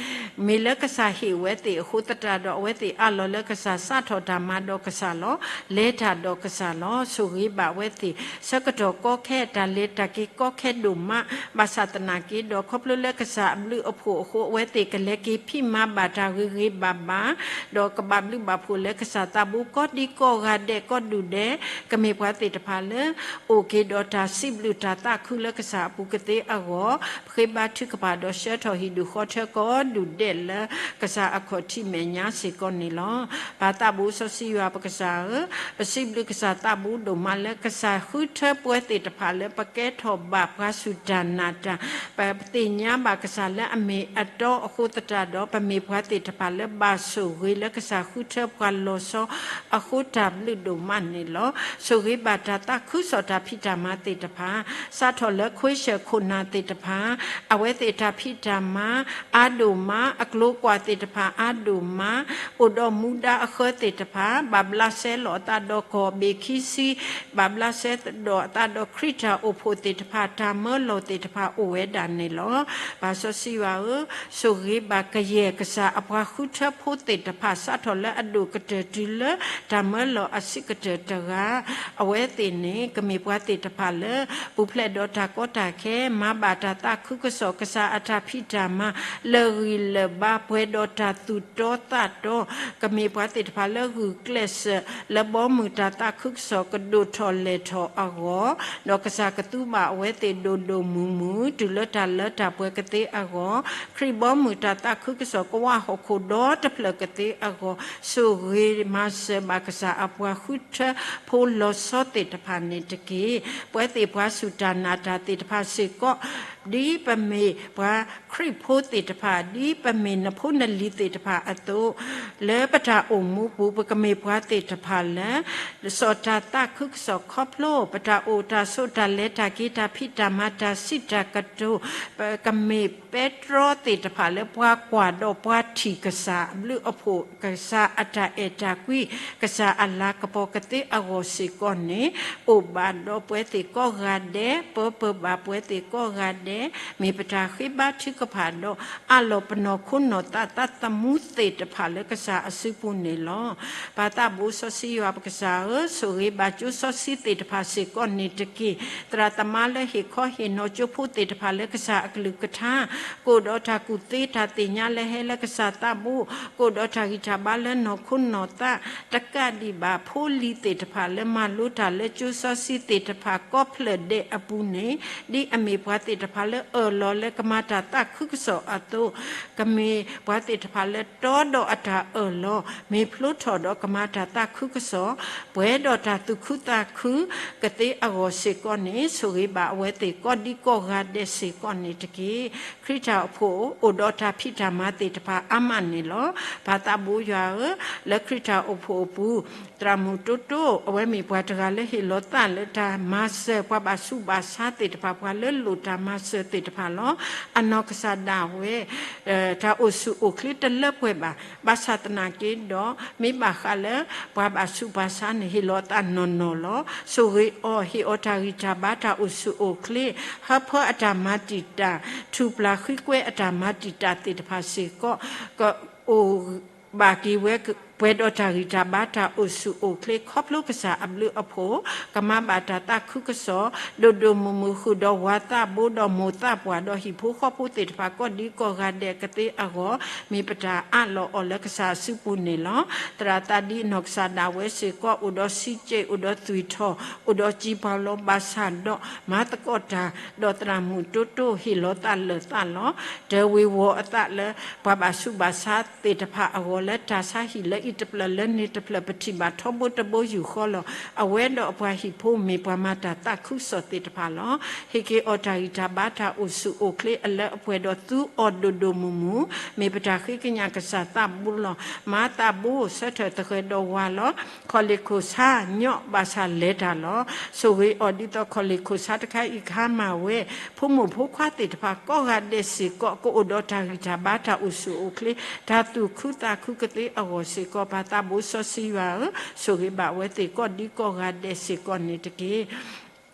မ့ၢ်လၢကစၢ်ဟ့ၣ်ဝဲသ့ၣ်အဃိသတးဒီး အဝဲသ့ၣ်အးလီၤလၢကစၢ် စးထီၣ်တၢ်မၤဒီးကစၢ်လီၤ. လဲၤတၢ်ဒီးကစၢ်လီၤ. ဆိၣ်ဂ့ၤဘၣ်အဝဲသ့ၣ် ဆၢကတီၢ်ကီခဲ တၢ်လဲၤတၢ်က့ၤကီခဲဒိၣ်မး, ဘၣ်ဆၣ်သနာ်က့ဒီး ခီဖျိလၢကစၢ်အဘျုးအဖှိၣ်အဃိ အဝဲသ့ၣ်ကလဲၤက့ၤဖံးမၤဘၣ်တၢ်ဂ့ၤဂ့ၤဘၣ်ဘၣ်, ဒီးကဘၣ်ဘျုးဘၣ်ဖှိၣ်လၢကစၢ်သးဘိကိးဒံကိးဂၤဒဲးကိးဒူၣ်ဒဲး, ကမ့ၢ်ပှၤသ့ၣ်တဖၣ်လၢ အိၣ်က့ၤဒီးတၢ်စံးဘျုးတၢ်သးခုလၢကစၢ်အပူၤကသ့အဂီၢ်, ပဃ့ဘါထုကဖၣ်ဒီးဆှၢထီၣ်ဟံၣ်ဒူၣ်ဃီထၢကိးဒူၣ်ဒဲးလၢကစၢ်အခီၣ်ထံးမဲာ်ညါစ့ၢ်ကီးန့ၣ်လီၤ. ပၢ်သးဘိစီဆှံယွၤပကစၢ်ဧၢ, ပစံးဘျုးကစၢ်သးဘိဒိၣ်မးလၢကစၢ်ဃုထၢပှဲၤသ့ၣ်တဖၣ်လၢပကဲထီၣ်ဘၣ်ပှၤစူၢ်တၢ်နာ်တၢ်, ပသ့ၣ်ညါဘၣ်ကစၢ်လၢအမ့ၢ်အတီအဃိသတးဒီး ပမ့ၢ်ပှၤသ့ၣ်တဖၣ်လၢဘၣ်ဆိၣ်ဂ့ၤလၢကစၢ်ဃုထၢပှၤလီၤဆီအဃိ တၢ်ဘျုးဒိၣ်မးန့ၣ်လီၤ. ဆိၣ်ဂ့ၤဘၣ်တၢ်သးခုကစီၣ်တၢ်ဖံးတၢ်မၤသ့ၣ်တဖၣ် စးထီၣ်လၢခွ့ဆၢၣ်ခိၣ်နၢ်သ့ၣ်တဖၣ် အဝဲသ့ၣ်တၢ်ဖံးတၢ်မၤအါဒိၣ်မး, အကျိၤကွၢ်သ့ၣ်တဖၣ်အါဒိၣ်မး, အိၣ်ဒီးမူဒါအဃၢသ့ၣ်တဖၣ် ဘၣ်ဘျးစဲလီၤအသးဒီးကီၢ်ဘ့ၣ်ခံဆံ, ဘၣ်ဘျးစဲဒီးအသးဒီးခရံာ်တၢ်အိၣ်ဖှိၣ်သ့ၣ်တဖၣ် တၢ်မၢလီၤသ့ၣ်တဖၣ်အိၣ်ဝဲဒၣ်န့ၣ်လီၤ. ပၢ်စီဆှံယွၤဧၢ, ဆိၣ်ဂ့ၤဘၣ်ကယဲၢ်ကစၢ်အပှၤဃုထၢဖိသ့ၣ်တဖၣ် စးထီၣ်လၢအဒိၣ်ကတၢၢ်တုၤလၢတၢ်မၢလီၤအဆံးကတၢၢ်တဂၤ အဝဲသ့ၣ်န့ၣ် ကမ့ၢ်ပှၤသ့ၣ်တဖၣ်လၢ ပူၤဖျဲးဒီးတၢ်ကီတၢ်ခဲ, မၤဘၣ်တၢ်သးခုကစီၣ်, ကစၢ်အတၢ်ဖံးတၢ်မၤ လၢာ်ဂံၢ်လၢာ်ဘါ, ပှဲၤဒီးတၢ်သူၣ်တီသးတီ, ကမ့ၢ်ပှၤသ့ၣ်တဖၣ်လၢဂုာ်ကျဲးစၢး လၢဘီမုၢ်တၢ်သးခုကစီၣ်ကဒိၣ်ထီၣ်လဲၢ်ထီၣ်အဂီၢ်, ဒီးကစၢ်ကသူဘၣ်အဝဲသ့ၣ်ဒိၣ်ဒိၣ်မုၢ်မုၢ် တုၤလၢတၢ်လၢတၢ်ပှဲၤကသ့အဂီၢ်, ခရံာ်ဘီမုၢ်တၢ်သးခုကစီၣ်ကဝၢ်ဟီၣ်ခိၣ်ဒီတဖျၢၣ်ကသ့အဂီၢ်, ဆိၣ်ဂ့ၤမၤစၢၤဘၣ်ကစၢ်အပှၤဃုထၢဖိလီၤဆီသ့ၣ်တဖၣ်န့ၣ်တက့ၢ်. ပဝဲသ့ၣ်ပှၤစူၢ်တၢ်နာ်တၢ်သ့ၣ်တဖၣ်စ့ၢ်ကီး ဒ်ပမ့ၢ်ပှၤခရံာ်ဖိသ့ၣ်တဖၣ်, ဒ်ပမ့ၢ်နဖိနလံၤသ့ၣ်တဖၣ်အသိး, လၢပတၢ်အိၣ်မူပူၤ ပကမ့ၢ်ပှၤသ့ၣ်တဖၣ်လၢ စီၤတၢ်သးခုကစီၣ်ခီဖျိ ပတၢ်အိၣ်တၢ်ဆိးတၢ်လဲၤတၢ်က့ၤ တၢ်ဖံးတၢ်မၤ တၢ်စံးတၢ်ကတိၤ, ပကမ့ၢ်ပဲတြီသ့ၣ်တဖၣ်လၢပှၤကွၢ်ဒီးပှၤထံၣ်ကစၢ်အဘျုးအဖှိၣ်, ကစၢ်အတၢ်အဲၣ်တၢ်ကွံ, ကစၢ်အလၤကပီၤကသ့အဂီၢ်စ့ၢ်ကီးန့ၣ်, အိၣ်ဘၣ်ဒီးပဝဲသ့ၣ်ကိးဂၤဒဲး, ပၢပၢဘၣ်ပဝဲသ့ၣ်ကိးဂၤဒဲး, မ့ၢ်ပတၢ်ဃ့ဘါထုကဖၣ်ဒီး အးလီၤပနီၢ်ခိနီၢ်သးသးသမူသ့ၣ်တဖၣ်လၢကစၢ်အစုပူၤန့ၣ်လီၤ. ပၢ်သးဘိစီဆှံယွၤပကစၢ်ဧၢ, ဆိၣ်ဂ့ၤဘၣ်ကၠိစီဆှံသ့ၣ်တဖၣ်စ့ၢ်ကီးန့ၣ်တက့ၢ်. သရၣ်သမါလၢဟ့ၣ်ခီဟ့ၣ်နီၤကၠိဖိသ့ၣ်တဖၣ်လၢကစၢ်အကလုၢ်ကထါ, ကအိၣ်ဒီးတၢ်ကူၣ်သ့တၢ်သ့ၣ်ညါလၢဟဲလၢကစၢ်သးဘိ, ကအိၣ်ဒီးတၢ်ဂံၢ်တၢ်ဘါလၢနီၢ်ခိနီၢ်သး, တကးဒံးဘၣ်ဖိလံၤသ့ၣ်တဖၣ်လၢမၤလိတၢ်လၢကၠိစီဆှံသ့ၣ်တဖၣ် ကိးဖျၢၣ်ဒဲးအပူၤန့ၣ်, ဒ်အမ့ၢ်ပှၤသ့ၣ်တဖၣ်လၢအၢၣ်လီၤလၢကမၤတၢ်သးခုကစီၣ်အသိး, ကမ့ၢ်ပှၤသ့ၣ်တဖၣ်လၢတီဒီးအတၢ်အၢၣ်လီၤ, မ့ၢ်ဖျိထီၣ်ဒီးကမၤတၢ်သးခုကစီၣ်, ပှဲၤဒီးတၢ်သူၣ်ခုသးခုကသ့အဂီၢ်စ့ၢ်ကီးန့ၣ်, ဆိၣ်ဂ့ၤဘၣ်အဝဲသ့ၣ်ကိးဒံကိးဂၤဒဲးစ့ၢ်ကီးန့ၣ်တက့ၢ်. ခရံာ်တၢ်အိၣ်ဖှိၣ်အိၣ်ဒီးတၢ်ဖံးတၢ်မၤသ့ၣ်တဖၣ်အါမးန့ၣ်လီၤ. ပၢ်သးဘိယွၤဧၢ, လၢခရံာ်တၢ်အိၣ်ဖှိၣ်အပူၤ, သရၣ်မုၣ်တိတိ အဝဲမ့ၢ်ပှၤတဂၤလၢဟ့ၣ်လီၤသးလၢတၢ်မၤစၢၤပှၤဘၣ်ဆူးဘၣ်ဆါသ့ၣ်တဖၣ်, ပှၤလၢလိၣ်တၢ်မၤစၢၤသ့ၣ်တဖၣ်လီၤ. အနီၢ်ကစၢ်ဒၣ်ဝဲ တၢ်အိၣ်ဆူၣ်အိၣ်ချ့တလၢပှဲၤဘၣ်. ဘၣ်ဆၣ်သနာ်က့ဒီး မ့ၢ်ဘၣ်ဃးလၢ ပှၤဘၣ်ဆူးဘၣ်ဆါန့ၣ် ဟ့ၣ်လီၤသးနီၢ်နီၢ်လီၤ. ဆိၣ်ဂ့ၤအီၤ, ဟ့ၣ်အီၤတၢ်ဂံၢ်တၢ်ဘါ, တၢ်အိၣ်ဆူၣ်အိၣ်ချ့, ဟၢဖၢအတၢ်မၤတံာ်တာ်, ထူၣ်ပျၢ်ဃံကွဲအတၢ်မၤတံာ်တာ်သ့ၣ်တဖၣ်စ့ၢ်ကီး, ကအိၣ်ဘၣ်က့ၤဝဲ ပှဲၤဒီးတၢ်ဂံၢ်တၢ်ဘါ, တၢ်အိၣ်ဆူၣ်အိၣ်ချ့ ခီဖျိကစၢ်အဘျုးအဖှိၣ်, ကမၤဘၣ်တၢ်သးခုကစီၣ်, ဒိၣ်ဒိၣ်မုၢ်မုၢ် ဃုာ်ဒီးဝၤသးဘိဒီးမိၢ်သးပှၢ်ဒီးဟံၣ်ဖိဃီဖိသ့ၣ်တဖၣ် ကိးဒံကိးဂၤဒဲးကသ့အဂီၢ်, မ့ၢ်ပတၢ်အးလီၤအီၤလၢကစၢ်အစုပူၤန့ၣ်လီၤ. သရၣ်သးဒ်နီၢ်ကစၢ်ဒၣ်ဝဲစ့ၢ်ကီး အိၣ်ဒီးစံးက့, အိၣ်ဒီးသွံၣ်ထီၣ်, အိၣ်ဒီးစံၣ်ပီၤလီၤ, ဘၣ်ဆၣ်ဒီး မၤသကိးတၢ်ဒီးသရၣ်မုၣ်တိတိ ဟ့ၣ်လီၤသးလၢာ်သးလီၤ, တၢ်ဝ့ၤဝီၤအသးလၢ ပှၤဘၣ်ဆူးဘၣ်ဆါသ့ၣ်တဖၣ်အဂီၢ် လၢတၢ်ဆါဟံၣ်လၢအံၤတဖျၢၣ်လၢန့ၣ်တဖျၢၣ် ပထံၣ်ဘၣ်ထီဘိတဘိယူၢ်ဃီလီၤ. အဝဲဒီးအပှၤဟံၣ်ဖိမ့ၢ်ပှၤမၤတၢ်သးခုကစီၣ်သ့ၣ်တဖၣ်လီၤ. ဟ့ၣ်က့ၤအီၤတၢ်ဂံၢ်တၢ်ဘါ, တၢ်အိၣ်ဆူၣ်အိၣ်ချ့အလၢအပှဲၤဒီးသူအီၤဒိၣ်ဒိၣ်မုၢ်မုၢ်, မ့ၢ်ပတၢ်ဃ့ကညးကစၢ်သးဘိလီၤ. မၤသးဘိဆၢထၢၣ်သဃဲၤဒီးဝၤလီၤ. ခီၣ်လ့ၣ်ခိၣ်ဆါညီဘၣ်ဆၣ်လဲၤတၢ်လီၤ. ဆိၣ်ဂ့ၤအီၤဒ်သိးခီၣ်လ့ၣ်ခိၣ်ဆါတခါအံၤကဟါမၢ်ဝဲ, ဖိမုၣ်ဖိခွါသ့ၣ်တဖၣ်ကိးဂၤဒဲးစ့ၢ်ကီး ကအိၣ်ဒီးတၢ်ဂံၢ်တၢ်ဘါ, တၢ်အိၣ်ဆူၣ်အိၣ်ချ့, တၢ်သူၣ်ခုသးခုကသ့အဂီၢ်စ့ၢ်ကီး, ပၢ်သးဘိစီဆှံယွၤဧၢ, ဆိၣ်ဂ့ၤဘၣ်အဝဲသ့ၣ်ကိးဒံကိးဂၤဒဲးစ့ၢ်ကီးန့ၣ်တက့ၢ်.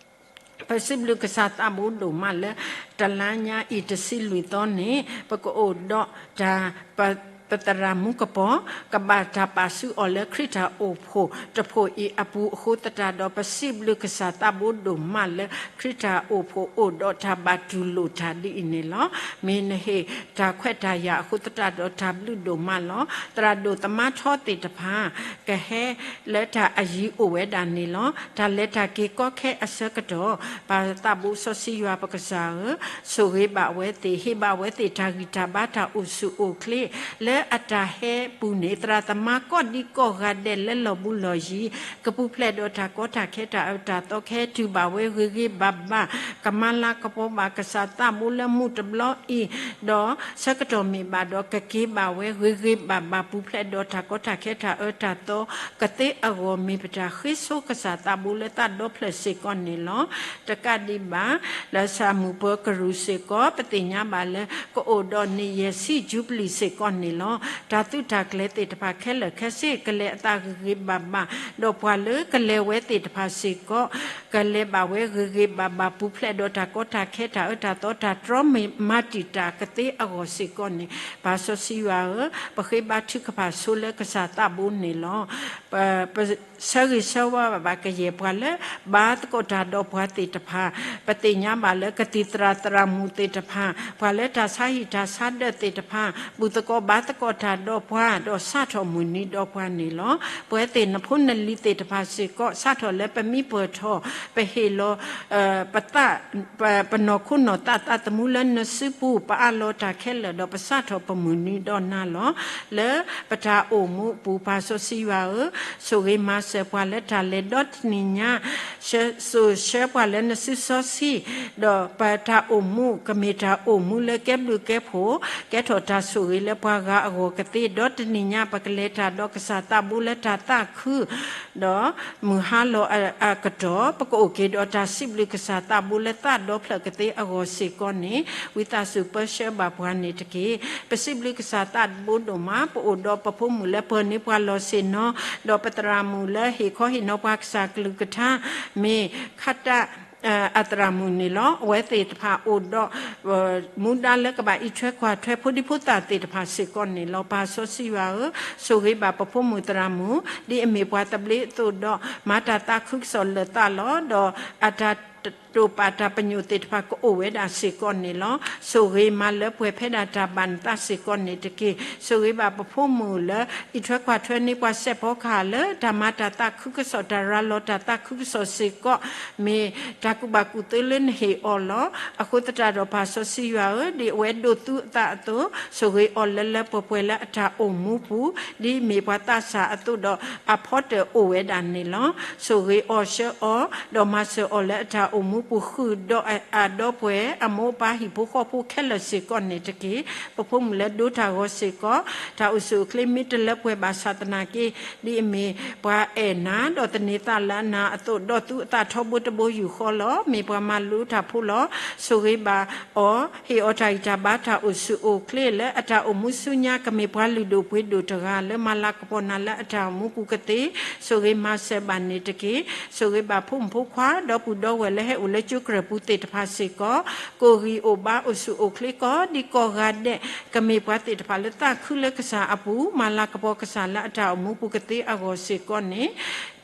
ပစံးဘျုးကစၢ်သးဘိဒိၣ်မးလၢ တလါညါအံၤတဆံလွံၢ်သီန့ၣ် ပကအိၣ်ဒီးတၢ် ပသရၣ်မူကပီၤ ကဘၣ်တၢ်ပာ်ဆူၣ်အီၤလၢခရံာ်တၢ်အိၣ်ဖှိၣ်တဖှိၣ်အံၤအပူၤအဃိသတးဒီး ပစံးဘျုးကစၢ်သးဘိဒိၣ်မးလၢ ခရံာ်တၢ်အိၣ်ဖှိၣ်အိၣ်ဒီးတၢ်ဘၣ်တူၢ်လိာ်တၢ်ဒ်အံၤန့ၣ်လီၤ. မ့ၢ်နဟ့ၣ်တၢ်ခွဲးတၢ်ယာ်အဃိသတးဒီး တၢ်ဘျုးဒိၣ်မးလီၤ. သရၣ်ဒိၣ်သမါထီသ့ၣ်တဖၣ် ကဟဲလၢတၢ်အယံၤအိၣ်ဝဲဒၣ်န့ၣ်လီၤ. တၢ်လဲၤတၢ်က့ၤကီခဲအဆၢကတီၢ် ပၢ်သးဘိစီဆှံယွၤပကစၢ်ဧၢ, ဆိၣ်ဂ့ၤဘၣ်အဝဲသ့ၣ်, ဟ့ၣ်ဘၣ်အဝဲသ့ၣ်တၢ်ဂံၢ်တၢ်ဘါ တၢ်အိၣ်ဆူၣ်အိၣ်ချ့ လၢ လၢအတၢ်ဟဲပူၤန့ၣ် သရၣ်သမါကိးဒံကိးဂၤဒဲးလၢလီၢ်ဘူးလီၢ်ယံၤ ကပူၤဖျဲးဒီးတၢ်ကီတၢ်ခဲတၢ်အၢတၢ်သီ ကဟဲတုၤဘၣ်ဝဲဂ့ၤဂ့ၤဘၣ်ဘၣ်, ကမၤလၤကပီၤဘၣ်ကစၢ်သးဘိလၢမုၢ်တဘျီအံၤ, ဒီးဆၢကတီၢ်မ့ၢ်ဘၣ်ဒီးကက့ၤဘၣ်ဝဲဂ့ၤဂ့ၤဘၣ်ဘၣ် ပူၤဖျဲးဒီးတၢ်ကီတၢ်ခဲတၢ်အၢတၢ်သီ ကသ့အဂီၢ် မ့ၢ်ပတၢ်ဃ့ဆိကစၢ်သးဘိလၢသးဒီဖျၢၣ်စ့ၢ်ကီးန့ၣ်လီၤ. တကးဒံးဘၣ် လၢဆၣ်မုၢ်ပၢၤကရူၢ်စ့ၢ်ကီး ပသ့ၣ်ညါဘၣ်လၢ ကအိၣ်ဒီးနံၣ်ယဲၢ်ဆံ ယူဘလံၣ်စ့ၢ်ကီးန့ၣ်လီၤ. တၢ်သုးတၢ်ကျဲၤသ့ၣ်တဖၣ်ခဲလၢာ်ခဲဆ့ ကလဲၤအသးဂ့ၤဂ့ၤဘၣ်ဘၣ်, ဒီးပှၤလၢကလဲၤဝဲသ့ၣ်တဖၣ်စ့ၢ်ကီး ကလဲၤဘၣ်ဝဲဂ့ၤဂ့ၤဘၣ်ဘၣ် ပူၤဖျဲးဒီးတၢ်ကီတၢ်ခဲတၢ်အၢတၢ်သီ တၢ်တြီမၤတံာ်တာ်ကသ့အဂီၢ်စ့ၢ်ကီးန့ၣ်, ပၢ်စီဆှံယွၤဧၢ, ပဃ့ဘါထုကဖၣ်ဆိလၢကစၢ်သးဘိန့ၣ်လီၤ. ပ ဆၢဂ့ၤဆၢဝါဘၣ်ကယဲၢ်ပှၤလၢ ဘါသကိးတၢ်ဒီးပှၤသ့ၣ်တဖၣ်, ပသ့ၣ်ညါဘၣ်လၢကသံၣ်သရၣ်သရၣ်မုၣ်သ့ၣ်တဖၣ်, ပှၤလၢတၢ်ဆါဟံၣ်တၢ်ဆါဒၢးသ့ၣ်တဖၣ်, ဘူၣ်သကိးဘါသကိးတၢ်ဒီးပှၤ, ဒီးစးထီၣ်မုၢ်နံၤဒီးပှၤန့ၣ်လီၤ. ပဝဲသ့ၣ်နဖိနလံၤသ့ၣ်တဖၣ်စ့ၢ်ကီး စးထီၣ်လၢပမံပၢၢ်ထီၣ်, ပဟ့ၣ်လီၤ ပသး ပ ပနီၢ်ခိနီၢ်သးသးသမူလၢနစုပူၤ, ပအးလီၤတၢ်ခဲလၢာ်ဒီးပစးထီၣ်ပမုၢ်နံၤဒီးနၤလီၤ. လၢပတၢ်အိၣ်မူအပူၤ ပၢ်စီဆှံယွၤဧၢ, ဆိၣ်ဂ့ၤမၤစၢၤပှၤလၢတၢ်လဲၤဒီတနံၤညါ, ဆှၢ စိာ်ဆှၢပှၤလၢနစုစီဆှံ, ဒီးပတၢ်အိၣ်မူ ကမ့ၢ်တၢ်အိၣ်မူလၢကဲဘျုးကဲဖှိၣ်, ကဲထီၣ်တၢ်ဆိၣ်ဂ့ၤလၢပှၤဂၤအဂီၢ်ကသ့, ဒီတနံၤညါ ပကလဲၤတၢ်ဒီးကစၢ်သးဘိလၢတၢ်သးခု ဒီးမုၢ်ဟါလီၤအကတီၢ် ပကအိၣ်က့ၤဒီးတၢ်စံးဘျုးကစၢ်သးဘိလၢသးဒီဖျၢၣ်ကသ့အဂီၢ်စ့ၢ်ကီးန့ၣ်, ဝံသးစူၤပၢဆှၢဘၣ်ပှၤန့ၣ်တက့ၢ်. ပစံးဘျုးကစၢ်သးဘိဒိၣ်မး, ပအိၣ်ဒီးပဖိမုၣ်လၢပၢၤန့ၢ်ပှၤလီၤဆ့ၣ်နီၤ, ဒီးပသရၣ်မုၣ်လၢဟ့ၣ်ခီဟ့ၣ်နီၤပှၤကစၢ်ကလုၢ်ကထါ မ့ၢ်ခးတၢ် အသရၣ်မုၣ်န့ၣ်လီၤ. အဝဲသ့ၣ်တဖၣ်အိၣ်ဒီး မူဒါလၢကဘၣ်အံးထွဲကွၢ်ထွဲဖိဒံဖိသၣ်သ့ၣ်တဖၣ်စ့ၢ်ကီးန့ၣ်လီၤ. ပၢ်စီဆှံယွၤဧၢ, ဆိၣ်ဂ့ၤဘၣ်ပဖိမုၣ်သရၣ်မုၣ်, ဒ်အမ့ၢ်ပှၤသဘျ့အသိးဒီး မၤတၢ်သးခုကစီၣ်လၢာ်သးလီၤ, ဒီးအတၢ်တိာ်ပာ်တၢ်ပညိၣ်သ့ၣ်တဖၣ်ကအိၣ်ဝဲဒၣ်စ့ၢ်ကီးန့ၣ်လီၤ. ဆိၣ်ဂ့ၤမၤလၢပှဲၤဖဲဒၣ်တၢ်ဘၣ်နသးစ့ၢ်ကီးန့ၣ်တက့ၢ်. ဆိၣ်ဂ့ၤဘၣ်ပဖိမုၣ်လၢ အံးထွဲကွၢ်ထွဲန့ၢ်ပှၤစဲးဖီကဟၣ်လၢ တၢ်မၤတၢ်သးခုကစီၣ် တၢ်ရၤလီၤတၢ်သးခုကစီၣ်စ့ၢ်ကီး မ့ၢ်တၢ်ကူၣ်ဘၣ်ကူၣ်သ့လၢနဟ့ၣ်အီၤလီၤ. အဃိသတးဒီးပၢ်စီဆှံယွၤဧၢ, ဒ်အဝဲဒိးသူအသးအသိး, ဆိၣ်ဂ့ၤအီၤလၢလၢပှဲၤပှဲၤလၢအတၢ်အိၣ်မူပူၤ, ဒ်မ့ၢ်ပှၤသးစၢ်အသိးဒီး အဖီတၢၣ်အိၣ်ဝဲဒၣ်န့ၣ်လီၤ. ဆိၣ်ဂ့ၤအီၤဆှၢအီၤ, ဒီးမၤစၢၤအီၤလၢအတၢ်အိၣ်မူပူၤ ဃုာ်ဒီးအဒီပုၢ်ဝဲၢ် အမိၢ်အပၢ်ဟံၣ်ဖိဃီဖိခဲလၢာ်စ့ၢ်ကီးန့ၣ်တက့ၢ်. ပဖိမုၣ်လၢဒိတၢ်ဂီၤစ့ၢ်ကီး, တၢ်အိၣ်ဆူၣ်အိၣ်ချ့မ့ၢ်တလၢပှဲၤဘၣ်ဆၣ်သနာ်က့, ဒ်အမ့ၢ်ပှၤအဲၣ်နၤ ဒီးသန့ၤသးလၢနၤအသိး, ဒီးသူအသးထီဘိတဘိယူၢ်ဃီလီၤ. မ့ၢ်ပှၤမၤလိတၢ်ဖိလီၤ. ဆိၣ်ဂ့ၤဘၣ်အီၤ, ဟ့ၣ်အီၤတၢ်ဂံၢ်တၢ်ဘါ တၢ်အိၣ်ဆူၣ်အိၣ်ချ့လၢအတၢ်အိၣ်မူဆူညါ ကမ့ၢ်ပှၤလုၢ်ဒိၣ်ပှ့ၤဒိၣ်တဂၤလၢမၤလၤကပီၤနၤလၢအတၢ်အိၣ်မူပူၤကသ့, ဆိၣ်ဂ့ၤမၤစၢၤဘၣ်န့ၣ်တက့ၢ်. ဆိၣ်ဂ့ၤဘၣ်ဖိမုၣ်ဖိခွါ ဒီပုၢ်ဒီဝဲၢ်လၢဟဲအိၣ်လၢကၠိကြၢးပူၤသ့ၣ်တဖၣ်စ့ၢ်ကီး, ကအိၣ်ဂံၢ်အိၣ်ဘါအိၣ်ဆူၣ်အိၣ်ချ့ကိးဒံကိးဂၤဒဲး, ကမ့ၢ်ပှၤသ့ၣ်တဖၣ်လၢသးခုလၢကစၢ်အပူၤ, မၤလၤကပီၤကစၢ်လၢအတၢ်အိၣ်မူပူၤကသ့အဂီၢ်စ့ၢ်ကီးန့ၣ်,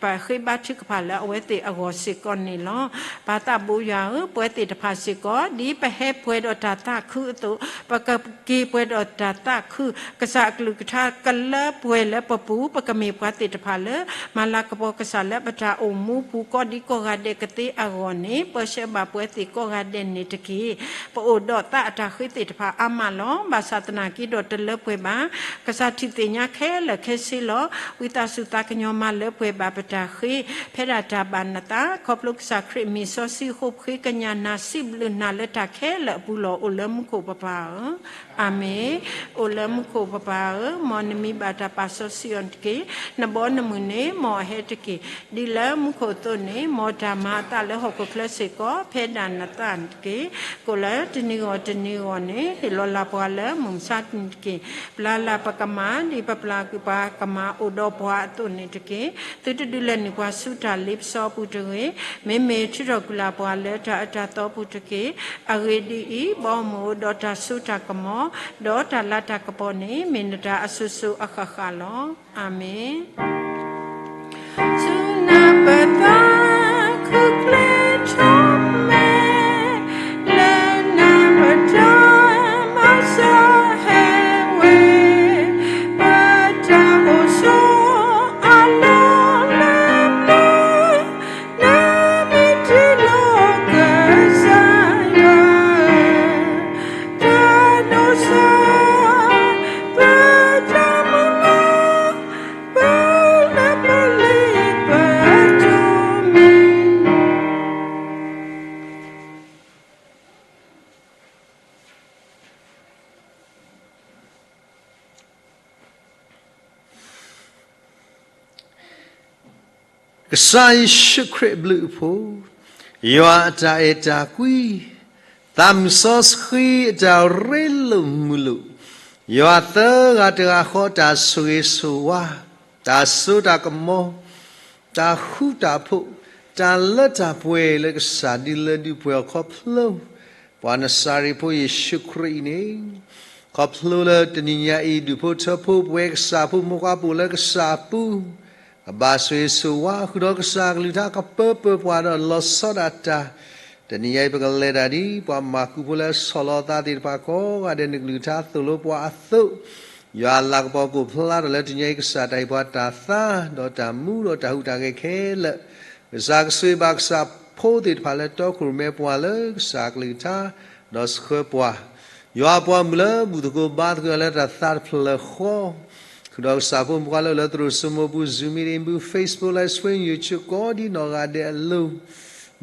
ပဃ့ဘါထုကဖၣ်လၢအဝဲသ့ၣ်အဂီၢ်စ့ၢ်ကီးန့ၣ်လီၤ. ပၢ်သးဘိယွၤဧၢ, ပဝဲသ့ၣ်တဖၣ်စ့ၢ်ကီး ဒ်ပဟဲပှဲၤဒီးတၢ်သးခုအသိး, ပကက့ၤပှဲၤဒီးတၢ်သးခု, ကစၢ်အကလုၢ်ကထါကလၢပှဲၤလၢပပူၤ, ပကမ့ၢ်ပှၤသ့ၣ်တဖၣ်လၢ မၤလၤကပီၤကစၢ်လၢပတၢ်အိၣ်မူပူၤ ကိးဒံကိးဂၤဒဲးကသ့အဂီၢ်န့ၣ်, ပၢဆှၢဘၣ်ပဝဲသ့ၣ်ကိးဂၤဒဲးန့ၣ်တက့ၢ်. ပအိၣ်ဒီးသးအတၢ်ဃ့သ့ၣ်တဖၣ်အါမးလီၤ. ဘၣ်ဆၣ်သနာ်က့ဒီးတလၢပှဲၤဘၣ်. ကစၢ်ထံၣ်သ့ၣ်ညါခဲလၢာ်ခဲဆ့လီၤ. ဝံသးစူၤသးကညီၤမၤလၢပှဲၤဘၣ်ပတၢ်ဃ့ ဖဲဒၣ်တၢ်ဘၣ်နသး, ခီဖျိကစၢ်ခရံာ်အမံၤစီဆှံအဃိ ပဃ့ကညးနၤ စံးဘျုးနၤလၢတၢ်ခဲလၢာ်အပူၤလီၤ. အိၣ်လၢမူခိၣ်ပပၢ်ဧၢ, အၤမ့ၣ်. အိၣ်လၢမူခိၣ်ပပၢ်ဧၢ, မ်နမံၤဘၣ်တၢ်ပာ်စီဆှံအီၤတက့ၢ်. နဘီနမုၢ်န့ၣ် မ်အဟဲတက့ၢ်. ဒ်လၢမူခိၣ်အသိးန့ၣ်, မ်တၢ်မၤအသးလၢဟီၣ်ခိၣ်ချၢစ့ၢ်ကီး ဖဲဒၣ်နသးန့ၣ်တက့ၢ်. ကိးလၢတနံၤဂီၢ်တနံၤဂီၢ်န့ၣ်, ဟ့ၣ်လီၤလၢပှၤလၢမုၢ်မဆါတနံၤတက့ၢ်. ပျၢ်လၢပကမၤ ဒ်ပပျၢ်ကွံာ်ပှၤကမၤအိၣ်ဒီးပှၤအသိးန့ၣ်တက့ၢ်. သုတဒုးလဲၤနုာ်ပှၤဆူတၢ်လ့ပစီအပူၤတဂ့ၤ. မ့မ့ၢ်ထုးထီၣ်ကွံာ်လၢပှၤလၢတၢ်အၢတၢ်သီပူၤတက့ၢ်. အဂ့ၢ်ဒ်အံၤ, ဘီမုၢ်အိၣ်ဒီးတၢ်စိတၢ်ကမီၤ, ဒီးတၢ်လၤတၢ်ကပီၤန့ၣ် မ့ၢ်နတၢ်အစိၤစိၤအဃၣ်ဃၣ်လီၤ. အၤမ့ၣ်. ဆူနၢ်ပသးခုၣ်ချ့ထီၣ်မဲာ်, လၢနၢ်ပတၢ်မၤစၢၤဟဲဝဲ, ပတၢ်အိၣ်ဆိးအလီၢ်လၢပျၢၤ, နမ့ၢ်တ့လီၤကစၢ်ယွၤ, တၢ်ဒိးစၢၤ ပတၢ် ကစၢ်ယ့ၣ်ၡူးခရံာ်အဘျုးအဖှိၣ်, ယွၤအတၢ်အဲၣ်တၢ်ကွံ, သးမုၢ်စီဆှံအတၢ်ရ့လိာ်မုာ်လိာ်, ယွၤသၢဂၤတဂၤဃီတၢ်ဆိၣ်ဂ့ၤဆိၣ်ဝါ, တၢ်စိတၢ်ကမီၤ, တၢ်ဃူတၢ်ဖိး, တၢ်လၢတၢ်ပှဲၤလၢကစၢ်ဒ်လၢဒုးပှဲၤအီၤခီဖျိ ပှၤနစၤရ့းဖိယ့ၣ်ၡူးခရံာ်အံၤန့ၣ်, ခီဖျိလၢတနံၤညါအံၤ ဒူၣ်ဖိထၢဖိ ပဝဲကစၢ်ဖိမုၣ်ခွါပအိၣ်လၢကစၢ်အပူၤ, ကဘၣ်ဆိၣ်ဂ့ၤဆိၣ်ဝါ ဃုာ်ဒီးကစၢ်အကလုၢ်ကထါကပၢပၢၤပှၤဒီးလီၤဆီဒၣ်တၢ်, တနံၤညါအံၤ ပကလဲၤတၢ်ဒ်ပှၤမၤကူဖိလၢအဆီၣ်လီၤအသးသ့ၣ်တဖၣ်ကိးဂၤဒဲး နကလုၢ်ကထါသိၣ်လိပှၤအသိး, ယွၤအလၤကပီၤကအိၣ်ဖျါထီၣ်လၢတနံၤညါအံၤ ကစၢ်တၢ်ဟ့ၣ်ပှၤတၢ်သါ ဒီးတၢ်မူဒီးတၢ်ဟူးတၢ်ဂဲၤခဲလၢာ်, ကစၢ်ကဆိၣ်ဂ့ၤဘၣ်ကစၢ်ဖိသ့ၣ်တဖၣ်လၢတီခိၣ်ရိၣ်မဲပှၤလၢကစၢ်ကလုၢ်ကထါ, ဒီးဆှၢပှၤ ယွၤအပှၤမုၣ်လၢဘူၣ်သကိးဘါသကိးလၢတၢ်သးတဖျၢၣ်ဃီ, ဃုာ်ဒီးကစၢ်ဖိမုၣ်ခွါလၢအိၣ်လၢသရိာ်စိမိပူၤ Zoom meeting ပူၤ Facebook live stream YouTube ကိးဒ်နီၢ်ဂၤဒဲးအလိၤ,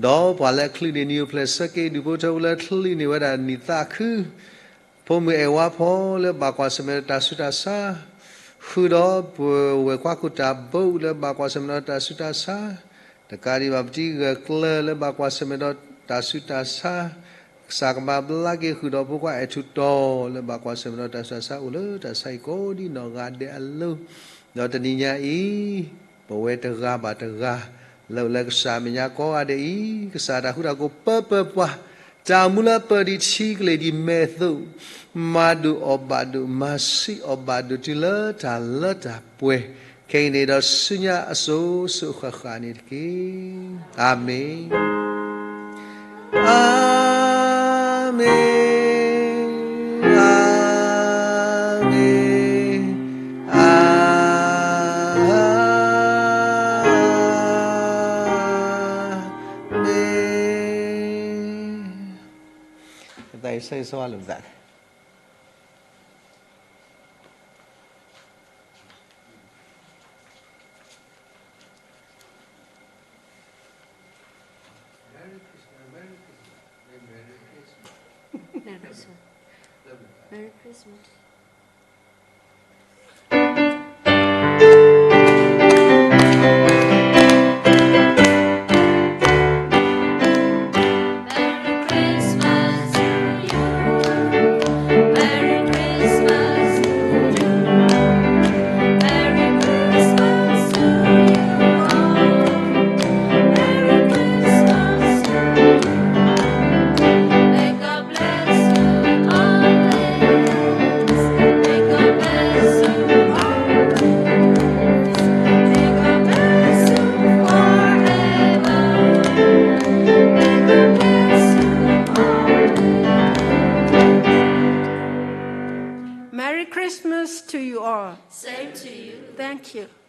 ဒီးပှၤလၢအချုးန့ၢ်နံၣ်အိၣ်ဖျဲၣ်ဆၢက့ၤ ဒူၣ်ဖိထၢဖိလၢချုးန့ၢ်ဝဲဒၣ်နံၣ်သးခု ဖိမုၣ်အဲၣ်ဝါဖီလၢဘၣ်ကွၢ်ဆၢၣ်မဲာ်ဒီးတၢ်ဆူးတၢ်ဆါ, ဃုာ်ဒီးပဝဲၢ်ကွၢ်ခိၣ်တၢ်ဘိလၢဘၣ်ကွၢ်ဆၢၣ်မဲာ်ဒီးတၢ်ဆူးတၢ်ဆါ, တကးဒံးဘၣ်ပတံၤဂၢၢ်ကျၢၤလၢဘၣ်ကွၢ်ဆၢၣ်မဲာ်ဒီးတၢ်ဆူးတၢ်ဆါ, ကစၢ်ကမၤဘျါက့ၤဃုာ်ဒီးဖိခွါအဲၣ်ထူၣ်တီၤလၢဘၣ်ကွၢ်ဆၢၣ်မဲာ်ဒီးတၢ်ဆူးတၢ်ဆါအိၣ်လၢတၢ်ဆါဟံၣ်ကိးဒ်နီၢ်ဂၤဒဲးအလိၤ, ဒီးတနံၤညါအံၤ ပဝဲတဂၤဘၣ်တဂၤ လၢအိၣ်လၢကစၢ်အမဲာ်ညါကိးဂၤဒဲးအံၤ ကစၢ်တၢ်ဃူတၢ်ဖိးပၢပၢၤပှၤ, တၢ်မူလၢပၢၢ်ဒံးထံကလ့ၢ်ဒံးမဲာ်သိး, မၤဒိၣ်အီၣ်ဘၣ်ဒိၣ် မၤဆံးအီၣ်ဘၣ်ဒိၣ်တုၤလၢတၢ်လၢတၢ်ပှဲၤ, ခဲအံၤန့ၣ်ဒီးဆူညါအစိၤစိၤဃၣ်ဃၣ်န့ၣ်တက့ၢ်. အၤမ့ၣ်. အၤမ့ၣ်, အၤမ့ၣ်, အၤမ့ၣ်. ကသးအံၤဆၢဂ့ၤဆၢဝါလိာ်ပသး. Merry Christmas. Merry Christmas to you all. Same to you. Thank you.